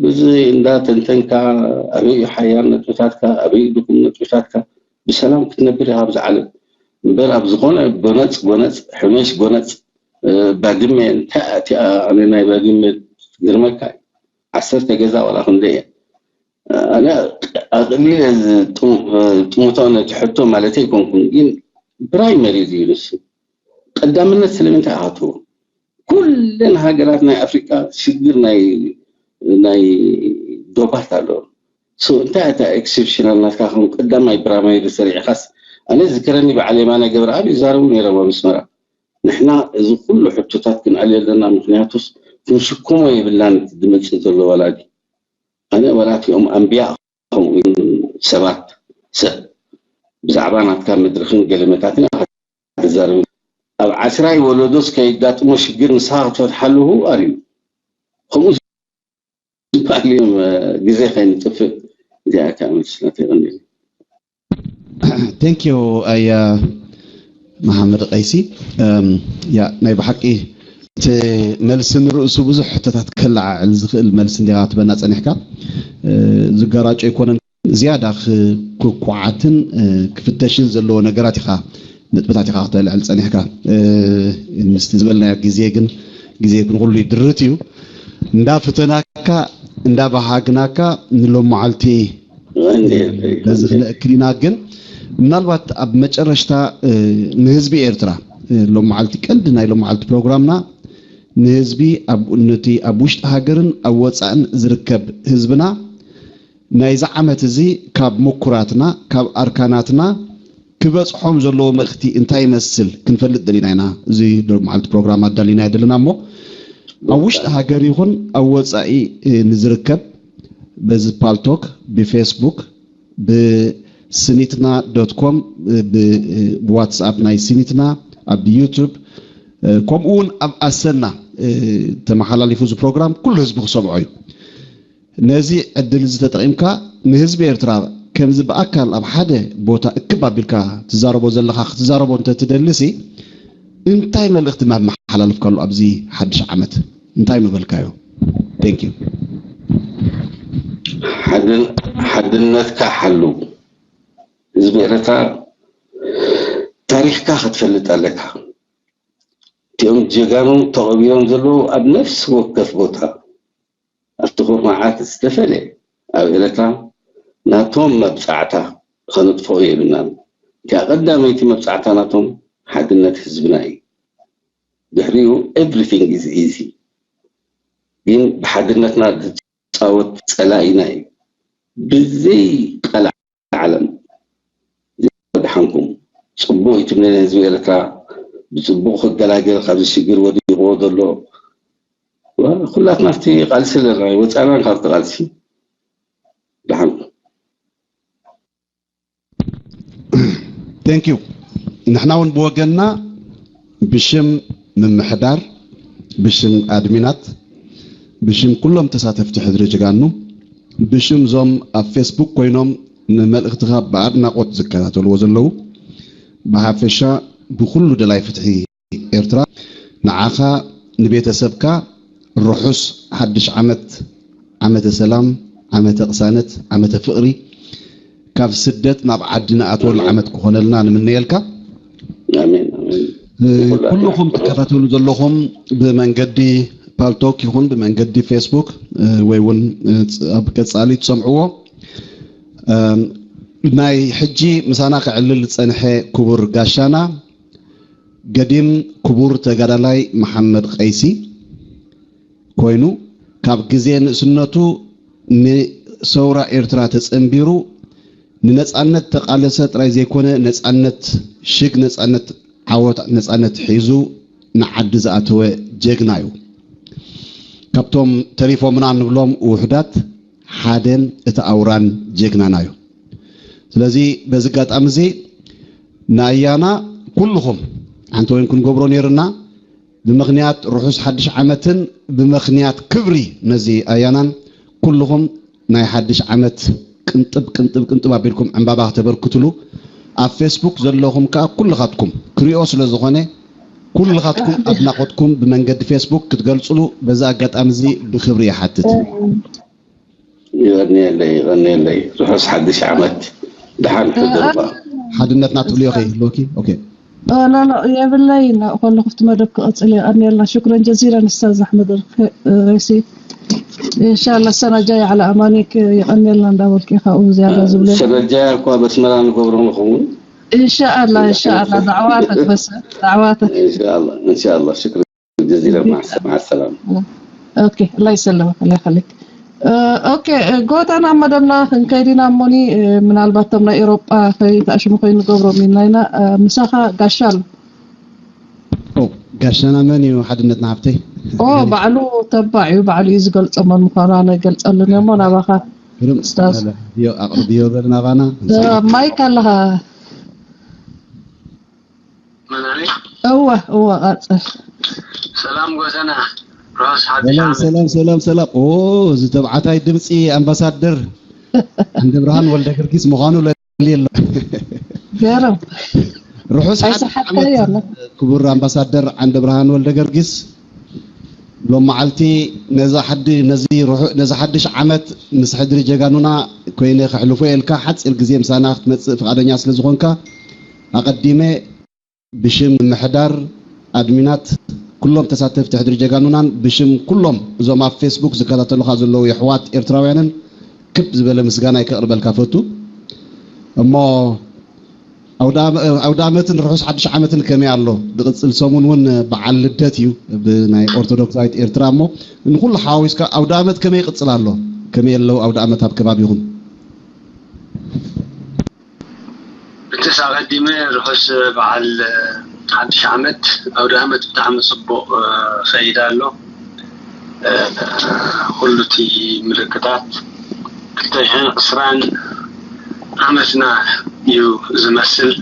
ብዚ እንዳ ተንተንካ ኣበይ እዩ ሓያል ነጥብታትካ ኣበይ ድኹም ነጥብታትካ ብሰላም ክትነብር ኢኻ ኣብዚ ዓለም እምበር ኣብ ዝኾነ ጎነፅ ጎነፅ ሕመሽ ጎነፅ ባድመ እንታይ ኣቲኣ ኣነ ናይ ባድመ ግርመካ ዓሰርተ ገዛ ዋላ ክንደ እየ ኣነ ኣቅሊለ ጥምቶ ነቲ ሕቶ ማለት ኣይኮንኩን ግን ፕራይመሪ እዩ ንሱ ቀዳምነት ስለምንታይ ኣትዎ ኩለን ሃገራት ናይ ኣፍሪቃ ሽግር ናይ ናይ ዶባት ኣሎ እንታይ እታ ኤክሴፕሽናል ናትካ ከም ቀዳማይ ብራማይ ዝሰሪዕኻስ ኣነ ዝከረኒ በዓል የማነ ገብረኣብ ይዛረቡ ነይሮም ኣብ ኣስመራ ንሕና እዚ ኩሉ ሕቶታት ክንኣልዮ ኣለና ምክንያቱስ ክንሽኩሞ የብላን ዝመፅእ ዘሎ ወላዲ ኣነ ወላቲኦም ኣንቢያ ከምኡ ሰባት ሰብ ብዛዕባ ናትካ መድረኽን ገለመታትን ትዛረብ ኣብ ዓስራይ ወለዶስ ከይጋጥሞ ሽግር ንስኻ ክትፈትሓሉ who are you ከምኡ ዝበሃል እዮም ግዜ ከይንጥፍእ እዚኣ ከዓ መልስና ተቀኒሉ Thank you ኣያ መሓመድ ቀይሲ ያ ናይ ብሓቂ እቲ መልሲ ንርእሱ ብዙሕ ሕቶታት ከለዓዕል ዝኽእል መልሲ እንዲኻ ክትበና ጸኒሕካ ዝጋራጮ ኣይኮነን ዝያዳ ክኩዓትን ክፍተሽን ዘለዎ ነገራት ኢኻ ነጥብታት ኢኻ ክተልዕል ጸኒሕካ ምስቲ ዝበልናዮ ግዜ ግን ግዜ ንኹሉ ይድርት እዩ እንዳፍተናካ እንዳባሃግናካ ንሎም መዓልቲ በዚ ክነእክል ኢና ግን ምናልባት ኣብ መጨረሽታ ንህዝቢ ኤርትራ ሎም መዓልቲ ቀንዲ ናይ ሎም መዓልቲ ፕሮግራምና ንህዝቢ ነቲ ኣብ ውሽጢ ሃገርን ኣብ ወፃእን ዝርከብ ህዝብና ናይዚ ዓመት እዚ ካብ ምኩራትና ካብ ኣርካናትና ክበፅሖም ዘለዎ መልእኽቲ እንታይ ይመስል ክንፈልጥ ደሊና ኢና እዚ ሎም መዓልቲ ፕሮግራም ኣዳሊና ዘለና እሞ ኣብ ውሽጢ ሃገር ይኹን ኣብ ወፃኢ ንዝርከብ በዚ ፓልቶክ ብፌስቡክ ብስኒትና ዶት ኮም ብዋትስኣፕ ናይ ስኒትና ኣብ ዩቱብ ከምኡ እውን ኣብ ኣሰና ተመሓላሊፉ እዚ ፕሮግራም ኩሉ ህዝቢ ክሰምዖ እዩ ነዚ ዕድል እዚ ተጠቒምካ ንህዝቢ ኤርትራ ከምዚ ብኣካል ኣብ ሓደ ቦታ እክብ ኣቢልካ ትዛረቦ ዘለኻ ክትዛረቦ እንተትደልሲ እንታይ መልእኽቲ መመሓላለፍካሉ ኣብዚ ሓድሽ ዓመት እንታይ ምበልካዮ Thank you ሓድነትካ ሓሉ ህዝቢ ኤረትራ ታሪኽካ ክትፈልጥ ኣለካ እቲኦም ጀጋኑ ተቐቢሮም ዘለዉ ኣብ ነፍሲ ወከፍ ቦታ ኣብቲ ኩርናዓት ዝተፈለ ኣብ ኤረትራ ናቶም መብጻዕታ ከነጥፍኦ የብልናን እቲኣ ቀዳመይቲ መብጻዕታ ናቶም ሓድነት ህዝብና እዩ ድሕሪኡ everything is easy ግን ብሓድነትና ዝፃወት ፀላኢና እዩ ብዘይ ቀልዓ ዓለም ደሓንኩም ፅቡቅ እዩ ትምነ ንህዝቢ ኤርትራ ብፅቡቅ ክገላገል ካብዚ ሽግር ወዲቅዎ ዘሎ ኩላትና ኣብቲ ቃልሲ ኣለና ወፃእናን ካብቲ ቃልሲ ደሓንኩም Thank you ንሕና እውን ብወገንና ብሽም ምምሕዳር ብሽም ኣድሚናት ብሽም ኩሎም ተሳተፍቲ ሕድሪ ጀጋኑ ብሽም ዞም ኣብ ፌስቡክ ኮይኖም ንመልእኽትኻ ብኣድናቖት ዝከታተልዎ ዘለዉ ብሓፈሻ ብኩሉ ደላይ ፍትሒ ኤርትራ ንዓኻ ንቤተሰብካ ርሑስ ሓድሽ ዓመት ዓመተ ሰላም ዓመተ ቅሳነት ዓመተ ፍቕሪ ካብ ስደት ናብ ዓዲ ንኣትወሉ ዓመት ክኾነልና ንምነየልካ ኩልኹም ትከታተሉ ዘለኹም ብመንገዲ ፓልቶክ ይኹን ብመንገዲ ፌስቡክ ወይ እውን ኣብ ቀፃሊ ትሰምዕዎ ናይ ሕጂ ምሳና ክዕልል ዝፀንሐ ክቡር ጋሻና ገዲም ክቡር ተጋዳላይ መሓመድ ቀይሲ ኮይኑ ካብ ግዜ ንእስነቱ ንሰውራ ኤርትራ ተፀንቢሩ ንነፃነት ተቓለሰ ጥራይ ዘይኮነ ነፃነት ሽግ ነፃነት ዓወት ነፃነት ሒዙ ንዓዲ ዝኣተወ ጀግና እዩ። ካብቶም ተሪፎምና ንብሎም ውሑዳት ሓደን እቲ ኣውራን ጀግናና እዩ። ስለዚ በዚ ኣጋጣሚ እዚ ንኣያና ኩልኹም ሓንቲ ወይን ክንገብሮ ነይርና ብምኽንያት ርሑስ ሓድሽ ዓመትን ብምኽንያት ክብሪ ነዚ ኣያናን ኩልኹም ናይ ሓድሽ ዓመት ቅንጥብ ቅንጥብ ቅንጥብ ኣቢልኩም ዕምባባ ክተበርክትሉ፣ ኣብ ፌስቡክ ዘለኹም ከኣ ኩልኻትኩም ክሪኦ ስለ ዝኾነ፣ ኩልኻትኩም ኣድናቖትኩም ብመንገዲ ፌስቡክ ክትገልጽሉ በዚ ኣጋጣሚ እዚ ብክብሪ ይሓትት። ይቐንየለይ፣ ይቐንየለይ። ርሑስ ሓድሽ ዓመት። ደሓን ሕደሩ። ሓድነትና ትብልዮ ከ ይህልወኪ? ኦኬ። لا لا የብለይ። ከለኹ እቲ መደብ ክቐፅል። የቐንየልና። ሽኩረን ጀዚለን استاذ ኣሕመድ ረሲ። ኢንሻላ ሰና ጃይ ዓላ ኣማኒክ። የቐንየልና እንዳበልኩ ካብኡ ዝያዳ ዝብለ ሰበጃ እኳ በስመራ ንገብሮ ንኸውን ኢንሻላ ኢንሻላ። ዳዕዋተክ በስ ዳዕዋተክ ኢንሻላ ኢንሻላ። ሽክር ጀዚለን። ማዕ ሰላማ። ኦኬ الله يسلمك الله يخليك. ኦኬ ጎታ ናብ መደብና ክንከይድ ኢና እሞኒ ምናልባት እቶም ናይ ኤሮጳ ከይተኣሽሙ ኮይኑ ንገብሮም ኢና ኢና። ምሳኻ ጋሻ ኣሎ። ኦ፣ ጋሻና መን እዩ ሓድነትና ሃብተይ? ኦ ባዕሉ ተባዕ እዩ። ባዕሉ እዩ ዝገልጾ መን ምዃኑ ኣነ ገልጸሉን እሞ ናባኻ ግርም ኡስታዝ። ዲዮ ኣቕርብዮ በል ናባና። ማይክ ኣለኻ? መናሪ እወ እወ ቐጽል። ሰላም ጎተና ራስ ሓድሽ ሰላም ዓመት ሰላም ሰላም ሰላም። ኦ፣ እዚ ተብዓታይ ድምፂ ኣምባሳደር ዓንደብርሃን ወልደ ጊዮርጊስ ምዃኑ ለልየሎ። ገርም ርሑስ ሓድሽ ኣይሰሓቅካዮ ዓመት ኣሎ። ክቡር ኣምባሳደር ዓንደብርሃን ወልደ ጊዮርጊስ። ሎም መዓልቲ ነዛ ሓዲ ነዚ ርሑ- ነዚ ሓድሽ ዓመት ምስ ሕድሪ ጀጋኑና ኮይነ ከሕልፎ ኢልካ ሓፂር ግዜ ምሳና ክትመፅእ ፍቓደኛ ስለ ዝኾንካ ኣቐዲመ ብሽም ምምሕዳር ኣድሚናት ኩሎም ተሳተፍቲ ሕድሪ ጀጋኑናን ብሽም ኩሎም እዞም ኣብ ፌስቡክ ዝከታተሉኻ ዘለዉ የሕዋት ኤርትራውያንን ክብ ዝበለ ምስጋናይ ከቕርበልካ ፈቱ። እሞ ኣውደ ኣመ- ኣውደ ኣመትን ርሑስ ሓድሽ ዓመትን ከመይ ኣሎ? ዝቕጽል ሰሙን እውን በዓል ልደት እዩ ብናይ ኦርቶዶክሳዊት ኤርትራ። እሞ ንኹሉ ሓዋዊስካ ኣውደ ኣመት ከመይ ይቕጽል ኣሎ? ከመይ ኣለዉ ኣውደ ኣመት ኣብ ከባቢኹም? ብትስ ኣቐዲመ ርሑስ በዓል ሓድሽ ዓመት ኣውደ ዓመት ብጣዕሚ ጽቡቕ ከይድ ኣሎ። ኩሉ እቲ ምልክታት ክልተ ሽሕን ዕስራን ዓመትና እዩ ዝመስል።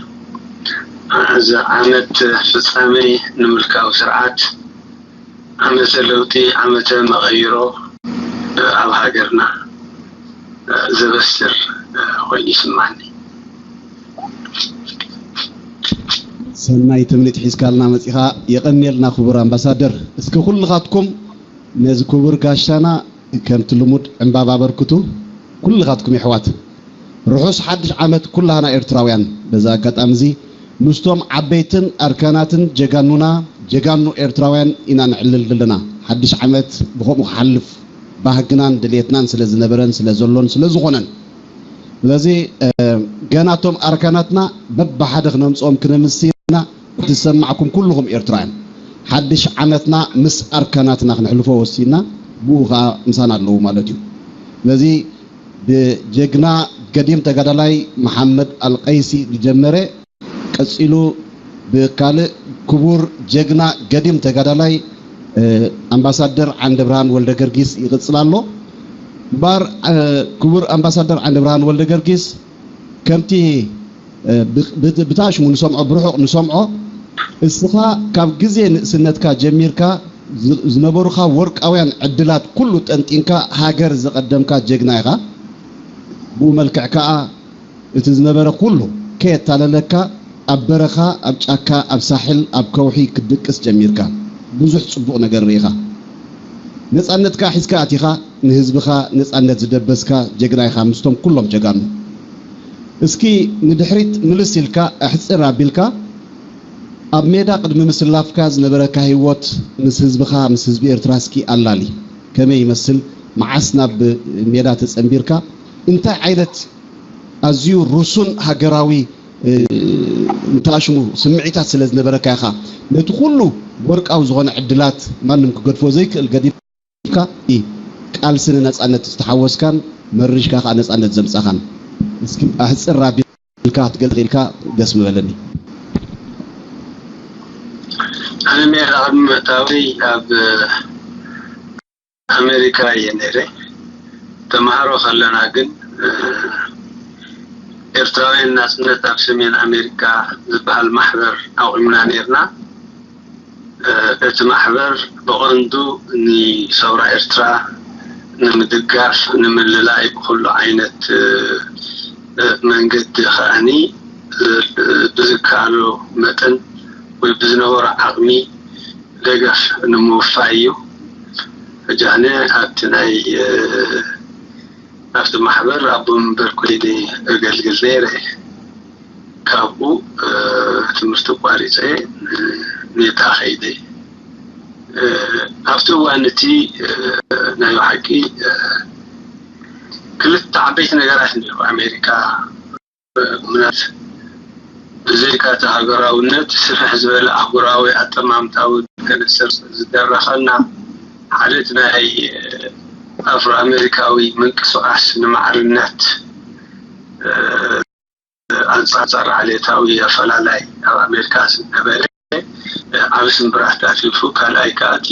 እዚ ዓመት ፍጻሜ ንምልካዊ ስርዓት ዓመተ ለውጢ ዓመተ መቐይሮ ኣብ ሃገርና ዘበስር ኮይኑ ይስማኒ። ሰናይ ትምኒት ሒዝካልና መፂኻ የቐንየልና ክቡር ኣምባሳደር። እስኪ ኩልኻትኩም ነዚ ክቡር ጋሻና ከምቲ ልሙድ ዕምባባ ኣበርክቱ። ኩልኻትኩም የሕዋት ርሑስ ሓድሽ ዓመት ኩላህና ኤርትራውያን። በዚ ኣጋጣሚ እዚ ምስቶም ዓበይትን ኣርካናትን ጀጋኑና ጀጋኑ ኤርትራውያን ኢና ነዕልል ዘለና። ሓድሽ ዓመት ብኸምኡ ክሓልፍ ባህግናን ድሌትናን ስለ ዝነበረን ስለ ዘሎን ስለ ዝኾነን ስለዚ ገና እቶም ኣርካናትና በብሓደ ክነምፅኦም ክነምስና ዝሰማዕኩም ኩልኹም ኤርትራውያን ሓድሽ ዓመትና ምስ ኣርካናትና ክነሕልፎ ወሲና ብኡ ከዓ ምሳና ኣለዉ ማለት እዩ። ስለዚ ብጀግና ገዲም ተጋዳላይ መሓመድ ኣልቀይሲ ዝጀመረ ቀፂሉ ብካልእ ክቡር ጀግና ገዲም ተጋዳላይ ኣምባሳደር ዓንደብርሃን ወልደገርጊስ ይቕፅል ኣሎ። እምበኣር ክቡር ኣምባሳደር ዓንደብርሃን ወልደገርጊስ ከምቲ ብታሽሙ ንሰምዖ ብርሑቕ ንሰምዖ እስኻ ካብ ግዜ ንእስነትካ ጀሚርካ ዝነበሩኻ ወርቃውያን ዕድላት ኩሉ ጠንጢንካ ሃገር ዘቐደምካ ጀግና ኢኻ። ብኡ መልክዕ ከዓ እቲ ዝነበረ ኩሉ ከየታለለካ ኣብ በረኻ ኣብ ጫካ ኣብ ሳሕል ኣብ ከውሒ ክትድቅስ ጀሚርካ ብዙሕ ፅቡቕ ነገር ርኢኻ ነፃነትካ ሒዝካ ኣቲኻ ንህዝብኻ ነፃነት ዝደበስካ ጀግና ኢኻ ምስቶም ኩሎም ጀጋኑ እስኪ ንድሕሪት ምልስ ኢልካ ኣሕፅር ኣቢልካ ኣብ ሜዳ ቅድሚ ምስላፍካ ዝነበረካ ህይወት ምስ ህዝብኻ ምስ ህዝቢ ኤርትራ እስኪ ኣላሊ ከመይ ይመስል መዓስ ናብ ሜዳ ተፀንቢርካ እንታይ ዓይነት ኣዝዩ ርሱን ሃገራዊ እንተኣሽሙ ስምዒታት ስለ ዝነበረካ ኢኻ ነቲ ኩሉ ወርቃዊ ዝኾነ ዕድላት ማንም ክገድፎ ዘይክእል ገዲፍካ ቃልሲ ንነፃነት ዝተሓወስካን መሪሽካ ከዓ ነፃነት ዘምፃኻን እስኪ ኣሕፅር ኣቢልካ ክትገልፅ ኢልካ ደስ ምበለኒ ኣነ ሜዳ ቅድሚ ምእታወይ ኣብ ኣሜሪካ እየ ነይረ። ተምሃሮ ከለና ግን ኤርትራውያን ናጽነት ኣብ ሰሜን ኣሜሪካ ዝበሃል ማሕበር ኣቑምና ነይርና። እቲ ማሕበር ብቐንዱ ንሰውራ ኤርትራ ንምድጋፍ ንምልላይ ብኩሉ ዓይነት መንገዲ ከዓኒ ብዝከኣሎ መጠን ወይ ብዝነበሮ ዓቕሚ ደገፍ ንምውፋይ እዩ። ሕጂ ኣነ ኣብቲ ናይ ኣብቲ ማሕበር ኣቦ መንበር ኮይነ እገልግል ነይረ። ካብኡ ትምህርቲ ኣቋሪፀ ኔታ ከይደ። ኣብቲ እዋን እቲ ናይ ብሓቂ ክልተ ዓበይቲ ነገራት ነይሩ ኣሜሪካ ምናት ብዘይካ እቲ ሃገራውነት ስፍሕ ዝበለ ኣህጉራዊ ኣጠማምታዊ ከነሰር ዝደረኸና ሓደ እቲ ናይ ኣፍሮ ኣሜሪካዊ ምንቅስቃስ ንማዕርነት ኣንጻር ዓሌታዊ ኣፈላላይ ኣብ ኣሜሪካ ዝነበረ ዓቢ ስምብራት ኣትሪፉ፣ ካልኣይ ከኣ እቲ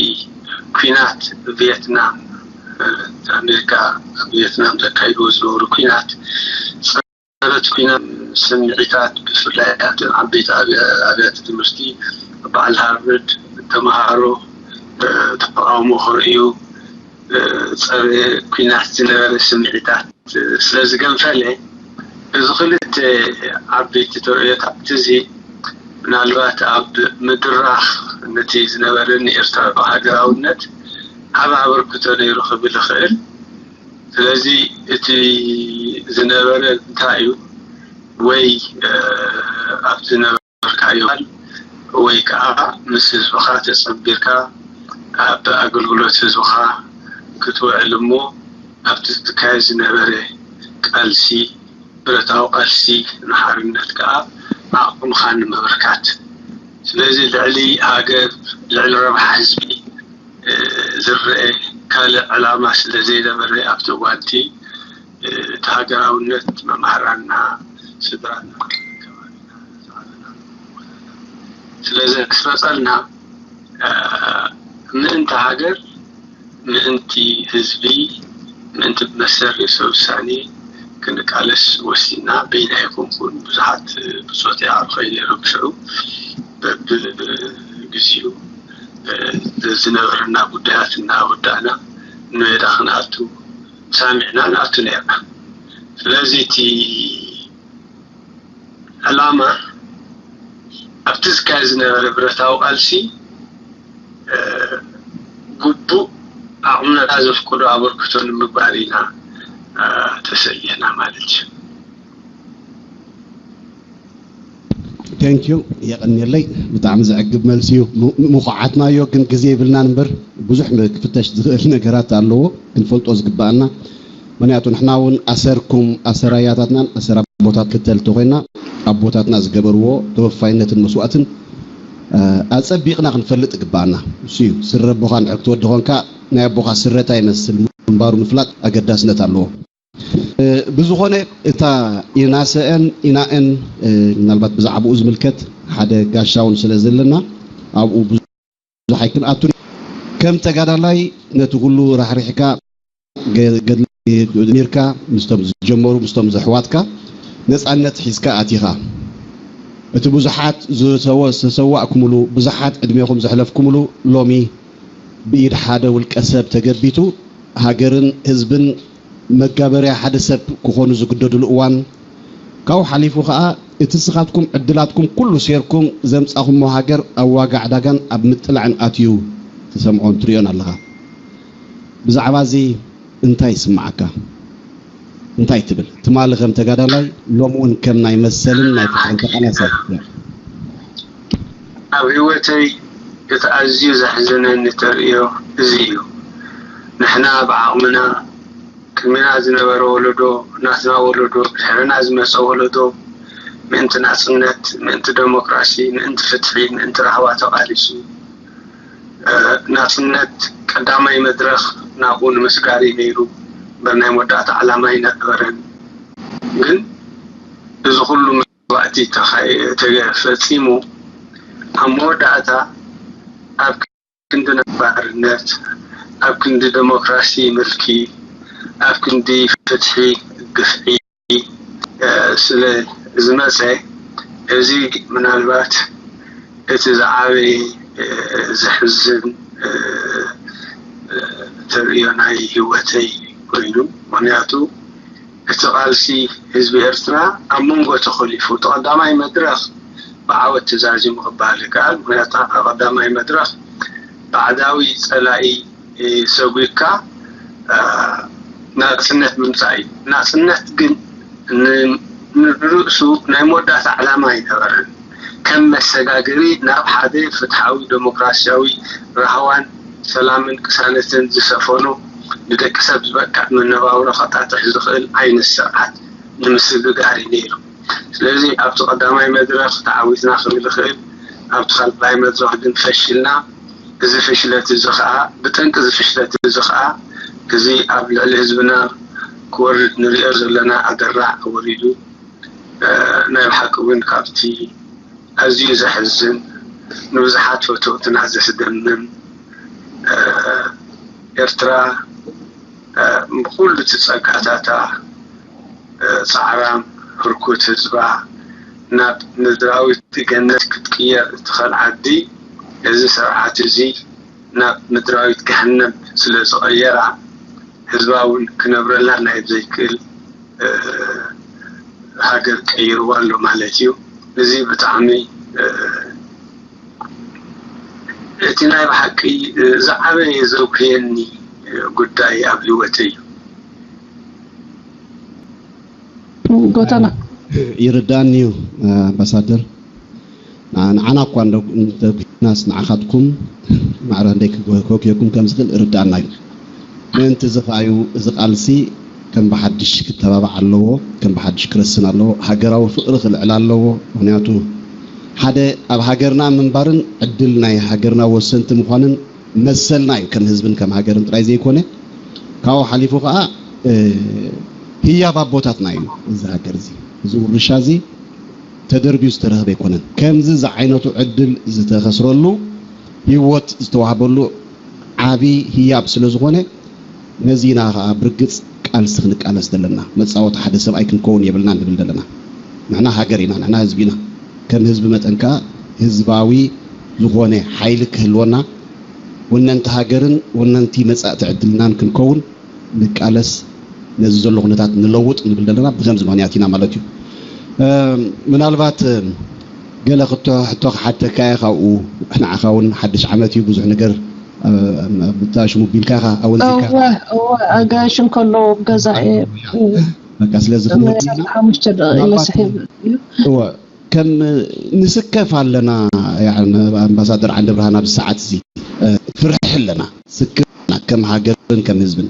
ኲናት ቪየትናም ኣሜሪካ ኣብ ቪየትናም ዘካይድዎ ዝነበሩ ኲናት ጸረት ኲናት ስምዒታት ብፍላይ ኣብቲ ዓበይቲ ኣብያተ ትምህርቲ በዓል ሃርቨርድ ተምሃሮ ተቃውሞ ከርእዩ ጸረ ኲናት ዝነበረ ስምዒታት ስለ ዝገንፈለ፣ እዚ ክልተ ዓበይቲ ተርእዮታት እዚ ምናልባት ኣብ ምድራኽ ነቲ ዝነበረ ንኤርትራዊ ሃገራውነት ዓቢ ኣበርክቶ ነይሩ ክብል ይኽእል። ስለዚ እቲ ዝነበረ እንታይ እዩ ወይ ኣብቲ ዝነበርካዮ ወይ ከዓ ምስ ህዝብኻ ተጸንቢርካ ኣብ ኣገልግሎት ህዝብኻ ክትውዕል እሞ ኣብቲ ዝካየድ ዝነበረ ቃልሲ ብረታዊ ቃልሲ ንሓርነት ከዓ ዓቕምኻ ንምብርካት ስለዚ ልዕሊ ሃገር ልዕሊ ረብሓ ህዝቢ ዝረአ ካልእ ዕላማ ስለ ዘይነበረ ኣብቲ እዋንቲ እቲ ሃገራውነት መማህራንና ስድራና ከባቢና ዝዓበና ስለ ዘስረጸልና ምእንቲ ሃገር ምእንቲ ህዝቢ ምእንቲ ብመሰል ርእሰ ውሳኔ ክንቃለስ ወሲንና በይና ኣይኮንኩን ብዙሓት ብጾት ይዓርኸዩ ነይሮም ሽዑ በብግዚኡ ዝነበረና ጉዳያት እናወዳእና ንሜዳ ክንኣቱ ሳሚዕና ንኣቱ ነርና ስለዚ እቲ ዕላማ ኣብቲ ዝካየድ ዝነበረ ብረታዊ ቃልሲ ግቡእ ዓቕምና ዘፍቅዶ ኣበርክቶ ንምግባር ኢና ተሰሊሕና ማለት እዩ። Thank you የቐንየለይ ብጣዕሚ ዘዕግብ መልሲ እዩ። ምኹዓትናዮ ግን ግዜ ይብልናን እምበር ብዙሕ ክፍተሽ ዝኽእል ነገራት ኣለዎ ክንፈልጦ ዝግበኣና ምክንያቱ ንሕና እውን ኣሰርኩም ኣሰር ኣያታትናን ኣሰር ኣቦታት ክተል ተኮይና ኣቦታትና ዝገበርዎ ተወፋይነትን መስዋእትን ኣጸቢቕና ክንፈልጥ ይግበኣና። እሱ እዩ ስረ ኣቦኻ ንዕርክቲ ወዲ ኾንካ ናይ ኣቦኻ ስረታ ይመስል ምንባሩ ምፍላጥ ኣገዳስነት ኣለዎ። ብዝኾነ እታ ኢናሰአን ኢናእን ምናልባት ብዛዕባኡ ዝምልከት ሓደ ጋሻውን ስለ ዘለና ኣብኡ ብዙሕ ኣይክንኣቱን ከም ተጋዳላይ ነቲ ኩሉ ራሕሪሕካ ገድልካ ምስቶም ዝጀመሩ ምስቶም ዘሕዋትካ ነፃነት ሒዝካ ኣቲኻ እቲ ብዙሓት ዝተሰዋእኩምሉ ብዙሓት ዕድሜኹም ዘሕለፍኩምሉ ሎሚ ብኢድ ሓደ ውልቀ ሰብ ተገቢቱ ሃገርን ህዝብን መጋበርያ ሓደ ሰብ ክኾኑ ዝግደድሉ እዋን ካብኡ ሓሊፉ ከኣ እቲ ንስኻትኩም ዕድላትኩም ኩሉ ሴርኩም ዘምጻኹሞ ሃገር ኣብ ዋጋ ዕዳጋን ኣብ ምጥላዕን ኣትዩ ትሰምዖን ትርእዮን ኣለኻ። ብዛዕባ እዚ እንታይ ይስምዓካ? እንታይ ትብል? ትማሊ ከም ተጋዳላይ ሎሚ እውን ከም ናይ መሰልን ናይ ፍትሕን ተቓላሳይ። ኣብ ህይወተይ እቲ ኣዝዩ ዘሕዝነኒ ተርእዮ እዚ እዩ። ንሕና ብዓቕምና ቅድሚና ዝነበረ ወለዶ፣ ናትና ወለዶ፣ ድሕርና ዝመጸ ወለዶ ምእንቲ ናጽነት፣ ምእንቲ ደሞክራሲ፣ ምእንቲ ፍትሒ፣ ምእንቲ ራህዋ ተቓሊሱ። ናጽነት ቀዳማይ መድረኽ ናብኡ ንምስጋር እዩ ነይሩ እምበር ናይ መወዳእታ ዕላማ ኣይነበረን። ግን እዚ ኩሉ መስዋእቲ ተኻየ- ተገ- ፈጺሙ ኣብ መወዳእታ ኣብ ክንዲ ናይ ባርነት፣ ኣብ ክንዲ ደሞክራሲ ምልኪ፣ ኣብ ክንዲ ፍትሒ ግፍዒ ስለ ዝመጸ፣ እዚ ምናልባት እቲ ዝዓበየ ዘሕዝን ተርእዮ ናይ ህይወተይ ኮይኑ። ምኽንያቱ እቲ ቃልሲ ህዝቢ ኤርትራ ኣብ መንጎ ተኾሊፉ፣ እቲ ቀዳማይ መድረኽ ብዓወት ተዛዚሙ ክበሃል ይከኣል። ምኽንያቱ ኣብ ቀዳማይ መድረኽ ባዕዳዊ ጸላኢ ሰጒግካ ናጽነት ምምጻእ እዩ። ናጽነት ግን ንርእሱ ናይ መወዳእታ ዕላማ ኣይነበረን። ከም መሰጋገሪ ናብ ሓደ ፍትሓዊ፣ ደሞክራስያዊ፣ ራህዋን ሰላምን ቅሳነትን ዝሰፈኖ፣ ንደቂ ሰብ ዝበቅዕ መነባብሮ ከጣጥሕ ዝኽእል ዓይነት ስርዓት ንምስግጋር እዩ ነይሩ። ስለዚ ኣብቲ ቀዳማይ መድረኽ ተዓዊትና ክብል ይኽእል፣ ኣብቲ ካልኣይ መድረኽ ግን ፈሽልና። እዚ ፍሽለት እዚ ኸኣ፣ ብጠንቂ እዚ ፍሽለት እዚ ኸኣ፣ እዚ ኣብ ልዕሊ ህዝብና ክወርድ ንርእዮ ዘለና ኣደራዕ ወሪዱ፣ ናይ ብሓቂ እውን ካብቲ ኣዝዩ ዘሕዝን፣ ንብዙሓት ፈተውትና ዘስደምም፣ ኤርትራ ብኹሉ እቲ ጸጋታታ፣ ጻዕራም ህርኩት ህዝባ ናብ ምድራዊት ገነት ክትቅየር እትኽእል ዓዲ፣ እዚ ስርዓት እዚ ናብ ምድራዊት ገሃነም ስለ ዝቐየራ፣ ህዝባ እውን ክነብረላ ናይ ዘይክእል ሃገር ቀይርዋ ኣሎ ማለት እዩ። እዚ ብጣዕሚ እቲ ናይ ብሓቂ ዝዓበየ ዘጉህየኒ ጉዳይ ኣብ ህይወተይ እዩ። ጎተና ይርዳእኒ እዩ ኣምባሳደር። ንዓና እኳ እንተጉህየናስ ንዓኻትኩም ማዕረ ክንደይ ክጎህየኩም ከም ዝኽእል ይርዳእና እዩ። ምእንቲ እዚ ከኣ እዩ እዚ ቃልሲ ከም ብሓድሽ ክተባባዕ ኣለዎ፣ ከም ብሓድሽ ክረስን ኣለዎ፣ ሃገራዊ ፍቕሪ ክልዕል ኣለዎ። ምኽንያቱ ሓደ ኣብ ሃገርና ምንባርን ዕድል ናይ ሃገርና ወሰንቲ ምዃንን መሰልና እዩ፣ ከም ህዝብን ከም ሃገርን ጥራይ ዘይኮነ ካብኡ ሓሊፉ ከዓ ህያብ ኣቦታትና እዩ። እዚ ሃገር እዚ እዚ ውርሻ እዚ ተደርብዩ ዝተረኸበ ኣይኮነን። ከምዚ ዝዓይነቱ ዕድል ዝተኸስረሉ ህይወት ዝተዋህበሉ ዓቢ ህያብ ስለ ዝኾነ ነዚ ኢና ከዓ ብርግጽ ቃልሲ ክንቃለስ ዘለና። መጻወቲ ሓደ ሰብኣይ ክንከውን የብልና ንብል ዘለና። ንሕና ሃገር ኢና፣ ንሕና ህዝቢ ኢና። ከም ህዝቢ መጠን ከዓ ህዝባዊ ዝኾነ ሓይሊ ክህልወና፣ ወነንቲ ሃገርን ወነንቲ መጻእቲ ዕድልናን ክንከውን ንቃለስ፣ ነዚ ዘሎ ኩነታት ንለውጥ ንብል ዘለና ብከምዚ ምኽንያት ኢና ማለት እዩ። ምናልባት ገለ ክቶ ሕቶ ክሓተካ እየ፣ ካብኡ ንዓኻ እውን ሓድሽ ዓመት እዩ፣ ብዙሕ ነገር ብታሽሙ ቢልካ ኢኻ ኣወንዚካ። እወ እወ ኣጋይሽ እንከለዉ ኣብ ገዛ እየ በቃ ስለዚ ክንወድእ ኢና። ሓሙሽተ ደቂቕ ኢለ ምናልባት ስሒብ እዩ እወ ከም ንስከፍ ኣለና። ኣምባሳደር ዓንደ ብርሃን ኣብዚ ሰዓት እዚ ፍርሒ ኣለና፣ ስክፍና ከም ሃገርን ከም ህዝብን።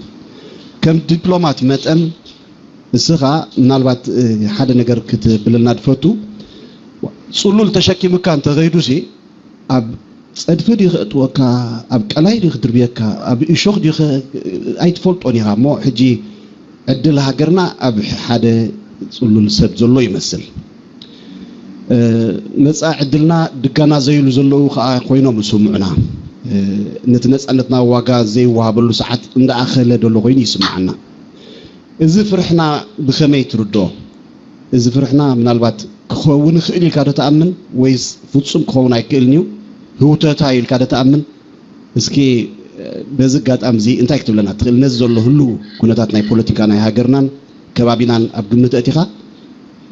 ከም ዲፕሎማት መጠን እስኻ ምናልባት ሓደ ነገር ክትብለልና ትፈቱ? ጽሉል ተሸኪምካ እንተኸይዱ ሲ ኣብ ጸድፊ ድዩ ከእጥወካ፣ ኣብ ቀላይ ድዩ ክድርብየካ፣ ኣብ እሾኽ ድዩ ከ- ኣይትፈልጦን ኢኻ እሞ ሕጂ ዕድል ሃገርና ኣብ ሓደ ጽሉል ሰብ ዘሎ ይመስል። መጻኢ ዕድልና ድጋና ዘይሉ ዘለዉ ከኣ ኮይኖም ዝስምዑና። ነቲ ነጻነትና ዋጋ ዘይወሃበሉ ሰዓት እንዳኣኸለ ደሎ ኮይኑ ይስምዓና። እዚ ፍርሕና ብኸመይ ትርድኦ? እዚ ፍርሕና ምናልባት ክኸውን ይኽእል ኢልካ ዶ ትኣምን ወይስ ፍጹም ክኸውን ኣይክእልን እዩ ህውተታ እዩ ኢልካ ዶ ትኣምን? እስኪ በዚ ኣጋጣሚ እዚ እንታይ ክትብለና ትኽእል? ነዚ ዘሎ ህሉው ኩነታት ናይ ፖለቲካ ናይ ሃገርናን ከባቢናን ኣብ ግምት ኣእቲኻ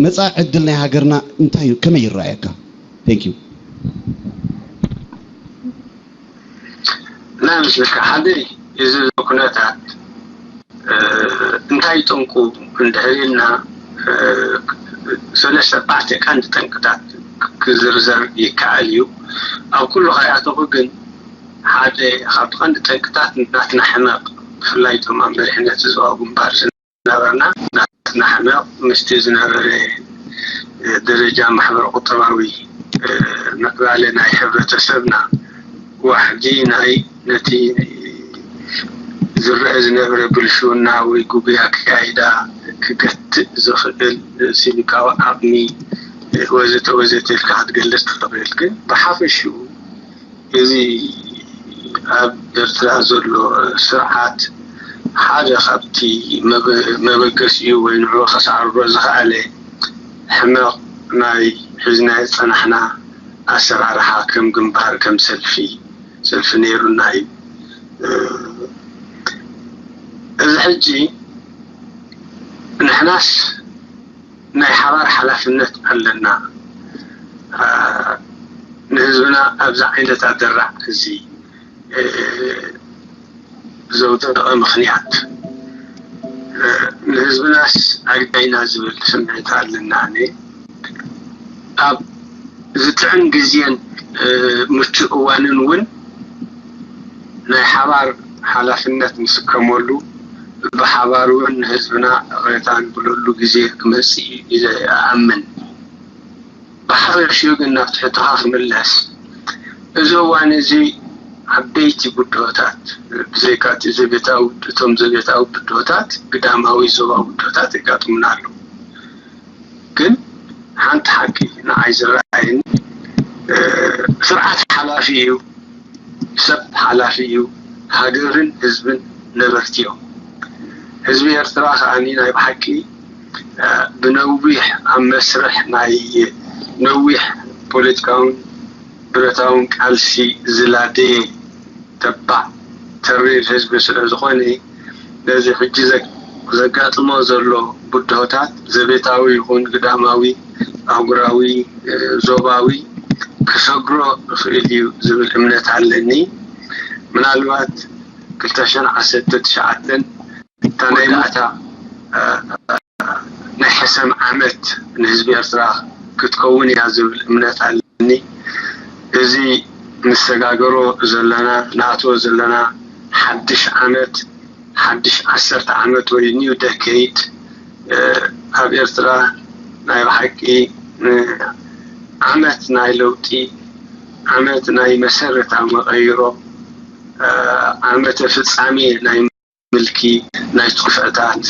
መጻኢ ዕድል ናይ ሃገርና እንታይ እዩ? ከመይ ይረኣየካ? Thank you። ናይ ምስልካ ሓደ እዚ ኩነታት እንታይ ጠንቁ እንድሕር ኢልና ሰለስተ ኣርባዕተ ቀንዲ ጠንቅታት ክዝርዘር ይከኣል እዩ። ኣብ ኩሉ ከይኣተኹ ግን ሓደ ካብቲ ቀንዲ ጠንቅታት ናትና ሕመቕ ብፍላይ እቶም ኣብ መሪሕነት ህዝባዊ ግንባር ዝነበርና ናትና ሕመቕ ምስቲ ዝነበረ ደረጃ ማሕበረ ቁጠባዊ ምዕባለ ናይ ሕብረተሰብና ዋሕዲ ናይ ነቲ ዝረአ ዝነበረ ብልሽውና ወይ ጉጉይ ኣካያይዳ ክገትእ ዝኽእል ሲቪካዊ ዓቕሚ ወዘተ ወዘተ ኢልካ ክትገልጽ ትኽእል። ግን ብሓፈሽኡ እዚ ኣብ ኤርትራ ዘሎ ስርዓት ሓደ ካብቲ መበገሲኡ ወይ ንዕኡ ከሳዕርሮ ዝኸኣለ ሕመቕ ናይ ሒዝናዮ ዝጸናሕና ኣሰራርሓ ከም ግንባር ከም ሰልፊ ሰልፊ ነይሩና እዩ። ሕጂ ንሕናስ ናይ ሓባር ሓላፍነት ኣለና። ንህዝብና ኣብዚ ዓይነት ኣደራዕ እዚ ዘውደቐ ምኽንያት፣ ንህዝብናስ ኣግዳይና ዝብል ስምዒት ኣለና። ኣነ ኣብ ዝጥዕም ግዜን ምቹእ እዋንን እውን ናይ ሓባር ሓላፍነት ንስከመሉ፣ ብሓባር እውን ንህዝብና ይቕሬታ ንብለሉ ግዜ ክመጽእ እዩ ኢለ እኣምን። ብሓፈሽኡ ግን ናብቲ ሕቶኻ ክምለስ፣ እዚ እዋን እዚ ዓበይቲ ብድሆታት፣ ብዘይካ እቲ ዘቤታዊ፣ እቶም ዘቤታዊ ብድሆታት፣ ግዳማዊ ዞባዊ ብድሆታት የጋጥሙና ኣለዉ። ግን ሓንቲ ሓቂ ንዓይ ዝረኣየኒ፣ ስርዓት ሓላፊ እዩ፣ ሰብ ሓላፊ እዩ፣ ሃገርን ህዝብን ነበርቲ እዮም። ህዝቢ ኤርትራ ከኣ ናይ ብሓቂ ብነዊሕ ኣብ መስርሕ ናይ ነዊሕ ፖለቲካውን ብረታውን ቃልሲ ዝላደየ ተባዕ ተሪር ህዝቢ ስለ ዝኾነ፣ ነዚ ሕጂ ዘጋጥሞ ዘሎ ብድሆታት ዘቤታዊ ይኹን ግዳማዊ፣ ኣህጉራዊ፣ ዞባዊ ክሰግሮ ይኽእል እዩ ዝብል እምነት ኣለኒ። ምናልባት ክልተ ሽሕን ዓሰርተ ትሽዓተን እታ ናይ መወዳእታ ናይ ሕሰም ዓመት ንህዝቢ ኤርትራ ክትከውን እያ ዝብል እምነት ኣለኒ። እዚ ንሰጋገሮ ዘለና፣ ንኣትዎ ዘለና ሓድሽ ዓመት፣ ሓድሽ ዓሰርተ ዓመት ወይ new decade ኣብ ኤርትራ ናይ ብሓቂ ዓመት ናይ ለውጢ፣ ዓመት ናይ መሰረታዊ መቐይሮ፣ ዓመተ ፍጻሜ ናይ ምልኪ ናይቲ ግፍዕታት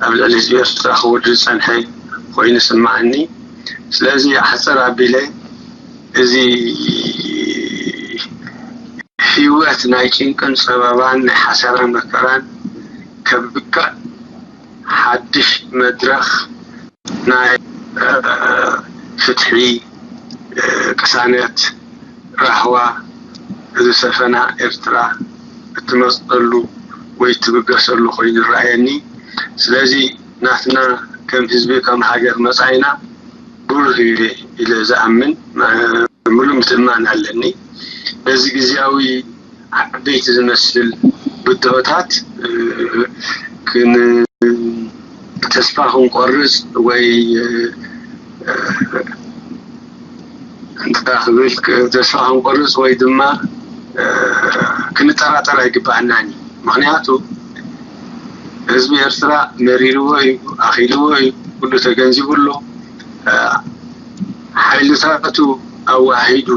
ኣብ ልዕሊ ህዝቢ ኤርትራ ክወርድ ዝጸንሐ ኮይኑ ይስምዓኒ። ስለዚ ኣሕጽር ኣቢለ እዚ ህይወት ናይ ጭንቅን ጸበባን ናይ ሓሰራን መከራን ከብቅዕ ሓድሽ መድረኽ ናይ ፍትሒ፣ ቅሳነት፣ ራህዋ ዝሰፈና ኤርትራ እትመፀሉ ወይ እትብገሰሉ ኮይኑ ይረኣየኒ። ስለዚ ናትና ከም ህዝቢ ከም ሃገር መፃኢና ብሩህ እዩ ኢለ ዝኣምን ሙሉእ ምትእምማን ኣለኒ። በዚ ግዝያዊ ዓበይቲ ዝመስል ብድሆታት ክን ተስፋ ክንቆርፅ ወይ እንታይ ክብል ተስፋ ክንቆርፅ ወይ ድማ ክንጠራጠር ኣይግባኣናን እዩ። ምክንያቱ ህዝቢ ኤርትራ መሪርዎ እዩ፣ ኣኺልዎ እዩ፣ ኩሉ ተገንዚቡ ኣሎ። ሓይልታቱ ኣዋሂዱ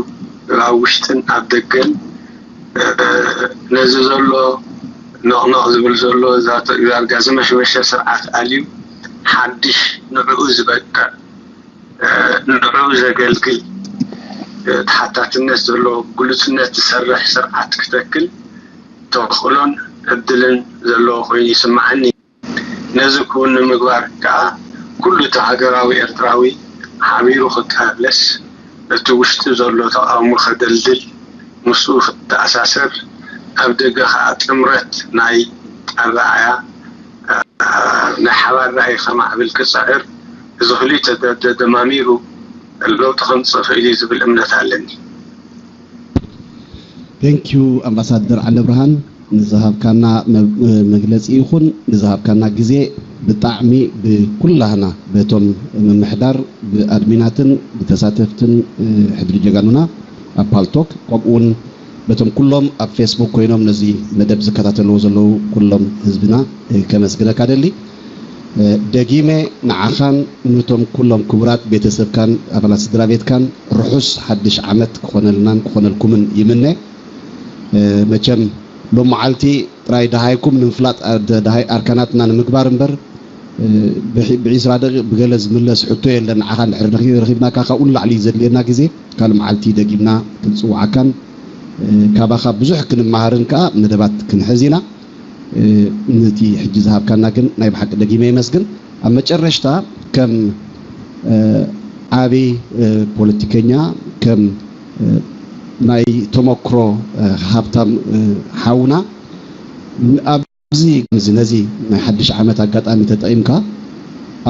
ኣብ ውሽጥን ኣብ ደገን ነዚ ዘሎ ነቕነቕ ዝብል ዘሎ ዳርጋ ዝመሽመሸ ስርዓት ኣልዩ ሓድሽ ንዕኡ ዝበቅዕ ንዕኡ ዘገልግል ተሓታትነት ዘለዎ ብግሉጽነት ዝሰርሕ ስርዓት ክተክል ተኽእሎን ዕድልን ዘለዎ ኮይኑ ይስምዓኒ። ነዚ ክውን ንምግባር ከኣ ኩሉ እቲ ሃገራዊ ኤርትራዊ ሓቢሩ ክቃለስ፣ እቲ ውሽጢ ዘሎ ተቓውሞ ከደልድል፣ ምስኡ ክተኣሳሰር፣ ኣብ ደገ ከኣ ጥምረት ናይ ኣረኣእያ ናይ ሓባር ራእይ ከማዕብል ክጽዕር፣ እዚ ክልተ ተደማሚሩ ለውጢ ከምጽእ ይኽእል እዩ ዝብል እምነት ኣለኒ። Thank you ኣምባሳደር ዓለብርሃን ንዝሃብካና መግለፂ ይኹን ንዝሃብካና ግዜ ብጣዕሚ ብኩላህና በቶም ምምሕዳር ብኣድሚናትን ብተሳተፍትን ሕድሪ ጀጋኑና ኣብ ፓልቶክ ከምኡ እውን በቶም ኩሎም ኣብ ፌስቡክ ኮይኖም ነዚ መደብ ዝከታተልዎ ዘለዉ ኩሎም ህዝብና ከመስግነካ ደሊ። ደጊመ ንዓኻን ነቶም ኩሎም ክቡራት ቤተሰብካን ኣባላት ስድራ ቤትካን ርሑስ ሓድሽ ዓመት ክኾነልናን ክኾነልኩምን ይምነ። መቸም ሎም መዓልቲ ጥራይ ደሃይኩም ንምፍላጥ ደሃይ ኣርካናትና ንምግባር እምበር ብዒስራ ደቂቕ ብገለ ዝምለስ ሕቶ የለን። ንዓኻ እንድሕር ረኺብናካ ካብኡ ንላዕሊ እዩ ዘድልየና ግዜ። ካልእ መዓልቲ ደጊምና ክንፅውዓካን ካባኻ ብዙሕ ክንመሃርን ከዓ መደባት ክንሕዝ ኢና። ነቲ ሕጂ ዝሃብካና ግን ናይ ብሓቂ ደጊመ የመስግን። ኣብ መጨረሽታ ከም ዓቢ ፖለቲከኛ፣ ከም ናይ ተመክሮ ሃብታም ሓውና ኣብ እዚ ነዚ ናይ ሓድሽ ዓመት ኣጋጣሚ ተጠቒምካ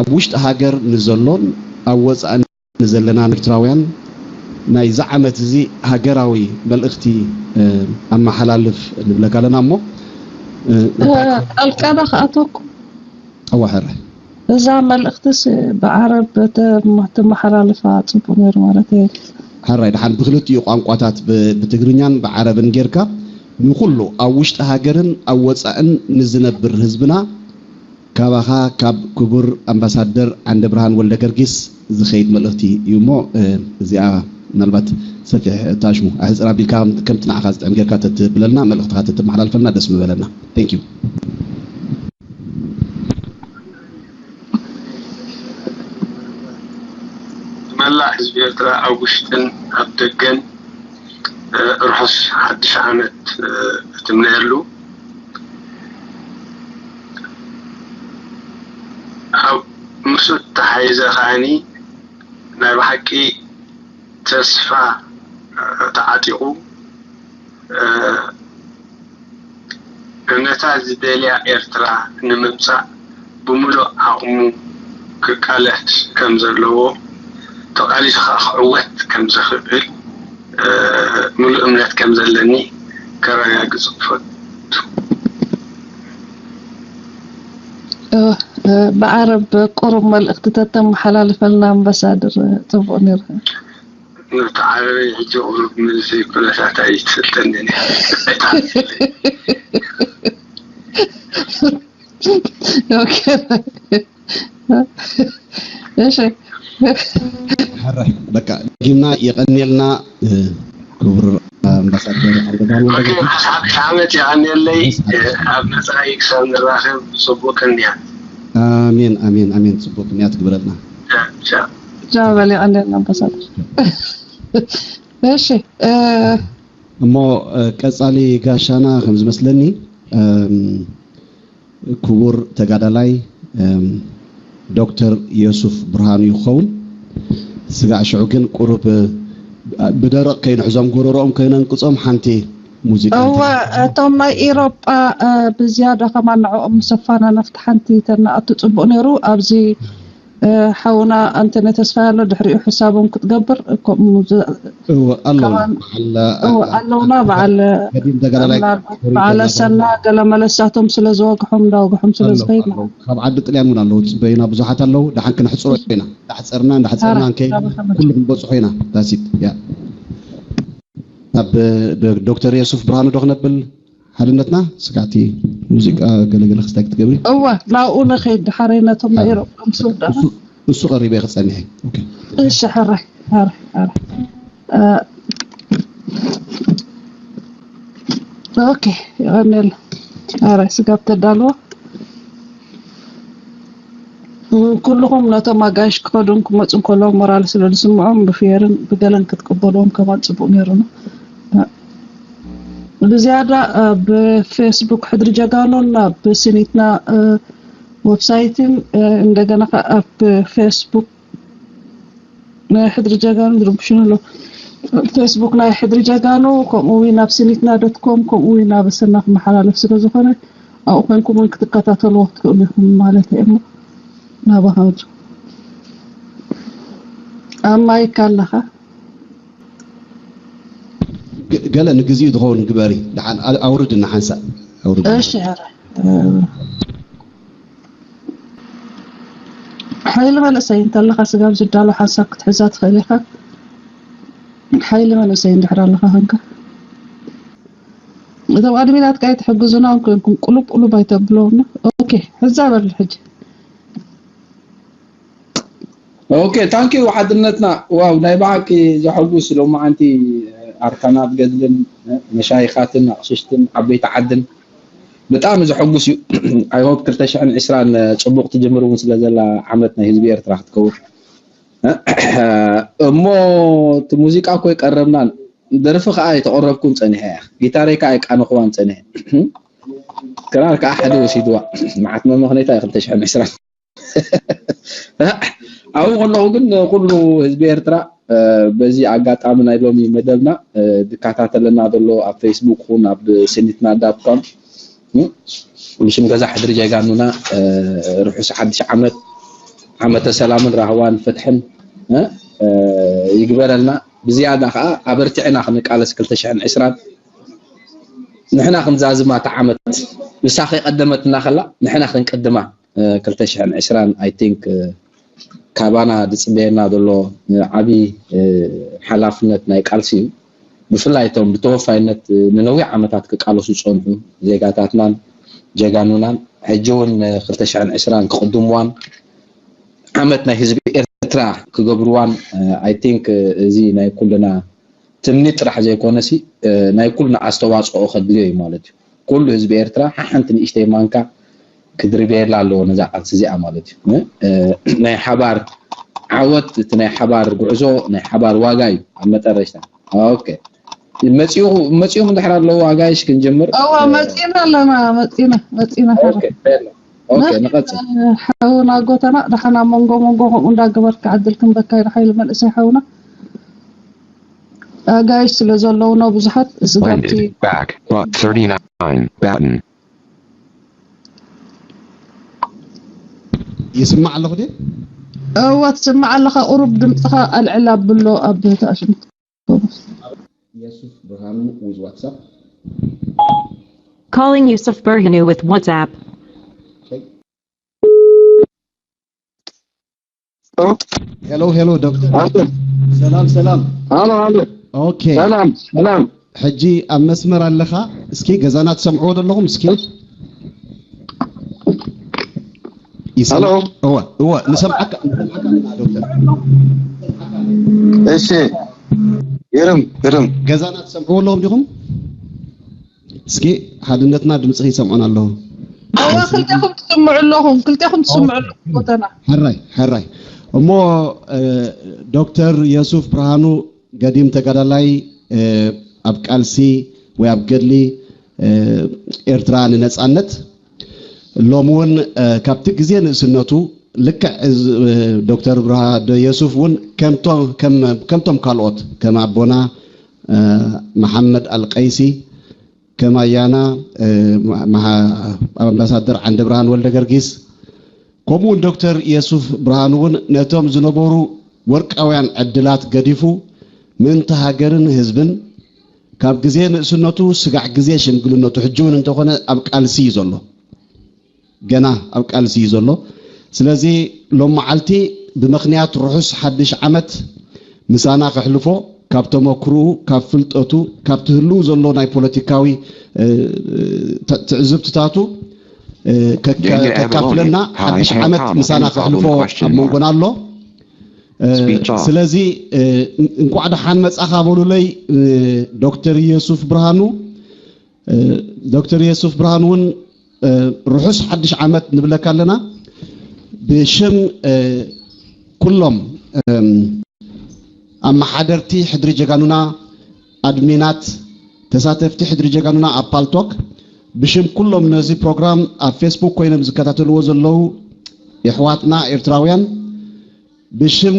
ኣብ ውሽጢ ሃገር ንዘሎን ኣብ ወፃኢ ንዘለና ኤርትራውያን ናይዚ ዓመት እዚ ሃገራዊ መልእኽቲ ኣመሓላልፍ ንብለካ ኣለና እሞ ጣልቃ ዶ ክኣተኩም? ኣዋሕረ እዛ መልእኽትስ ብዓረብ ተመሓላልፋ ፅቡቅ ነይሩ ማለት እየ። ሕራይ ድሓን ብክልቲኡ ቋንቋታት ብትግርኛን ብዓረብን ጌርካ ንኩሉ ኣብ ውሽጢ ሃገርን ኣብ ወፃእን ንዝነብር ህዝብና ካባኻ ካብ ክቡር ኣምባሳደር ዓንደብርሃን ወልደገርጊስ ዝኸይድ መልእኽቲ እዩ እሞ እዚኣ ምናልባት ሰፊሕ ታሽሙ ኣሕፅር ኣቢልካ ከምቲ ንዓኻ ዝጥዕም ጌርካ ተትብለልና መልእኽትኻ ተትመሓላልፈልና ደስ ምበለና። Thank you። መላእ ህዝቢ ኤርትራ ኣብ ውሽጥን ኣብ ደገን ርሑስ ሓድሽ ዓመት እትምነየሉ ኣብ ምስኡ ተሓይዘ ከዓኒ ናይ ብሓቂ ተስፋ ተዓጢቑ ነታ ዝደልያ ኤርትራ ንምምፃእ ብምሉእ ዓቕሙ ክቃለስ ከም ዘለዎ ተቓሊሱ ከዓ ክዕወት ከም ዝኽእል ምሉእ እምነት ከም ዘለኒ ከረጋግፅ እፈቱ። ብዓረብ ቁሩብ መልእኽቲ ተተመሓላልፈልና ኣምባሳደር ፅቡቕ ነይሩ። ነቲ ዓረበይ ሕጂ ቁሩብ ምዚ ኩነታት ኣይትፈልጠንን እያ። እሺ ሕራይ በቃ ጊምና የቐንየልና ክቡር ኣምባሳደር ዓንደብርሃን ወልደገርጊስ። ሓድሽ ዓመት የቐንየለይ። ኣብ መፃኢ ክሳብ ንራኸብ ፅቡቅ ቅንያት። ኣሜን ኣሜን ኣሜን። ፅቡቅ ቅንያት ግብረልና። ቻው በል የቐንየልና ኣምባሳደር። እሺ እሞ ቀፃሊ ጋሻና ከም ዝመስለኒ ክቡር ተጋዳላይ ዶክተር የሱፍ ብርሃኑ እዩ ክኸውን። ስጋዕ ሽዑ ግን ቁሩብ ብደረቕ ከይንሕዞም ጎረሮኦም ከይነንቅፆም ሓንቲ ሙዚቃ እወ እቶም ናይ ኤሮጳ ብዝያዳ ከማን ንዕኦም ምስ ኣፋናነፍቲ ሓንቲ ተናኣቱ ፅቡቕ ነይሩ ኣብዚ ሓውና ኣንተነ ተስፋይ ኣሎ ድሕሪኡ ሕሳቦም ክትገብር ከምኡ እወ ኣሎ ኣለውና በዓል ገዲም ተጋዳላይ በዓል ኣሰና ገለ መለሳቶም ስለ ዝወግሖም እንዳወግሖም ስለ ዝኸይድ ካብ ዓዲ ጥልያን እውን ኣለዉ ፅበዩና ብዙሓት ኣለዉ ደሓን ክነሕፅሮ ኢና እንዳሕፀርና እንዳሕፀርና እንከይ ኩሉ ክንበፅሖ ኢና ዳሲት ያ ናብ ዶክተር የሱፍ ብርሃኑ ዶ ክነብል ሓድነትና ስጋዕቲ ሙዚቃ ገለገለ ክስታይ ክትገብሪ እወ ናብኡ ንኸይድ ድሓረይ ነቶም ናይ ኤሮጳ ምስ ወዳእና እሱ ቀሪበ ክፀንሐ እሺ ሕራይ ሕራይ ሕራይ ኦኬ ይቐንል ሕራይ ስጋብ ተዳልዎ ኩልኹም ነቶም ኣጋይሽ ክኸዱን ክመፁን ከለዉ ሞራል ስለ ዝስምዖም ብፌርን ብገለን ክትቅበልዎም ከማን ፅቡቅ ነይሩና ብዝያዳ ብፌስቡክ ሕድሪ ጀጋኑን ናብ ስኒትና ወብሳይትን እንደገና ከዓ ኣብ ፌስቡክ ናይ ሕድሪ ጀጋኑ ዝርብሹን ኣሎ ፌስቡክ ናይ ሕድሪ ጀጋኑ ከምኡ እውን ናብ ስኒትና ዶትኮም ከምኡ እውን ናብ ሰና ክመሓላለፍ ስለ ዝኾነ ኣብኡ ኮይንኩም እውን ክትከታተልዎ ክትክእሉ ኢኹም ማለት እየ እሞ ናባኻ ኣብ ማይካ ኣለኻ ገለ ንግዚኡ ዝኸውን ግበሪ ደሓን ኣውርድና ሓንሳእ ኣውርድና እሺ ኧረ ሓይሊ መንእሰይ እንተለኻ ስጋብ ዝዳሎ ሓንሳብ ክትሕዛ ትኽእል ኢኻ ሓይሊ መንእሰይ እንድሕር ኣለኻ ኮንካ እቶም ኣድሚናትካ ኣይትሕግዙና እውን ኮንኩም ቁሉብ ቁሉብ ኣይተብለውና ኦኬ ሕዛ በል ሕጂ ኦኬ ታንኪዩ ሓድነትና ዋው ናይ ብሓቂ ዘሐጉስ ሎማዓንቲ ኣርካናት ገድልን መሻይኻትን ኣቕሽሽትን ዓበይቲ ዓድን ብጣዕሚ ዘሐጉስ እዩ I hope ክልተ ሽሕን ዕስራን ፅቡቕ ትጅምር እውን ስለ ዘላ ዓመት ናይ ህዝቢ ኤርትራ ክትከውን እሞ እቲ ሙዚቃ እኮ ይቀረብናን ደርፊ ከዓ የተቆረብኩን ፀኒሐ እያ ጊታረይ ከዓ የቃነኽዋን ፀኒሐ ክራር ከዓ ሓደ ወሲድዋ መዓት መመኽነይታ ክልተ ሽሕን ዕስራን ኣብኡ ከለኹ ግን ኩሉ ህዝቢ ኤርትራ በዚ ኣጋጣሚ ናይ ሎሚ መደብና ዝከታተለና ዘሎ ኣብ ፌስቡክ ኹን ኣብ ስኒትና ዳት ኮም ብሽም ገዛ ሕድሪ ጀጋኑና ርሑስ ሓድሽ ዓመት፣ ዓመተ ሰላምን ራህዋን ፍትሕን ይግበረልና። ብዝያዳ ከዓ ኣበርቲዕና ክንቃለስ ክልተ ሽሕን ዕስራን ንሕና ክንዛዝማ እታ ዓመት ንሳ ከይቀደመትና ከላ ንሕና ክንቅድማ ክልተ ሽሕን ዕስራን I think ካባና ዝፅበየና ዘሎ ዓብዪ ሓላፍነት ናይ ቃልሲ እዩ። ብፍላይ እቶም ብተወፋይነት ንነዊሕ ዓመታት ክቃለሱ ዝፀንሑ ዜጋታትናን ጀጋኑናን ሕጂ እውን ክልተ ሽሕን ዕስራን ክቕድምዋን ዓመት ናይ ህዝቢ ኤርትራ ክገብርዋን I think እዚ ናይ ኩልና ትምኒት ጥራሕ ዘይኮነሲ ናይ ኩልና ኣስተዋፅኦ ከድልዮ እዩ ማለት እዩ። ኩሉ ህዝቢ ኤርትራ ሓንቲ ንእሽተይ ማንካ ክድርብየላ ኣለዎ ነዛ ቃልሲ እዚኣ ማለት እዩ። ናይ ሓባር ዓወት እቲ ናይ ሓባር ጉዕዞ ናይ ሓባር ዋጋ እዩ ኣብ መጠረሽታ። ኦኬ መፂኡ መፂኦም እንድሕር ኣለዉ ኣጋይሽ ክንጀምር። እወ መፂና ኣለና መፂና መፂና። ኦኬ ንቀፅል። ሓውና ጎተና ደሓና መንጎ መንጎ ከምኡ እንዳገበርካ ዕድል ክንበካ ኢና ሓይሊ መንእሰይ ሓውና። ኣጋይሽ ስለ ዘለውና ብዙሓት ስጋብቲ Back. But thirty-nine. Batten. ይስማዕ ኣለኹ ድየ? እወ ትስማዕ ኣለኻ። ቁሩብ ድምፅኻ ኣልዕል ኣብሎ ኣብ ተኣሽም። የሱፍ ብርሃኑ with WhatsApp. Calling Yusuf Burhanu with WhatsApp. ሄሎ ሄሎ ዶክተር ሰላም ሰላም። ሄሎ ሄሎ። ኦኬ ሰላም ሰላም። ሕጂ ኣብ መስመር ኣለኻ። እስኪ ገዛና ትሰምዕዎ ዘለኹም እስኪ ይሰምዕ- ሄሎ። እወ እወ ንሰምዓካ ንሰምዓካ ኣለና ዶክተር። እሺ ግርም ግርም። ገዛና ትሰምዕዎ ኣለኹም ዲኹም? እስኪ ሓድነትና ድምፅኺ ይሰምዑና ኣለዉ። እወ ክልቴኹም ትስምዑ ኣለኹም። ክልቴኹም ትስምዑ ኣለኹም ጎተና። ሕራይ ሕራይ እሞ ዶክተር የሱፍ ብርሃኑ ገዲም ተጋዳላይ ኣብ ቃልሲ ወይ ኣብ ገድሊ ኤርትራ ንነፃነት ሎሚ እውን ካብቲ ግዜ ንእስነቱ ልክዕ ዶክተር ብርሃ የሱፍ እውን ከምቶም ካልኦት ከም ኣቦና መሓመድ ኣልቀይሲ ከም ኣያና ኣምባሳደር ዓንደብርሃን ወልደገርጊስ ከምኡውን ዶክተር የሱፍ ብርሃኑ እውን ነቶም ዝነበሩ ወርቃውያን ዕድላት ገዲፉ ምእንቲ ሃገርን ህዝብን ካብ ግዜ ንእስነቱ ስጋዕ ግዜ ሽምግልነቱ ሕጂ እውን እንተኾነ ኣብ ቃልሲ እዩ ዘሎ። ገና ኣብ ቃልሲ እዩ ዘሎ። ስለዚ ሎም መዓልቲ ብምኽንያት ርሑስ ሓድሽ ዓመት ምሳና ከሕልፎ ካብ ተመክርኡ ካብ ፍልጠቱ ካብ ትህልው ዘሎ ናይ ፖለቲካዊ ትዕዝብትታቱ ከካፍለና ሓድሽ ዓመት ምሳና ከሕልፎ ኣብ መንጎና ኣሎ። ስለዚ እንቋዕ ደሓን መጻኻ በሉለይ ዶክተር የሱፍ ብርሃኑ። ዶክተር የሱፍ ብርሃኑ እውን ርሑስ ሓድሽ ዓመት ንብለካ ኣለና። ብሽም ኩሎም ኣመሓደርቲ ሕድሪ ጀጋኑና፣ ኣድሚናት፣ ተሳተፍቲ ሕድሪ ጀጋኑና ኣብ ፓልቶክ ብሽም ኩሎም ነዚ ፕሮግራም ኣብ ፌስቡክ ኮይኖም ዝከታተልዎ ዘለዉ የሕዋትና ኤርትራውያን ብሽም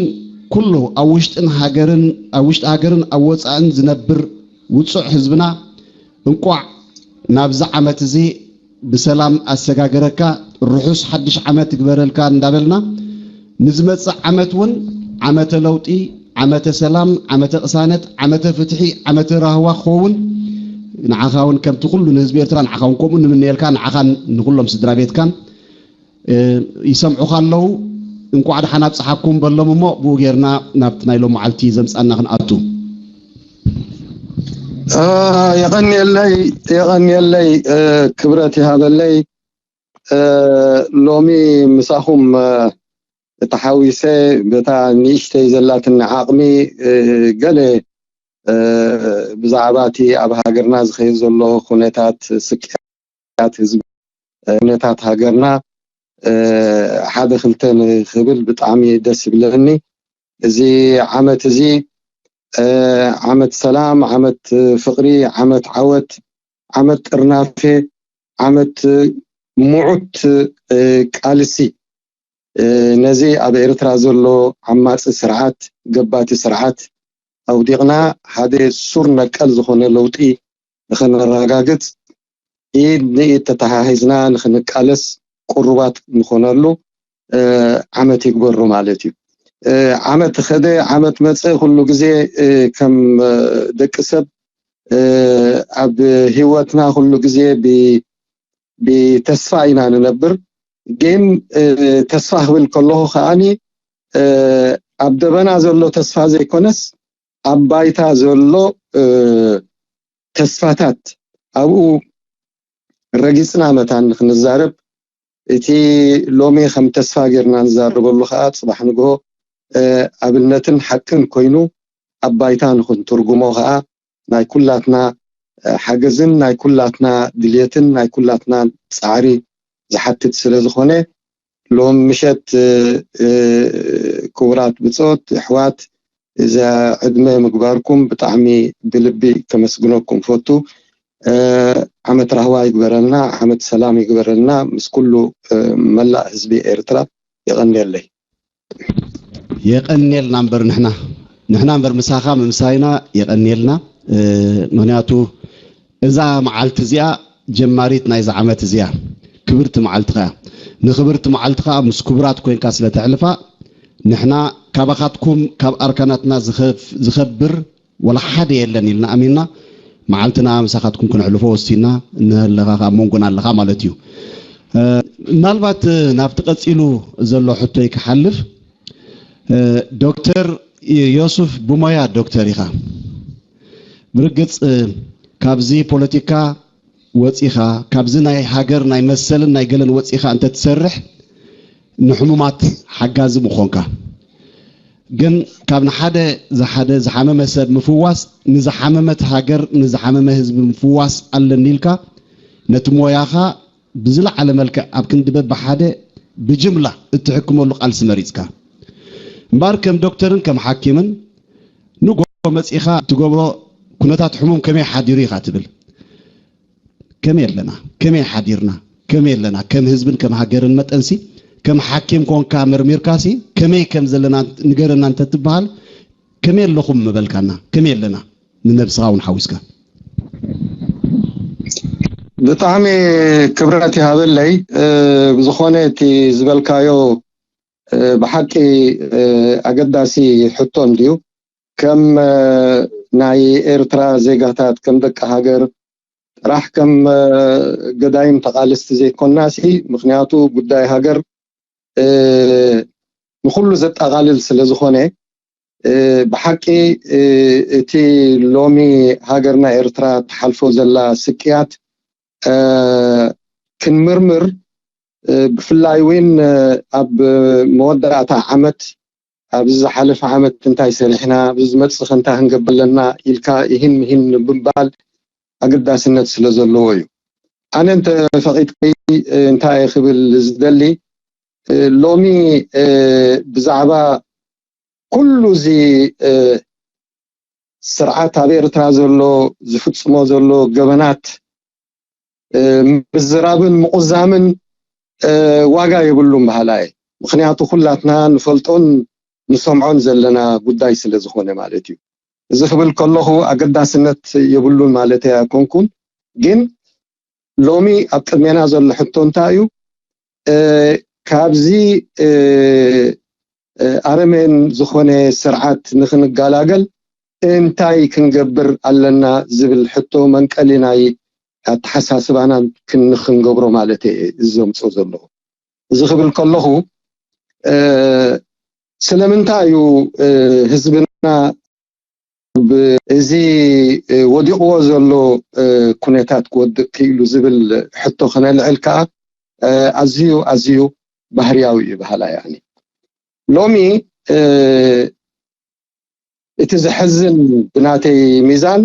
ኩሉ ኣብ ውሽጥን ሃገርን ኣብ ውሽጢ ሃገርን ኣብ ወፃእን ዝነብር ውፁዕ ህዝብና እንቋዕ ናብዚ ዓመት እዚ ብሰላም ኣሰጋገረካ ርሑስ ሓድሽ ዓመት ይግበረልካ እንዳበልና ንዝመፅእ ዓመት እውን ዓመተ ለውጢ ዓመተ ሰላም ዓመተ ቅሳነት ዓመተ ፍትሒ ዓመተ ራህዋ ክኸውን ንዓኻ እውን ከምቲ ኩሉ ንህዝቢ ኤርትራ ንዓኻ እውን ከምኡ ንምነየልካ ንዓኻን ንኩሎም ስድራ ቤትካን ይሰምዑኻ ኣለዉ። እንቋዕ ደሓን ኣብፀሓኩም በሎም እሞ ብኡ ጌርና ናብቲ ናይ ሎም መዓልቲ ዘምፃና ክንኣቱ። የቐንየለይ የቐንየለይ ክብረት ይሃበለይ። ሎሚ ምሳኹም ተሓዊሰ በታ ንእሽተይ ዘላትኒ ዓቕሚ ገለ ብዛዕባ እቲ ኣብ ሃገርና ዝኸይድ ዘሎ ኩነታት ስቅያ ኩነታት ህዝቢ ኩነታት ሃገርና ሓደ ክልተ ንክብል ብጣዕሚ ደስ ይብለኒ። እዚ ዓመት እዚ ዓመት ሰላም፣ ዓመት ፍቅሪ፣ ዓመት ዓወት፣ ዓመት ጥርናፌ፣ ዓመት ምዑት ቃልሲ ነዚ ኣብ ኤርትራ ዘሎ ዓማፂ ስርዓት ገባቲ ስርዓት ኣውዲቕና ሓደ ሱር ነቀል ዝኾነ ለውጢ ንኸነረጋግፅ ኢድ ንኢድ ተተሓሒዝና ንክንቃለስ ቅሩባት ንኾነሉ ዓመት ይግበሩ ማለት እዩ። ዓመት ኸደ ዓመት መፀ ኩሉ ግዜ ከም ደቂ ሰብ ኣብ ህይወትና ኩሉ ግዜ ብተስፋ ኢና ንነብር። ግን ተስፋ ክብል ከለኹ ከዓኒ ኣብ ደበና ዘሎ ተስፋ ዘይኮነስ ኣብ ባይታ ዘሎ ተስፋታት ኣብኡ ረጊፅና መታን ንክንዛረብ እቲ ሎሚ ከም ተስፋ ጌርና ንዛረበሉ ከዓ ፅባሕ ንግሆ ኣብነትን ሓቅን ኮይኑ ኣብ ባይታ ንክንትርጉሞ ከዓ ናይ ኩላትና ሓገዝን ናይ ኩላትና ድልየትን ናይ ኩላትና ፃዕሪ ዝሓትት ስለ ዝኾነ ሎም ምሸት ክቡራት ብፆት ኣሕዋት እዛ ዕድመ ምግባርኩም ብጣዕሚ ብልቢ ከመስግነኩም ፈቱ። ዓመት ራህዋ ይግበረልና፣ ዓመት ሰላም ይግበረልና ምስ ኩሉ መላእ ህዝቢ ኤርትራ። የቐንየለይ። የቐንየልና እምበር ንሕና ንሕና እምበር ምሳኻ ምምሳይና የቐንየልና። ምክንያቱ እዛ መዓልቲ እዚኣ ጀማሪት ናይዛ ዓመት እዚኣ ክብርቲ መዓልቲ ኸያ ንክብርቲ መዓልቲ ኸዓ ምስ ክቡራት ኮይንካ ስለ ተሕልፋ ንሕና ካባኻትኩም ካብ ኣርካናትና ዝኸብር ወላ ሓደ የለን ኢልና ኣሚንና መዓልትና ምሳኻትኩም ክንሕልፎ ወሲና እንህለኻ ኣብ መንጎና ኣለኻ ማለት እዩ። ምናልባት ናብቲ ቀፂሉ ዘሎ ሕቶይ ክሓልፍ ዶክተር ዮሱፍ ብሞያ ዶክተር ኢኻ። ብርግፅ ካብዚ ፖለቲካ ወፂኻ ካብዚ ናይ ሃገር ናይ መሰልን ናይ ገለን ወፂኻ እንተትሰርሕ ንሕሙማት ሓጋዚ ምኾንካ። ግን ካብ ንሓደ ዝሓደ ዝሓመመ ሰብ ምፍዋስ ንዝሓመመት ሃገር ንዝሓመመ ህዝቢ ምፍዋስ ኣለኒ ኢልካ ነቲ ሞያኻ ብዝለዓለ መልክዕ ኣብ ክንዲ በብሓደ ብጅምላ እትሕክመሉ ቃልሲ መሪፅካ እምበኣር ከም ዶክተርን ከም ሓኪምን ንጎ መፂኻ እትገብሮ ኩነታት ሕሙም ከመይ ሓዲሩ ኢኻ ትብል? ከመይ ኣለና? ከመይ ሓዲርና? ከመይ ኣለና? ከም ህዝብን ከም ሃገርን መጠንሲ ከም ሓኪም ኮንካ መርሚርካሲ ከመይ ከም ዘለና ንገረና እንተትበሃል ከመይ ኣለኹም ምበልካና? ከመይ ኣለና? ንነብስኻ እውን ሓዊስካ። ብጣዕሚ ክብረት ይሃበለይ። ብዝኾነ እቲ ዝበልካዮ ብሓቂ ኣገዳሲ ሕቶ እንድዩ። ከም ናይ ኤርትራ ዜጋታት ከም ደቂ ሃገር ጥራሕ ከም ገዳይም ተቓለስቲ ዘይኮንና ሲ ምክንያቱ ጉዳይ ሃገር ንኩሉ ዘጠቓልል ስለ ዝኾነ ብሓቂ እቲ ሎሚ ሃገርና ኤርትራ ትሓልፎ ዘላ ስቅያት ክንምርምር ብፍላይ እውን ኣብ መወዳእታ ዓመት ኣብዚ ዝሓለፈ ዓመት እንታይ ሰሪሕና ኣብዚ ዝመፅእ እንታይ ክንገብር ኣለና ኢልካ ይህን ምሂን ብምባል ኣገዳስነት ስለ ዘለዎ እዩ። ኣነ እንተፈቒድከይ እንታይ እየ ክብል ዝደሊ ሎሚ ብዛዕባ ኩሉ እዚ ስርዓት ኣብ ኤርትራ ዘሎ ዝፍፅሞ ዘሎ ገበናት ምዝራብን ምቑዛምን ዋጋ የብሉን በሃላ እየ። ምክንያቱ ኩላትና ንፈልጦን ንሰምዖን ዘለና ጉዳይ ስለ ዝኾነ ማለት እዩ። እዚ ክብል ከለኹ ኣገዳስነት የብሉን ማለት ኣይኮንኩን፣ ግን ሎሚ ኣብ ቅድሜና ዘሎ ሕቶ እንታይ እዩ? ካብዚ ኣረሜን ዝኾነ ስርዓት ንክንገላገል እንታይ ክንገብር ኣለና ዝብል ሕቶ መንቀሊ ናይ ኣተሓሳስባና ክንገብሮ ማለት እየ እዚ ዘምፅኦ ዘለኹ። እዚ ክብል ከለኹ ስለምንታይ እዩ ህዝብና እዚ ወዲቕዎ ዘሎ ኩነታት ክወድቕ ክኢሉ ዝብል ሕቶ ክነልዕል ከዓ ኣዝዩ ኣዝዩ ባህርያዊ እዩ በሃላይ ኣነ። ሎሚ እቲ ዘሕዝን ብናተይ ሚዛን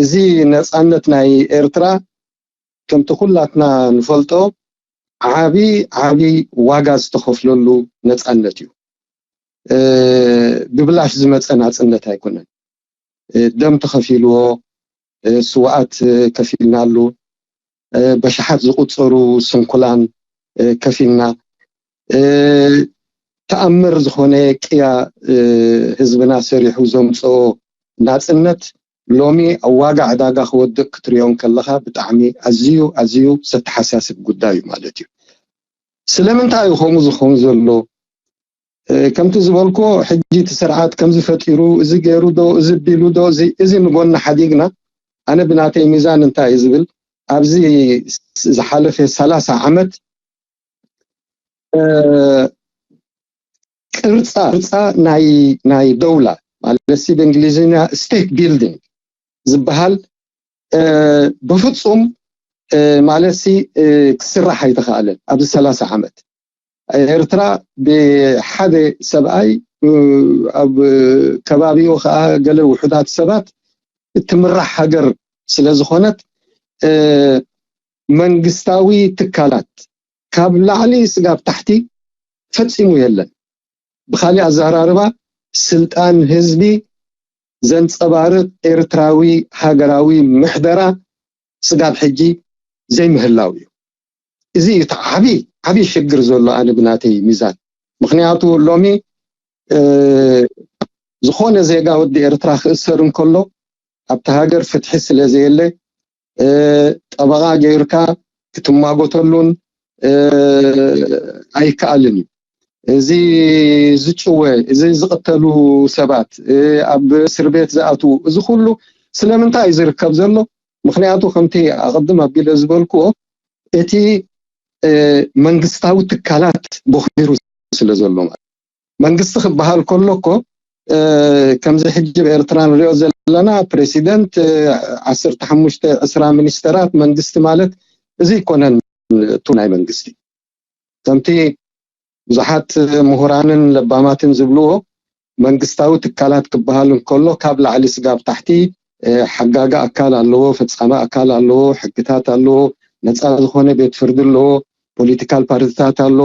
እዚ ነፃነት ናይ ኤርትራ ከምቲ ኩላትና ንፈልጦ ዓቢ ዓቢ ዋጋ ዝተኸፍለሉ ነፃነት እዩ። ብብላሽ ዝመፀ ናፅነት ኣይኮነን። ደም ተኸፊልዎ፣ ስዋኣት ከፊልናሉ፣ በሽሓት ዝቁፀሩ ስንኩላን ከፊልና፣ ተኣምር ዝኾነ ቅያ ህዝብና ሰሪሑ ዘምፀኦ ናፅነት ሎሚ ኣብ ዋጋ ዕዳጋ ክወድቕ ክትሪኦ ከለኻ ብጣዕሚ ኣዝዩ ኣዝዩ ዘተሓሳስብ ጉዳይ እዩ ማለት እዩ። ስለምንታይ እዩ ከምኡ ዝኾን ዘሎ? ከምቲ ዝበልኩዎ ሕጂ እቲ ስርዓት ከምዚ ፈጢሩ፣ እዚ ገይሩ ዶ፣ እዚ ቢሉ ዶ፣ እዚ ንጎኒ ሓዲግና፣ ኣነ ብናተይ ሚዛን እንታይ እዩ ዝብል፣ ኣብዚ ዝሓለፈ ሰላሳ ዓመት ቅርፃ ቅርፃ ናይ ናይ ደውላ ማለት ሲ ብእንግሊዝኛ ስቴት ቢልዲንግ ዝበሃል ብፍፁም ማለት ሲ ክስራሕ ኣይተኸኣለን ኣብዚ ሰላሳ ዓመት። ኤርትራ ብሓደ ሰብኣይ ኣብ ከባቢኡ ከዓ ገለ ውሑዳት ሰባት እትምራሕ ሃገር ስለ ዝኾነት መንግስታዊ ትካላት ካብ ላዕሊ ስጋብ ታሕቲ ፈፂሙ የለን። ብካሊእ ኣዘራርባ ስልጣን ህዝቢ ዘንፀባርቕ ኤርትራዊ ሃገራዊ ምሕደራ ስጋብ ሕጂ ዘይምህላው እዩ። እዚ እዩ እቲ ዓብዪ ዓብዪ ሽግር ዘሎ ኣነ ብናተይ ሚዛን። ምክንያቱ ሎሚ ዝኾነ ዜጋ ወዲ ኤርትራ ክእሰር እንከሎ ኣብቲ ሃገር ፍትሒ ስለ ዘየለ ጠበቓ ገይርካ ክትማጎተሉን ኣይከኣልን እዩ። እዚ ዝጭወ፣ እዚ ዝቕተሉ ሰባት፣ ኣብ እስር ቤት ዝኣትዉ፣ እዚ ኩሉ ስለምንታይ እዩ ዝርከብ ዘሎ? ምክንያቱ ከምቲ ኣቐድም ኣቢለ ዝበልክዎ እቲ መንግስታዊ ትካላት ቦኺሩ ስለ ዘሎ ማለት መንግስቲ ክበሃል ከሎ እኮ ከምዚ ሕጂ ኣብ ኤርትራ ንሪኦ ዘለና ፕሬሲደንት ዓሰርተ ሓሙሽተ ዕስራ ሚኒስተራት መንግስቲ ማለት እዚ ኣይኮነን። እቱ ናይ መንግስቲ ከምቲ ብዙሓት ምሁራንን ለባማትን ዝብልዎ መንግስታዊ ትካላት ክበሃል እንከሎ ካብ ላዕሊ ስጋብ ታሕቲ ሓጋጋ ኣካል ኣለዎ፣ ፈፃሚ ኣካል ኣለዎ፣ ሕግታት ኣለዎ፣ ነፃ ዝኾነ ቤት ፍርዲ ኣለዎ፣ ፖለቲካል ፓርቲታት ኣሎ፣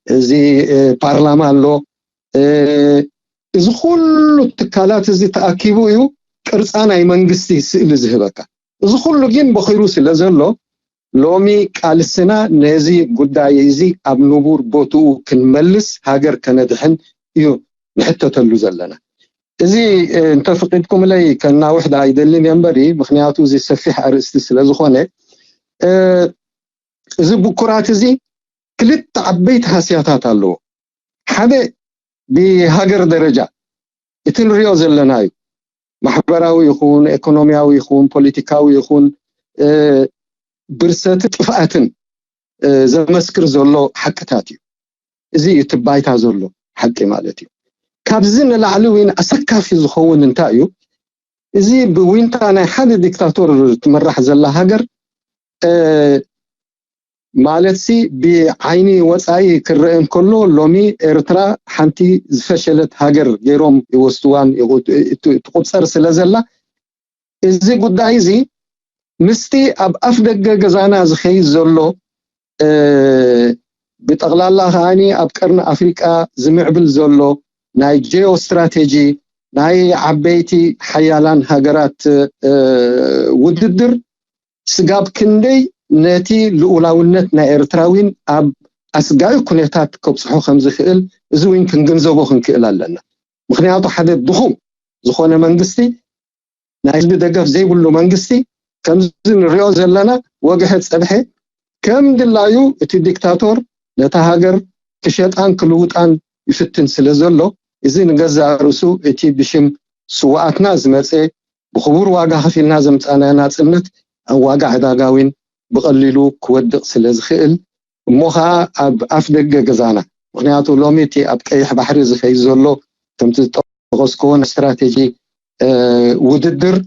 እዚ ፓርላማ ኣሎ። እዚ ኩሉ ትካላት እዚ ተኣኪቡ እዩ ቅርፃ ናይ መንግስቲ ስእሊ ዝህበካ። እዚ ኩሉ ግን ቦኺሩ ስለ ዘሎ ሎሚ ቃልስና ነዚ ጉዳይ እዚ ኣብ ንቡር ቦትኡ ክንመልስ ሃገር ከነድሕን እዩ ንሕተተሉ ዘለና። እዚ እንተፍቂድኩምለይ ከናውሕ ዳ ኣይደልን እየ እምበሪ፣ ምክንያቱ እዚ ሰፊሕ ኣርእስቲ ስለ ዝኾነ እዚ ብኩራት እዚ ክልተ ዓበይቲ ሃስያታት ኣለዎ። ሓደ ብሃገር ደረጃ እቲ ንሪኦ ዘለና እዩ። ማሕበራዊ ይኹን ኢኮኖሚያዊ ይኹን ፖለቲካዊ ይኹን ብርሰትን ጥፍኣትን ዘመስክር ዘሎ ሓቅታት እዩ። እዚ እዩ እቲ ባይታ ዘሎ ሓቂ ማለት እዩ። ካብዚ ንላዕሊ እውን ኣሰካፊ ዝኸውን እንታይ እዩ? እዚ ብዊንታ ናይ ሓደ ዲክታቶር ትምራሕ ዘላ ሃገር ማለት ሲ ብዓይኒ ወፃኢ ክረአ እንከሎ ሎሚ ኤርትራ ሓንቲ ዝፈሸለት ሃገር ገይሮም ይወስድዋን ትቁፀር ስለ ዘላ እዚ ጉዳይ እዚ ምስቲ ኣብ ኣፍ ደገ ገዛና ዝኸይድ ዘሎ ብጠቕላላ ከዓኒ ኣብ ቀርኒ ኣፍሪቃ ዝምዕብል ዘሎ ናይ ጂኦ ስትራቴጂ ናይ ዓበይቲ ሓያላን ሃገራት ውድድር ስጋብ ክንደይ ነቲ ልኡላውነት ናይ ኤርትራዊን ኣብ ኣስጋኢ ኩነታት ከብፅሖ ከም ዝኽእል እዚ እውን ክንግንዘቦ ክንክእል ኣለና። ምክንያቱ ሓደ ድኹም ዝኾነ መንግስቲ ናይ ህዝቢ ደገፍ ዘይብሉ መንግስቲ ከምዚ ንሪኦ ዘለና ወግሐ ፀብሐ ከም ድላዩ እቲ ዲክታቶር ነታ ሃገር ክሸጣን ክልውጣን ይፍትን ስለ ዘሎ እዚ ንገዛእ ርእሱ እቲ ብሽም ስውኣትና ዝመፀ ብክቡር ዋጋ ከፊልና ዘምፃና ናፅነት ኣብ ዋጋ ዕዳጋ እውን ብቐሊሉ ክወድቕ ስለ ዝኽእል እሞ ከዓ ኣብ ኣፍ ደገ ገዛና ምክንያቱ ሎሚ እቲ ኣብ ቀይሕ ባሕሪ ዝኸይድ ዘሎ ከምቲ ዝጠቀስክዎ ስትራቴጂ ውድድር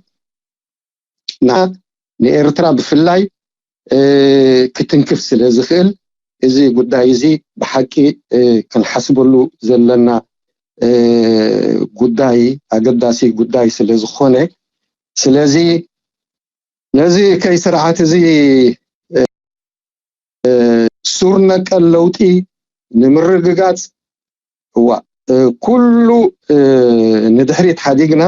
ንኤርትራ ብፍላይ ክትንክፍ ስለ ዝኽእል እዚ ጉዳይ እዚ ብሓቂ ክንሓስበሉ ዘለና ጉዳይ ኣገዳሲ ጉዳይ ስለ ዝኾነ ስለዚ ነዚ ከይ ስርዓት እዚ ሱር ነቀል ለውጢ ንምርግጋፅ እዋ ኩሉ ንድሕሪት ሓዲግና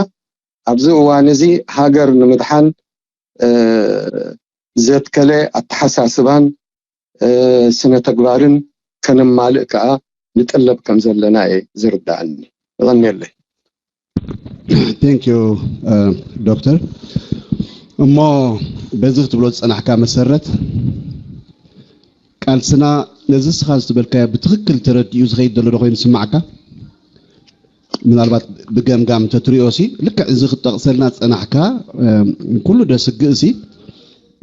ኣብዚ እዋን እዚ ሃገር ንምድሓን ዘትከለ ኣተሓሳስባን ስነ ተግባርን ከነማልእ ከዓ ንጥለብ ከም ዘለና እየ ዝርዳእኒ። ይቐንየለይ። Thank you, ዶክተር። እሞ በዚ ክትብሎ ዝጸናሕካ መሰረት፣ ቃልስና ነዚ ስኻ ዝተበልካዮ ብትኽክል ተረዲኡ ዝኸይድ ዘሎ ዶ ኮይኑ ዝስማዕካ? ምናልባት ብገምጋም እንተትሪኦ ሲ፣ ልክዕ እዚ ክትጠቕሰልና ዝጸናሕካ ኩሉ ደስግእ ሲ፣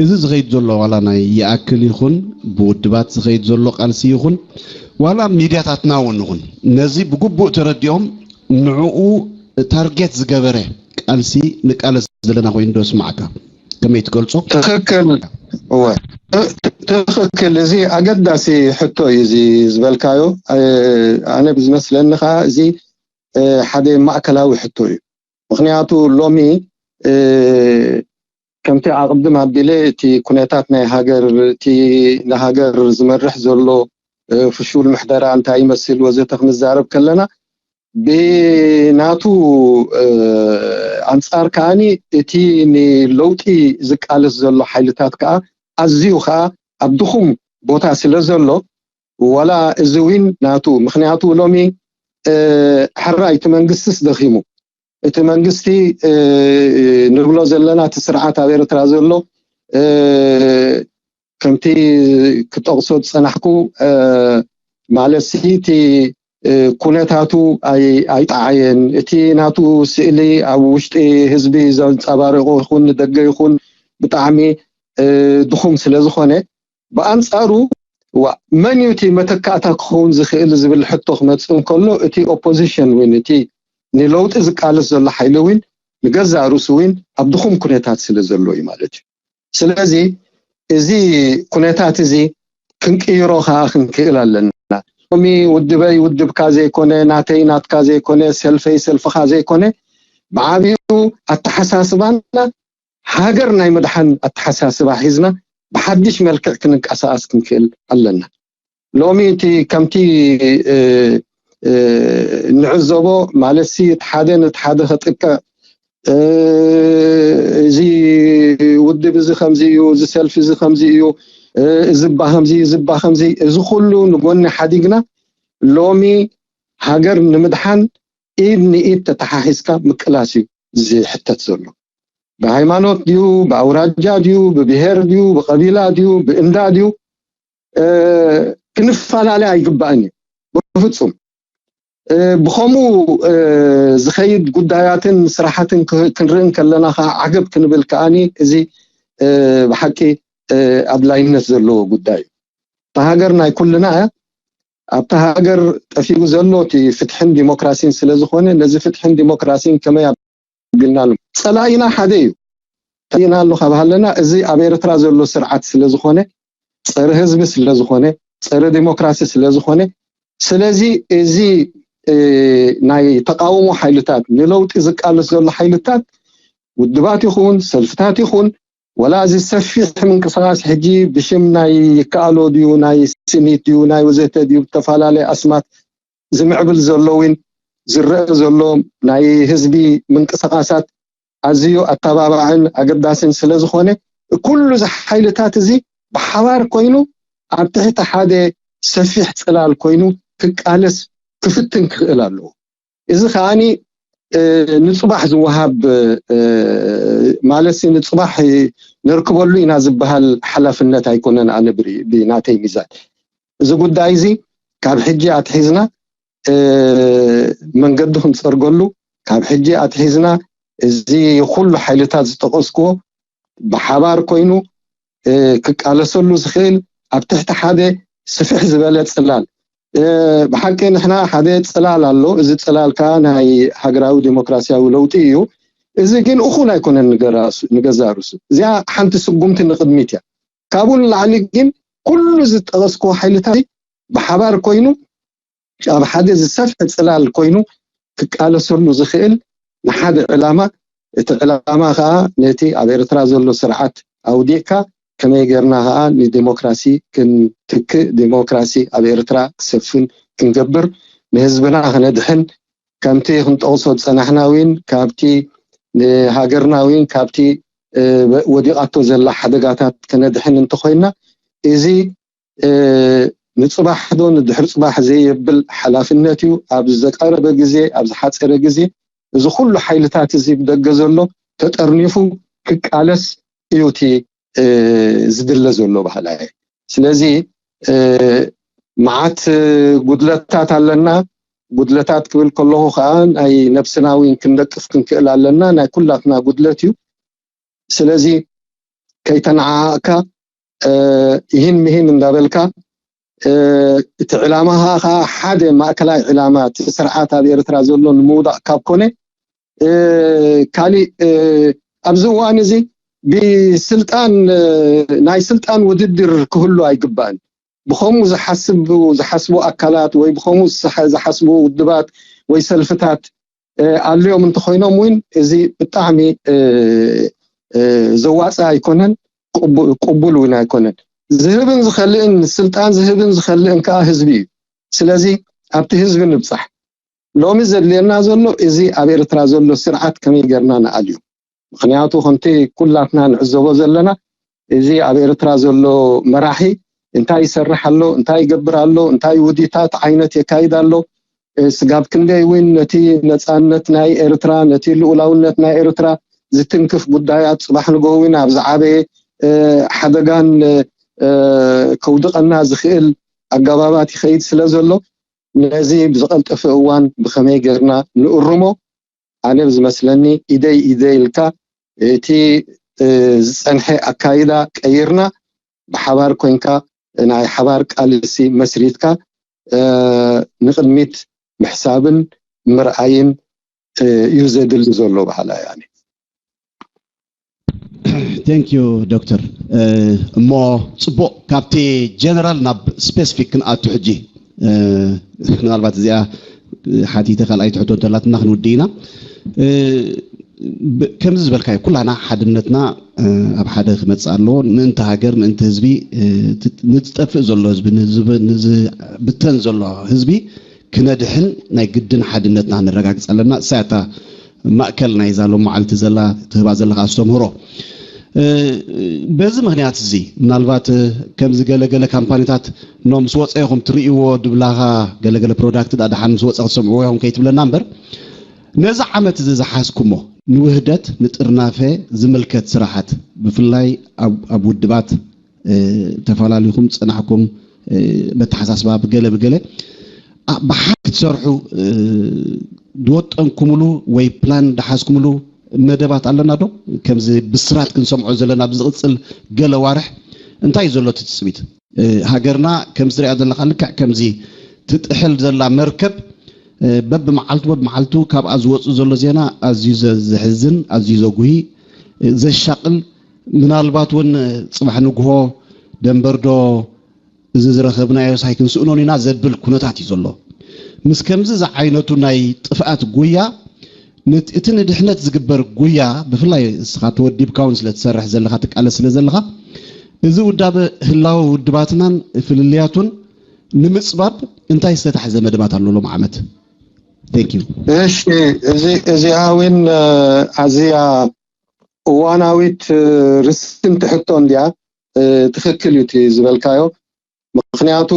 እዚ ዝኸይድ ዘሎ ዋላ ናይ ይኣክል ይኹን፣ ብውድባት ዝኸይድ ዘሎ ቃልሲ ይኹን፣ ዋላ ሚድያታትና እውን ይኹን፣ ነዚ ብግቡእ ተረዲኦም ንዕኡ ታርጌት ዝገበረ ቃልሲ ንቃለስ ዘለና ኮይኑ ዶ ስማዕካ? ከመይ ትገልጾ? ትኽክል። እወ፣ ትኽክል። እዚ ኣገዳሲ ሕቶ እዩ። እዚ ዝበልካዮ፣ ኣነ ብዝመስለኒ ከዓ እዚ ሓደ ማእከላዊ ሕቶ እዩ። ምኽንያቱ ሎሚ ከምቲ ኣቕድም ኣቢለ እቲ ኩነታት ናይ ሃገር፣ እቲ ንሃገር ዝመርሕ ዘሎ ፍሹል ምሕደራ እንታይ ይመስል ወዘተ ክንዛረብ ከለና፣ ብናቱ ኣንጻር ከዓኒ እቲ ንለውጢ ዝቃለስ ዘሎ ሓይልታት ከዓ ኣዝዩ ከዓ ኣብ ድኹም ቦታ ስለ ዘሎ፣ ዋላ እዚ እውን ናቱ ምኽንያቱ ሎሚ ሕራይ እቲ መንግስትስ ደኺሙ፣ እቲ መንግስቲ ንብሎ ዘለና እቲ ስርዓት ኣብ ኤርትራ ዘሎ ከምቲ ክጠቕሶ ዝጸናሕኩ ማለት ሲ እቲ ኩነታቱ ኣይጠዓየን። እቲ ናቱ ስእሊ ኣብ ውሽጢ ህዝቢ ዘንጸባርቆ ይኹን ንደገ ይኹን ብጣዕሚ ድኹም ስለ ዝኾነ፣ ብኣንጻሩ መን እዩ እቲ መተካእታ ክኸውን ዝኽእል ዝብል ሕቶ ክመጽእ እንከሎ፣ እቲ ኦፖዚሽን እውን እቲ ንለውጢ ዝቃለስ ዘሎ ሓይሊ እውን ንገዛእ ርእሱ እውን ኣብ ድኹም ኩነታት ስለ ዘሎ እዩ ማለት እዩ። ስለዚ እዚ ኩነታት እዚ ክንቅይሮ ከዓ ክንክእል ኣለና። ሎሚ ውድበይ ውድብካ ዘይኮነ፣ ናተይ ናትካ ዘይኮነ፣ ሰልፈይ ሰልፍኻ ዘይኮነ፣ ብዓብኡ ኣተሓሳስባና ሃገር ናይ ምድሓን ኣተሓሳስባ ሒዝና ብሓድሽ መልክዕ ክንንቀሳቐስ ክንክእል ኣለና። ሎሚ እቲ ከምቲ ንዕዘቦ ማለት ሲ እቲ ሓደ ነቲ ሓደ ከጥቅዕ፣ እዚ ውድብ እዚ ከምዚ እዩ፣ እዚ ሰልፊ እዚ ከምዚ እዩ፣ እዚ እባ ከምዚ፣ እዚ እባ ከምዚ፣ እዚ ኩሉ ንጎኒ ሓዲግና ሎሚ ሃገር ንምድሓን ኢድ ንኢድ ተተሓሒዝካ ምቅላስ እዩ ዝሕተት ዘሎ። ብሃይማኖት ድዩ፣ ብኣውራጃ ድዩ፣ ብብሄር ድዩ፣ ብቐቢላ ድዩ፣ ብእንዳ ድዩ፣ ክንፈላለ ኣይግባእን እዩ ብፍጹም። ብኸምኡ ዝኸይድ ጉዳያትን ስራሓትን ክንርኢ እንከለና ከዓ ዓገብ ክንብል ከዓኒ እዚ ብሓቂ ኣድላይነት ዘለዎ ጉዳይ እዩ። እታ ሃገር ናይ ኩልና እያ። ኣብታ ሃገር ጠፊኡ ዘሎ እቲ ፍትሕን ዲሞክራሲን ስለ ዝኾነ፣ ነዚ ፍትሕን ዲሞክራሲን ከመይ ኣቢልና ጸላኢና ሓደ እዩ። ጸላኢና ኣሎ ካብ ሃለና፣ እዚ ኣብ ኤርትራ ዘሎ ስርዓት ስለ ዝኾነ፣ ጸረ ህዝቢ ስለ ዝኾነ፣ ጸረ ዲሞክራሲ ስለ ዝኾነ፣ ስለዚ እዚ ናይ ተቃውሞ ሓይልታት፣ ንለውጢ ዝቃለስ ዘሎ ሓይልታት፣ ውድባት ይኹን ሰልፍታት ይኹን፣ ወላ እዚ ሰፊሕ ምንቅስቃስ ሕጂ ብሽም ናይ ይከኣሎ ድዩ፣ ናይ ስኒት ድዩ፣ ናይ ወዘተ ድዩ፣ ብተፈላለየ ኣስማት ዝምዕብል ዘሎ እውን ዝረአ ዘሎ ናይ ህዝቢ ምንቅስቃሳት ኣዝዩ ኣተባባዕን ኣገዳስን ስለ ዝኾነ፣ ኩሉ እዚ ሓይልታት እዚ ብሓባር ኮይኑ ኣብ ትሕቲ ሓደ ሰፊሕ ጽላል ኮይኑ ክቃለስ ክፍትን ክኽእል ኣለዎ። እዚ ከዓኒ ንጽባሕ ዝወሃብ ማለት ንጽባሕ ነርክበሉ ኢና ዝበሃል ሓላፍነት ኣይኮነን። ኣነ ብናተይ ሚዛን እዚ ጉዳይ እዚ ካብ ሕጂ ኣትሒዝና መንገዲ ክንጸርገሉ፣ ካብ ሕጂ ኣትሒዝና እዚ ኩሉ ሓይልታት ዝጠቐስክዎ ብሓባር ኮይኑ ክቃለሰሉ ዝኽእል ኣብ ትሕቲ ሓደ ስፍሕ ዝበለ ጽላል። ብሓቂ ንሕና ሓደ ጽላል ኣሎ። እዚ ጽላል ከኣ ናይ ሃገራዊ ዴሞክራሲያዊ ለውጢ እዩ። እዚ ግን እኹል ኣይኮነን ንገዛእ ርእሱ። እዚኣ ሓንቲ ስጉምቲ ንቕድሚት እያ። ካብኡ ንላዕሊ ግን ኩሉ ዝጠቐስክዎ ሓይልታት ብሓባር ኮይኑ ኣብ ሓደ ዝሰፍሐ ጽላል ኮይኑ ክቃለሰሉ ዝኽእል ንሓደ ዕላማ፣ እቲ ዕላማ ከኣ ነቲ ኣብ ኤርትራ ዘሎ ስርዓት ኣውዲቕካ ከመይ ጌርና ከኣ ንዲሞክራሲ ክንትክእ፣ ዲሞክራሲ ኣብ ኤርትራ ክሰፍን ክንገብር፣ ንህዝብና ክነድሕን፣ ከምቲ ክንጠቕሶ ዝጸናሕና እውን ካብቲ ንሃገርና እውን ካብቲ ወዲቓቶ ዘላ ሓደጋታት ክነድሕን እንተኾይንና፣ እዚ ንጽባሕ ዶ ንድሕሪ ጽባሕ ዘየብል ሓላፍነት እዩ። ኣብ ዝቀረበ ግዜ፣ ኣብ ዝሓጸረ ግዜ እዚ ኩሉ ሓይልታት እዚ ብደገ ዘሎ ተጠርኒፉ ክቃለስ እዩ እቲ ዝድለ ዘሎ ባህላ እየ። ስለዚ መዓት ጉድለታት ኣለና። ጉድለታት ክብል ከለኹ ከዓ ናይ ነብስና እውን ክንደቅፍ ክንክእል ኣለና። ናይ ኩላትና ጉድለት እዩ። ስለዚ ከይተነዓእካ ይህን ምሂን እንዳበልካ እቲ ዕላማ ከዓ ሓደ ማእከላይ ዕላማ እቲ ስርዓት ኣብ ኤርትራ ዘሎ ንምውዳቕ ካብ ኮነ ካሊእ ኣብዚ እዋን እዚ ብስልጣን ናይ ስልጣን ውድድር ክህሉ ኣይግባእን። ብኸምኡ ዝሓስቡ ዝሓስቡ ኣካላት ወይ ብኸምኡ ዝሓስቡ ውድባት ወይ ሰልፍታት ኣልዮም እንተኮይኖም እውን እዚ ብጣዕሚ ዘዋፅእ ኣይኮነን፣ ቅቡል እውን ኣይኮነን። ዝህብን ዝኸልእን ስልጣን ዝህብን ዝኸልእን ከዓ ህዝቢ እዩ። ስለዚ ኣብቲ ህዝቢ ንብፃሕ። ሎሚ ዘድልየና ዘሎ እዚ ኣብ ኤርትራ ዘሎ ስርዓት ከመይ ገርና ንኣልዩ። ምክንያቱ ከምቲ ኩላትና ንዕዘቦ ዘለና እዚ ኣብ ኤርትራ ዘሎ መራሒ እንታይ ይሰርሕ ኣሎ፣ እንታይ ይገብር ኣሎ፣ እንታይ ውዲታት ዓይነት የካይድ ኣሎ፣ ስጋብ ክንደይ እውን ነቲ ነፃነት ናይ ኤርትራ፣ ነቲ ልኡላውነት ናይ ኤርትራ ዝትንክፍ ጉዳያት ፅባሕ ንጎ እውን ኣብ ዝዓበየ ሓደጋን ከውድቐና ዝኽእል ኣገባባት ይኸይድ ስለ ዘሎ ነዚ ብዝቐልጠፈ እዋን ብኸመይ ገርና ንእርሞ። ኣነ ብዝመስለኒ ኢደይ ኢደይ ኢልካ እቲ ዝፀንሐ ኣካይዳ ቀይርና ብሓባር ኮይንካ ናይ ሓባር ቃልሲ መስሪትካ ንቅድሚት ምሕሳብን ምርኣይን እዩ ዘድሊ ዘሎ በሃላይ ኣነ። Thank you ዶክተር። እሞ ፅቡቕ፣ ካብቲ ጀነራል ናብ ስፔሲፊክ ክንኣቱ ሕጂ። ምናልባት እዚኣ ሓቲተ ካልኣይቲ ሕቶ እንተላትና ክንውድእ ኢና። ከምዚ ዝበልካዮ ኩላና ሓድነትና ኣብ ሓደ ክመፅእ ኣለዎ። ምእንቲ ሃገር፣ ምእንቲ ህዝቢ፣ ንዝጠፍእ ዘሎ ህዝቢ፣ ንዝብተን ዘሎ ህዝቢ ክነድሕን ናይ ግድን ሓድነትና ነረጋግፅ ኣለና። እሳያታ ማእከል ናይዛ ሎም መዓልቲ ዘላ ትህባ ዘለካ ኣስተምህሮ። በዚ ምክንያት እዚ ምናልባት ከምዚ ገለገለ ካምፓኒታት ኖ ምስ ወፀ ኢኹም ትርእይዎ ድብላኻ፣ ገለገለ ፕሮዳክት ዳ ደሓን ምስ ወፀ ክትሰምዕዎ ኢኹም ከይትብለና እምበር፣ ነዚ ዓመት እዚ ዝሓዝኩሞ ንውህደት ንጥርናፈ ዝምልከት ስራሓት ብፍላይ ኣብ ውድባት ተፈላሊኹም ዝፀናሕኩም በተሓሳስባ ብገለ ብገለ ብሓ ክትሰርሑ ዝወጠንኩምሉ ወይ ፕላን ዝሓዝኩምሉ መደባት ኣለና ዶ? ከምዚ ብስራት ክንሰምዖ ዘለና ብዝቕፅል ገለ ዋርሕ እንታይ እዩ ዘሎ እቲ ትፅቢት? ሃገርና ከምዚ ትሪኣ ዘለካ ልክዕ ከምዚ ትጥሕል ዘላ መርከብ በብመዓልቱ በብመዓልቱ ካብኣ ዝወፅእ ዘሎ ዜና ኣዝዩ ዘሕዝን ኣዝዩ ዘጉሂ ዘሻቅል ምናልባት እውን ፅባሕ ንግሆ ደንበርዶ እዚ ዝረኸብናዮ ሳይ ክንስእኖን ኢና ዘብል ኩነታት እዩ ዘሎ። ምስ ከምዚ ዝዓይነቱ ናይ ጥፍኣት ጉያ እቲ ንድሕነት ዝግበር ጉያ ብፍላይ እስኻ ተወዲብካ እውን ስለ ትሰርሕ ዘለኻ ትቃለስ ስለ ዘለኻ እዚ ውዳበ ህላወ ውድባትናን ፍልልያቱን ንምፅባብ እንታይ ዝተታሕዘ መደባት ኣሎ ሎም ዓመት? እሺ፣ እዚኣ እውን ኣዝያ እዋናዊት ርስንቲ ሕቶ እንድያ። ትኽክል እዩ እቲ ዝበልካዮ። ምክንያቱ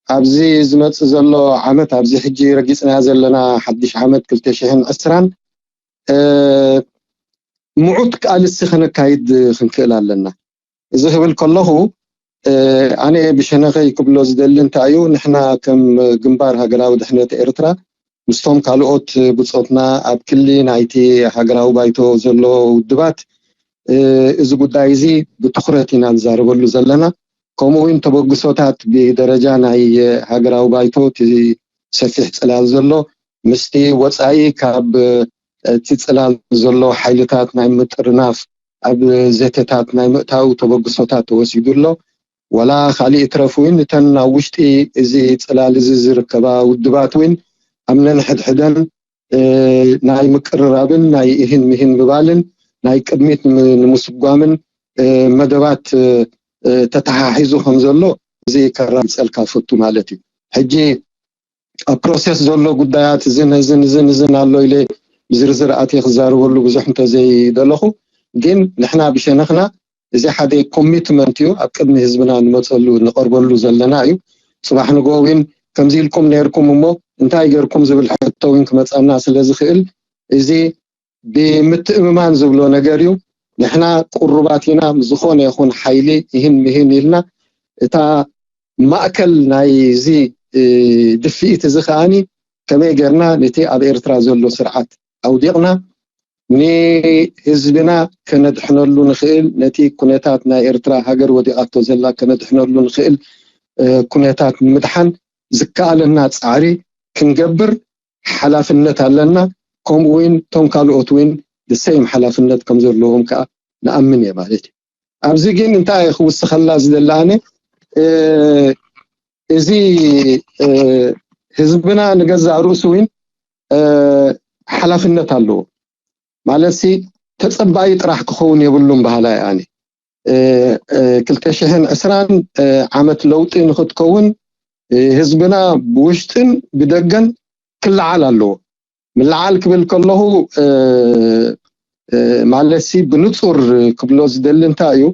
ኣብዚ ዝመፅእ ዘሎ ዓመት፣ ኣብዚ ሕጂ ረጊፅናያ ዘለና ሓድሽ ዓመት ክልተ ሽሕን ዕስራን ምዑት ቃልሲ ከነካይድ ክንክእል ኣለና። እዚ ክብል ከለኹ ኣነ ብሸነኸይ ክብሎ ዝደሊ እንታይ እዩ፣ ንሕና ከም ግንባር ሃገራዊ ድሕነት ኤርትራ ምስቶም ካልኦት ብፆትና ኣብ ክሊ ናይቲ ሃገራዊ ባይቶ ዘሎ ውድባት እዚ ጉዳይ እዚ ብትኹረት ኢና ንዛረበሉ ዘለና። ከምኡ እውን ተበግሶታት ብደረጃ ናይ ሃገራዊ ባይቶ እቲ ሰፊሕ ፅላል ዘሎ ምስቲ ወፃኢ ካብ እቲ ፅላል ዘሎ ሓይልታት ናይ ምጥርናፍ ኣብ ዘተታት ናይ ምእታው ተበግሶታት ተወሲዱ ኣሎ። ወላ ካሊእ ትረፍ እውን እተን ኣብ ውሽጢ እዚ ፅላል እዚ ዝርከባ ውድባት እውን ኣብ ነንሕድሕደን ናይ ምቅርራብን ናይ እህን ምሂን ምባልን ናይ ቅድሚት ንምስጓምን መደባት ተተሓሒዙ ከም ዘሎ እዚ ከራግፀልካ ፈቱ ማለት እዩ። ሕጂ ኣብ ፕሮሰስ ዘሎ ጉዳያት እዝን እዝን እዝን እዝን ኣሎ ኢለ ብዝርዝር ኣትየ ክዛረበሉ ብዙሕ እንተዘይደለኹ፣ ግን ንሕና ብሸነኽና እዚ ሓደ ኮሚትመንት እዩ። ኣብ ቅድሚ ህዝብና ንመፀሉ ንቐርበሉ ዘለና እዩ። ፅባሕ ንጎ እውን ከምዚ ኢልኩም ነይርኩም እሞ እንታይ ገርኩም ዝብል ሕቶ እውን ክመፀና ስለ ዝኽእል፣ እዚ ብምትእምማን ዝብሎ ነገር እዩ። ንሕና ቅሩባት ኢና፣ ዝኾነ ይኹን ሓይሊ ይህን ምሂን ኢልና፣ እታ ማእከል ናይዚ ድፍኢት እዚ ከዓኒ ከመይ ጌርና ነቲ ኣብ ኤርትራ ዘሎ ስርዓት ኣውዲቕና ንህዝብና ከነድሕነሉ ንኽእል፣ ነቲ ኩነታት ናይ ኤርትራ ሃገር ወዲቓቶ ዘላ ከነድሕነሉ ንኽእል ኩነታት ንምድሓን ዝከኣለና ፃዕሪ ክንገብር ሓላፍነት ኣለና። ከምኡ እውን እቶም ካልኦት እውን the same ሓላፍነት ከም ዘለዎም ከዓ ንኣምን እየ ማለት እዩ። ኣብዚ ግን እንታይ ክውስኸላ ዝደሊ ኣነ፣ እዚ ህዝብና ንገዛእ ርእሱ እውን ሓላፍነት ኣለዎ። ማለት ሲ ተፀባይ ጥራሕ ክኸውን የብሉን በሃላይ ኣነ። ክልተ ሽሕን ዕስራን ዓመት ለውጢ ንክትከውን ህዝብና ብውሽጥን ብደገን ክለዓል ኣለዎ። ምልዓል ክብል ከለኹ ማለት ሲ ብንፁር ክብሎ ዝደሊ እንታይ እዩ፣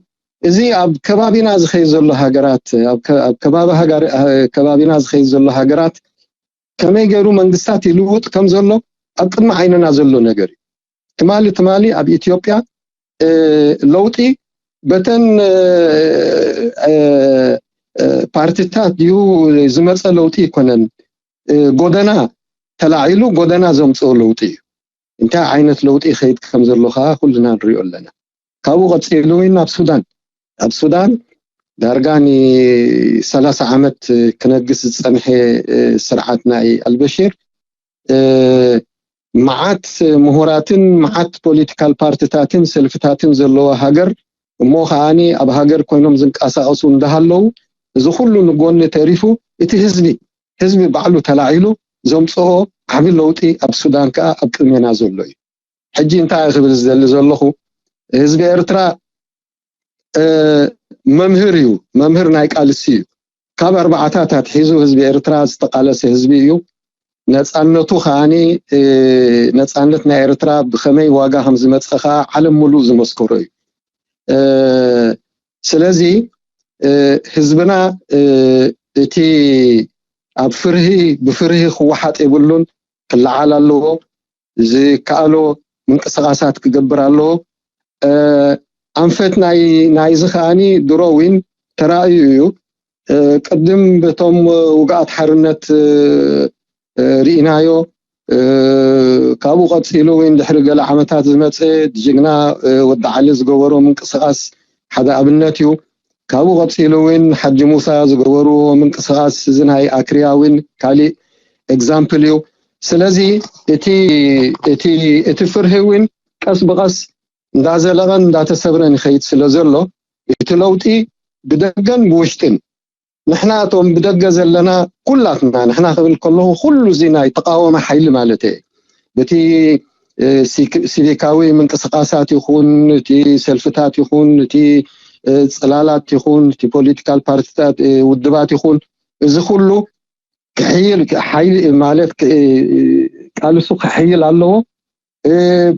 እዚ ኣብ ከባቢና ዝኸይድ ዘሎ ሃገራት ኣብ ከባቢ ከባቢና ዝኸይድ ዘሎ ሃገራት ከመይ ገይሩ መንግስታት ይልውጥ ከም ዘሎ ኣብ ቅድሚ ዓይንና ዘሎ ነገር እዩ። ትማሊ ትማሊ ኣብ ኢትዮጵያ ለውጢ በተን ፓርቲታት ድዩ ዝመፀ ለውጢ ይኮነን፣ ጎደና ተላዒሉ ጎደና ዘምፅኦ ለውጢ እዩ። እንታይ ዓይነት ለውጢ ይኸይድ ከም ዘሎ ከዓ ኩልና ንሪኦ ኣለና። ካብኡ ቀፂሉ እውን ኣብ ሱዳን ኣብ ሱዳን ዳርጋ ንሰላሳ ዓመት ክነግስ ዝፀንሐ ስርዓት ናይ ኣልበሽር መዓት ምሁራትን መዓት ፖለቲካል ፓርቲታትን ሰልፍታትን ዘለዋ ሃገር እሞ ከዓኒ ኣብ ሃገር ኮይኖም ዝንቀሳቀሱ እንዳሃለዉ እዚ ኩሉ ንጎኒ ተሪፉ እቲ ህዝቢ ህዝቢ ባዕሉ ተላዒሉ ዘምፅኦ ዓቢ ለውጢ ኣብ ሱዳን ከዓ ኣብ ቅድሜና ዘሎ እዩ። ሕጂ እንታይ ክብል ዝደሊ ዘለኹ ህዝቢ ኤርትራ መምህር እዩ፣ መምህር ናይ ቃልሲ እዩ። ካብ ኣርባዓታት ኣትሒዙ ህዝቢ ኤርትራ ዝተቃለሰ ህዝቢ እዩ። ነፃነቱ ከዓኒ ነፃነት ናይ ኤርትራ ብኸመይ ዋጋ ከም ዝመፀ ከዓ ዓለም ሙሉእ ዝመስከሮ እዩ። ስለዚ ህዝብና እቲ ኣብ ፍርሂ ብፍርሂ ክወሓጥ የብሉን፣ ክለዓል ኣለዎ። ዝከኣሎ ምንቅስቃሳት ክገብር ኣለዎ። ኣንፈት ናይ ናይዚ ከዓኒ ድሮ እውን ተራእዩ እዩ። ቅድም በቶም ውግኣት ሓርነት ርኢናዮ። ካብኡ ቀፂሉ እውን ድሕሪ ገለ ዓመታት ዝመፀ ጅግና ወዲ ዓሊ ዝገበሮ ምንቅስቃስ ሓደ ኣብነት እዩ። ካብኡ ቀፂሉ እውን ሓጂ ሙሳ ዝገበርዎ ምንቅስቃስ እዚ ናይ ኣክርያ እውን ካሊእ ኤግዛምፕል እዩ። ስለዚ እቲ እቲ እቲ ፍርሂ እውን ቀስ ብቀስ እንዳዘለቐን እንዳተሰብረን ይኸይድ ስለ ዘሎ እቲ ለውጢ ብደገን ብውሽጥን ንሕና እቶም ብደገ ዘለና ኩላትና ንሕና ክብል ከለኹ ኩሉ እዚ ናይ ተቃወመ ሓይሊ ማለት እየ በቲ ሲቪካዊ ምንቅስቃሳት ይኹን እቲ ሰልፍታት ይኹን እቲ ፅላላት ይኹን እቲ ፖለቲካል ፓርቲታት ውድባት ይኹን እዚ ኩሉ ክሕይል ሓይሊ ማለት ቃልሱ ክሕይል ኣለዎ።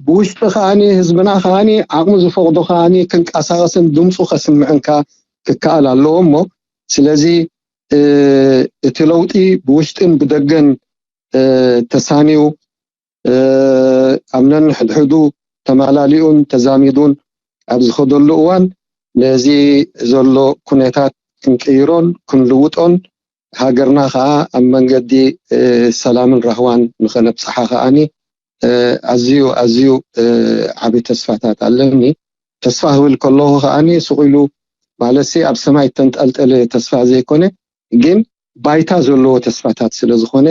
ብውሽጢ ከዓኒ ህዝብና ከዓኒ ዓቕሚ ዝፈቕዶ ከዓኒ ክንቀሳቐስን ድምፁ ከስምዕንካ ክከኣል ኣለዎ እሞ ስለዚ እቲ ለውጢ ብውሽጥን ብደገን ተሳንዩ ኣብ ነንሕድሕዱ ተማላሊኡን ተዛሚዱን ኣብ ዝኸደሉ እዋን ነዚ ዘሎ ኩነታት ክንቅይሮን ክንልውጦን ሃገርና ከዓ ኣብ መንገዲ ሰላምን ራህዋን ንኸነብፅሓ ከዓኒ ኣዝዩ ኣዝዩ ዓብዪ ተስፋታት ኣለኒ። ተስፋ ክብል ከለኹ ከዓኒ ስቕ ኢሉ ማለት ኣብ ሰማይ ተንጠልጠለ ተስፋ ዘይኮነ ግን ባይታ ዘለዎ ተስፋታት ስለ ዝኾነ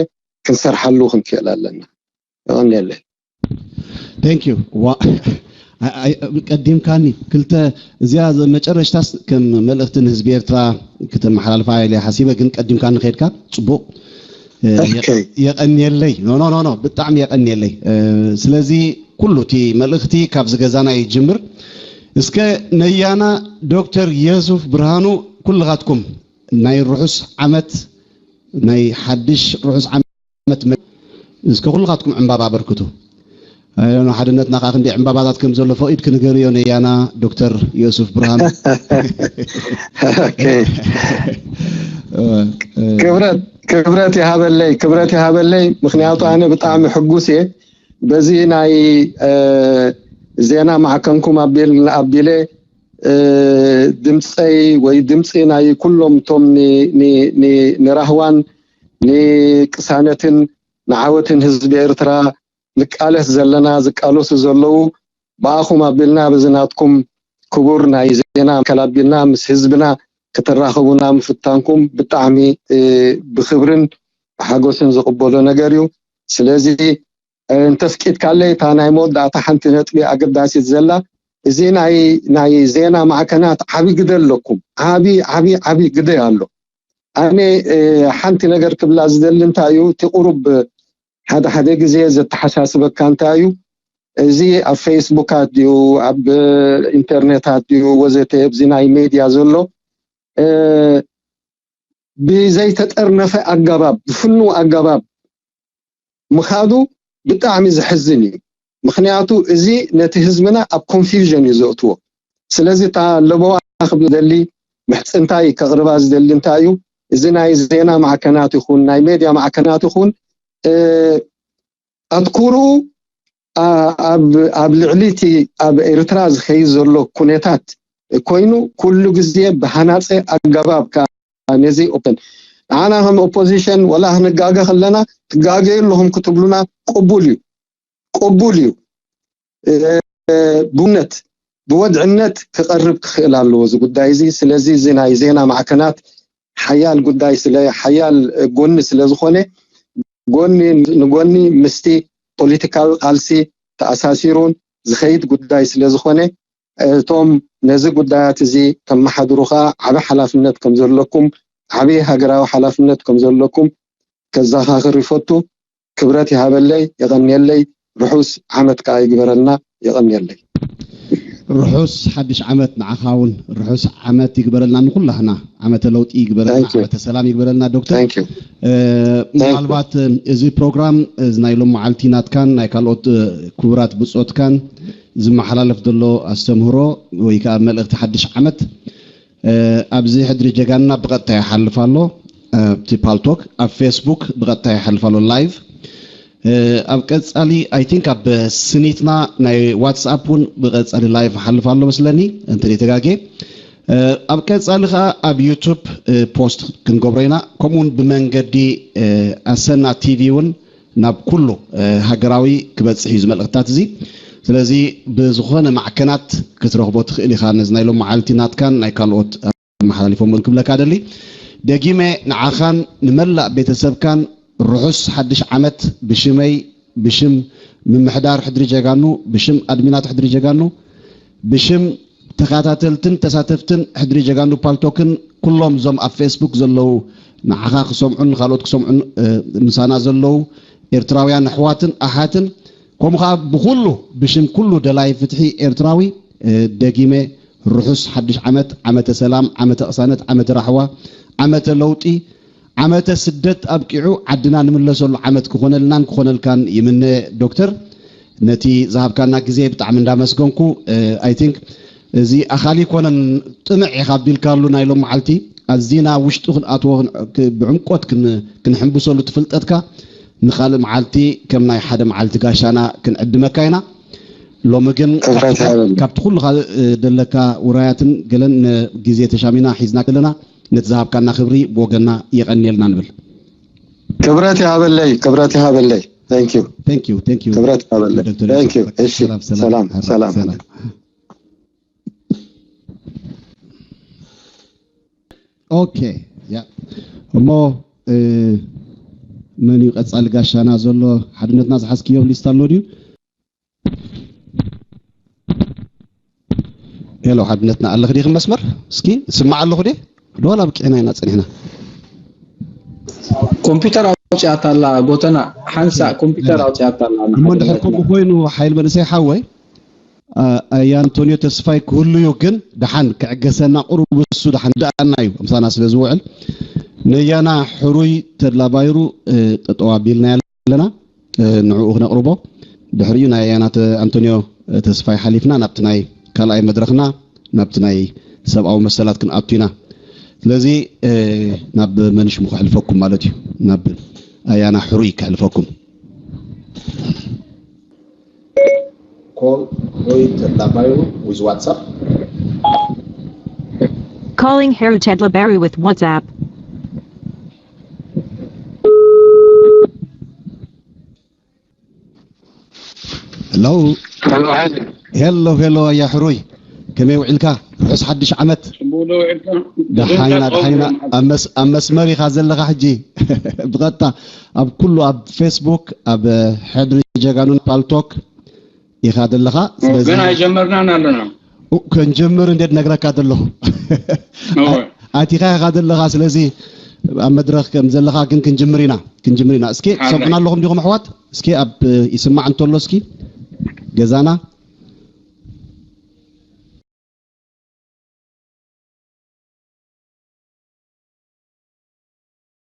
ክንሰርሓሉ ክንክእል ኣለና። የቐንየለይ። Thank you። ቀዲምካኒ ክልተ እዚኣ መጨረሽታስ ከም መልእኽቲ ንህዝቢ ኤርትራ ክተመሓላልፋ ኢለ ሓሲበ፣ ግን ቀዲምካኒ ከድካ ጽቡቕ። የቐንየለይ። ኖ ኖ ኖ ብጣዕሚ የቐንየለይ። ስለዚ ኩሉ እቲ መልእኽቲ ካብዚ ገዛና ይጅምር። እስከ ነያና ዶክተር የሱፍ ብርሃኑ ኩልኻትኩም ናይ ርሑስ ዓመት ናይ ሓድሽ ርሑስ ዓመት እስከ ኩልኻትኩም ዕምባባ ኣበርክቱ። ሓድነትና ከዓ ክንደይ ዕምባባታት ከም ዘሎ ፈቒድኪ ንገርዮ ነያና ዶክተር ዮሱፍ ብርሃኑ። ክብረት ክብረት ይሃበለይ፣ ክብረት ይሃበለይ። ምኽንያቱ ኣነ ብጣዕሚ ሕጉስ እየ በዚ ናይ ዜና ማዕከንኩም ኣቢለ ድምፀይ ወይ ድምፂ ናይ ኩሎም እቶም ንራህዋን ንቅሳነትን ንዓወትን ህዝቢ ኤርትራ ንቃለስ ዘለና ዝቃለሱ ዘለዉ ብኣኹም ኣቢልና በዚ ናትኩም ክቡር ናይ ዜና ማዕከን ኣቢልና ምስ ህዝብና ክትራኸቡና ምፍታንኩም ብጣዕሚ ብክብርን ብሓጎስን ዝቕበሎ ነገር እዩ። ስለዚ እንተፍቂድካለይ እታ ናይ መወዳእታ ሓንቲ ነጥቢ ኣገዳሲት ዘላ እዚ ናይ ናይ ዜና ማዕከናት ዓቢ ግደ ኣለኩም። ዓቢ ዓቢ ዓቢ ግደ ኣሎ። ኣነ ሓንቲ ነገር ክብላ ዝደሊ እንታይ እዩ እቲ ቁሩብ ሓደ ሓደ ግዜ ዘተሓሳስበካ እንታይ እዩ እዚ ኣብ ፌስቡካት ድዩ ኣብ ኢንተርኔታት ድዩ ወዘተ ኣብዚ ናይ ሜድያ ዘሎ ብዘይተጠርነፈ ኣገባብ ብፍኑው ኣገባብ ምኻዱ ብጣዕሚ ዘሕዝን እዩ። ምኽንያቱ እዚ ነቲ ህዝብና ኣብ ኮንፊውዥን እዩ ዘእትዎ። ስለዚ እታ ለበዋ ክብል ደሊ ምሕፅንታይ ከቕርባ ዝደሊ እንታይ እዩ እዚ ናይ ዜና ማዕከናት ይኹን ናይ ሜድያ ማዕከናት ይኹን ኣትኩርኡ ኣብ ልዕሊ እቲ ኣብ ኤርትራ ዝኸይድ ዘሎ ኩነታት ኮይኑ ኩሉ ግዜ ብሃናፀ ኣገባብ ከዓ ነዚ ኦፕን ንዓና ከም ኦፖዚሽን ወላ ክንጋገ ከለና ትጋገዩ ኣለኹም ክትብሉና ቅቡል እዩ ቅቡል እዩ ብእውነት ብወድዕነት ክቐርብ ክኽእል ኣለዎ እዚ ጉዳይ እዚ ስለዚ እዚ ናይ ዜና ማዕከናት ሓያል ጉዳይ ስለ ሓያል ጎኒ ስለ ዝኾነ ጎኒ ንጎኒ ምስቲ ፖለቲካዊ ቃልሲ ተኣሳሲሩን ዝኸይድ ጉዳይ ስለ ዝኾነ እቶም ነዚ ጉዳያት እዚ ተመሓድሩ ከዓ ዓቢ ሓላፍነት ከም ዘለኩም ዓቢ ሃገራዊ ሓላፍነት ከም ዘለኩም ከዘኻኽር ይፈቱ። ክብረት ይሃበለይ፣ የቐንየለይ፣ ርሑስ ዓመት ከዓ ይግበረልና፣ የቐንየለይ። ርሑስ ሓድሽ ዓመት ንዓኻ እውን ርሑስ ዓመት ይግበረልና ንኩላህና ዓመተ ለውጢ ይግበረልና ዓመተ ሰላም ይግበረልና ዶክተር ምናልባት እዚ ፕሮግራም እዚ ናይ ሎም መዓልቲ ናትካን ናይ ካልኦት ክቡራት ብፆትካን ዝመሓላለፍ ዘሎ ኣስተምህሮ ወይ ከዓ መልእክቲ ሓድሽ ዓመት ኣብዚ ሕድሪ ጀጋንና ብቐጥታ ይሓልፍ ኣሎ ኣብቲ ፓልቶክ ኣብ ፌስቡክ ብቐጥታ ይሓልፍ ኣሎ live ኣብ ቀፃሊ I think ኣብ ስኒትና ናይ ዋትስኣፕ እውን ብቐፃሊ live ይሓልፍ ኣሎ መስለኒ እንተ ተጋጌ ኣብ ቀፃሊ ከዓ ኣብ ዩቱብ ፖስት ክንገብሮ ኢና ከምኡውን ብመንገዲ ኣሰና ቲቪ እውን ናብ ኩሉ ሃገራዊ ክበፅሕ እዩ ዝመልእክታት እዚ ስለዚ ብዝኾነ ማዕከናት ክትረኽቦ ትኽእል ኢኻ ነዚ ናይ ሎም መዓልቲ ናትካን ናይ ካልኦት ኣመሓላሊፎም ክብለካ ደሊ ደጊመ ንዓኻን ንመላእ ቤተሰብካን ርሑስ ሓድሽ ዓመት ብሽመይ ብሽም ምምሕዳር ሕድሪ ጀጋኑ ብሽም ኣድሚናት ሕድሪ ጀጋኑ ብሽም ተኸታተልትን ተሳተፍትን ሕድሪ ጀጋኑ ፓልቶክን ኩሎም እዞም ኣብ ፌስቡክ ዘለዉ ንዓኻ ክሰምዑን ንካልኦት ክሰምዑን ምሳና ዘለዉ ኤርትራውያን ኣሕዋትን ኣሓትን ከምኡ ከዓ ብኩሉ ብሽም ኩሉ ደላይ ፍትሒ ኤርትራዊ ደጊመ ርሑስ ሓድሽ ዓመት ዓመተ ሰላም ዓመተ ቅሳነት ዓመተ ራሕዋ ዓመተ ለውጢ ዓመተ ስደት ኣብቂዑ ዓድና ንምለሰሉ ዓመት ክኾነልናን ክኾነልካን ይምነ ዶክተር ነቲ ዝሃብካና ግዜ ብጣዕሚ እንዳመስገንኩ I think እዚ ኣኻሊ ኮነን ጥምዕ ኢኻ ኣቢልካሉ ናይ ሎም መዓልቲ ኣዚና ውሽጡ ክንኣትዎ ብዕምቆት ክንሕንብሰሉ ትፍልጠትካ ንኻልእ መዓልቲ ከም ናይ ሓደ መዓልቲ ጋሻና ክንዕድመካ ኢና ሎሚ ግን ካብቲ ኩሉ ካልእ ደለካ ውራያትን ገለን ግዜ ተሻሚና ሒዝና ከለና ነቲ ዝሃብካና ክብሪ ብወገንና የቐንየልና ንብል ክብረት ይሃበለይ ክብረት ይሃበለይ thank you thank you thank you ክብረት ይሃበለይ ዶክተር thank you ዮሴፍ። እሺ ሰላም ሰላም ኦኬ ያ እሞ መን እዩ ቀፃሊ ጋሻና ዘሎ ሓድነትና ዝሓዝክዮ ሊስታ ኣሎ ድዩ ሄሎ ሓድነትና ኣለኽ ዲኺ መስመር እስኪ ስማዕ ኣለኹ ዲ ዶላ ብቂዕና ኢና ፀኒሕና ኮምፒውተር ኣውፅኣታ ኣላ ጎተና ሓንሳ ኮምፒውተር ኣውፅኣታ ኣላ እሞ እንድሕር ከምኡ ኮይኑ ሓይል መንእሰይ ሓወይ ኣያ ኣንቶኒዮ ተስፋይ ክህሉ እዩ ግን ደሓን ክዕገሰና ቁሩብ እሱ ደሓን ደኣና እዩ ምሳና ስለ ዝውዕል ነያና ሕሩይ ተድላ ባይሩ ጠጠው ኣቢልና ኣለና ንዕኡ ክነቕርቦ ድሕሪኡ ናይ ኣያና ኣንቶኒዮ ተስፋይ ሓሊፍና ናብቲ ናይ ካልኣይ መድረኽና ናብቲ ናይ ሰብኣዊ መሰላት ክንኣቱ ኢና ስለዚ ናብ መን ሽሙ ከሕልፈኩም ማለት እዩ? ናብ ኣያና ሕሩይ ከሕልፈኩም። Call Roy Tedlabayo with WhatsApp. Calling Haru Tedlabaru with WhatsApp. ሄሎ ሄሎ ሄሎ፣ ኣያ ሕሩይ፣ ከመይ ውዒልካ? ርሑስ ሓድሽ ዓመት። ደሓይና ደሓይና። ኣብ መስመር ኢኻ ዘለኻ ሕጂ። ብቐጥታ ኣብ ኩሉ፣ ኣብ ፌስቡክ፣ ኣብ ሕድሪ ጀጋኑን ፓልቶክ ኢኻ ዘለኻ። ስለዚ ገና ኣይጀመርናን ኣለና። ክንጀምር እንዴት ነግረካ ዘለኹ። ኣቲኻ ኢኻ ዘለኻ። ስለዚ ኣብ መድረኽ ከም ዘለኻ ግን ክንጅምር ኢና ክንጅምር ኢና። እስኪ ሰምዑና ኣለኹም ዲኹም ኣሕዋት? እስኪ ኣብ ይስማዕ እንተሎ እስኪ ገዛና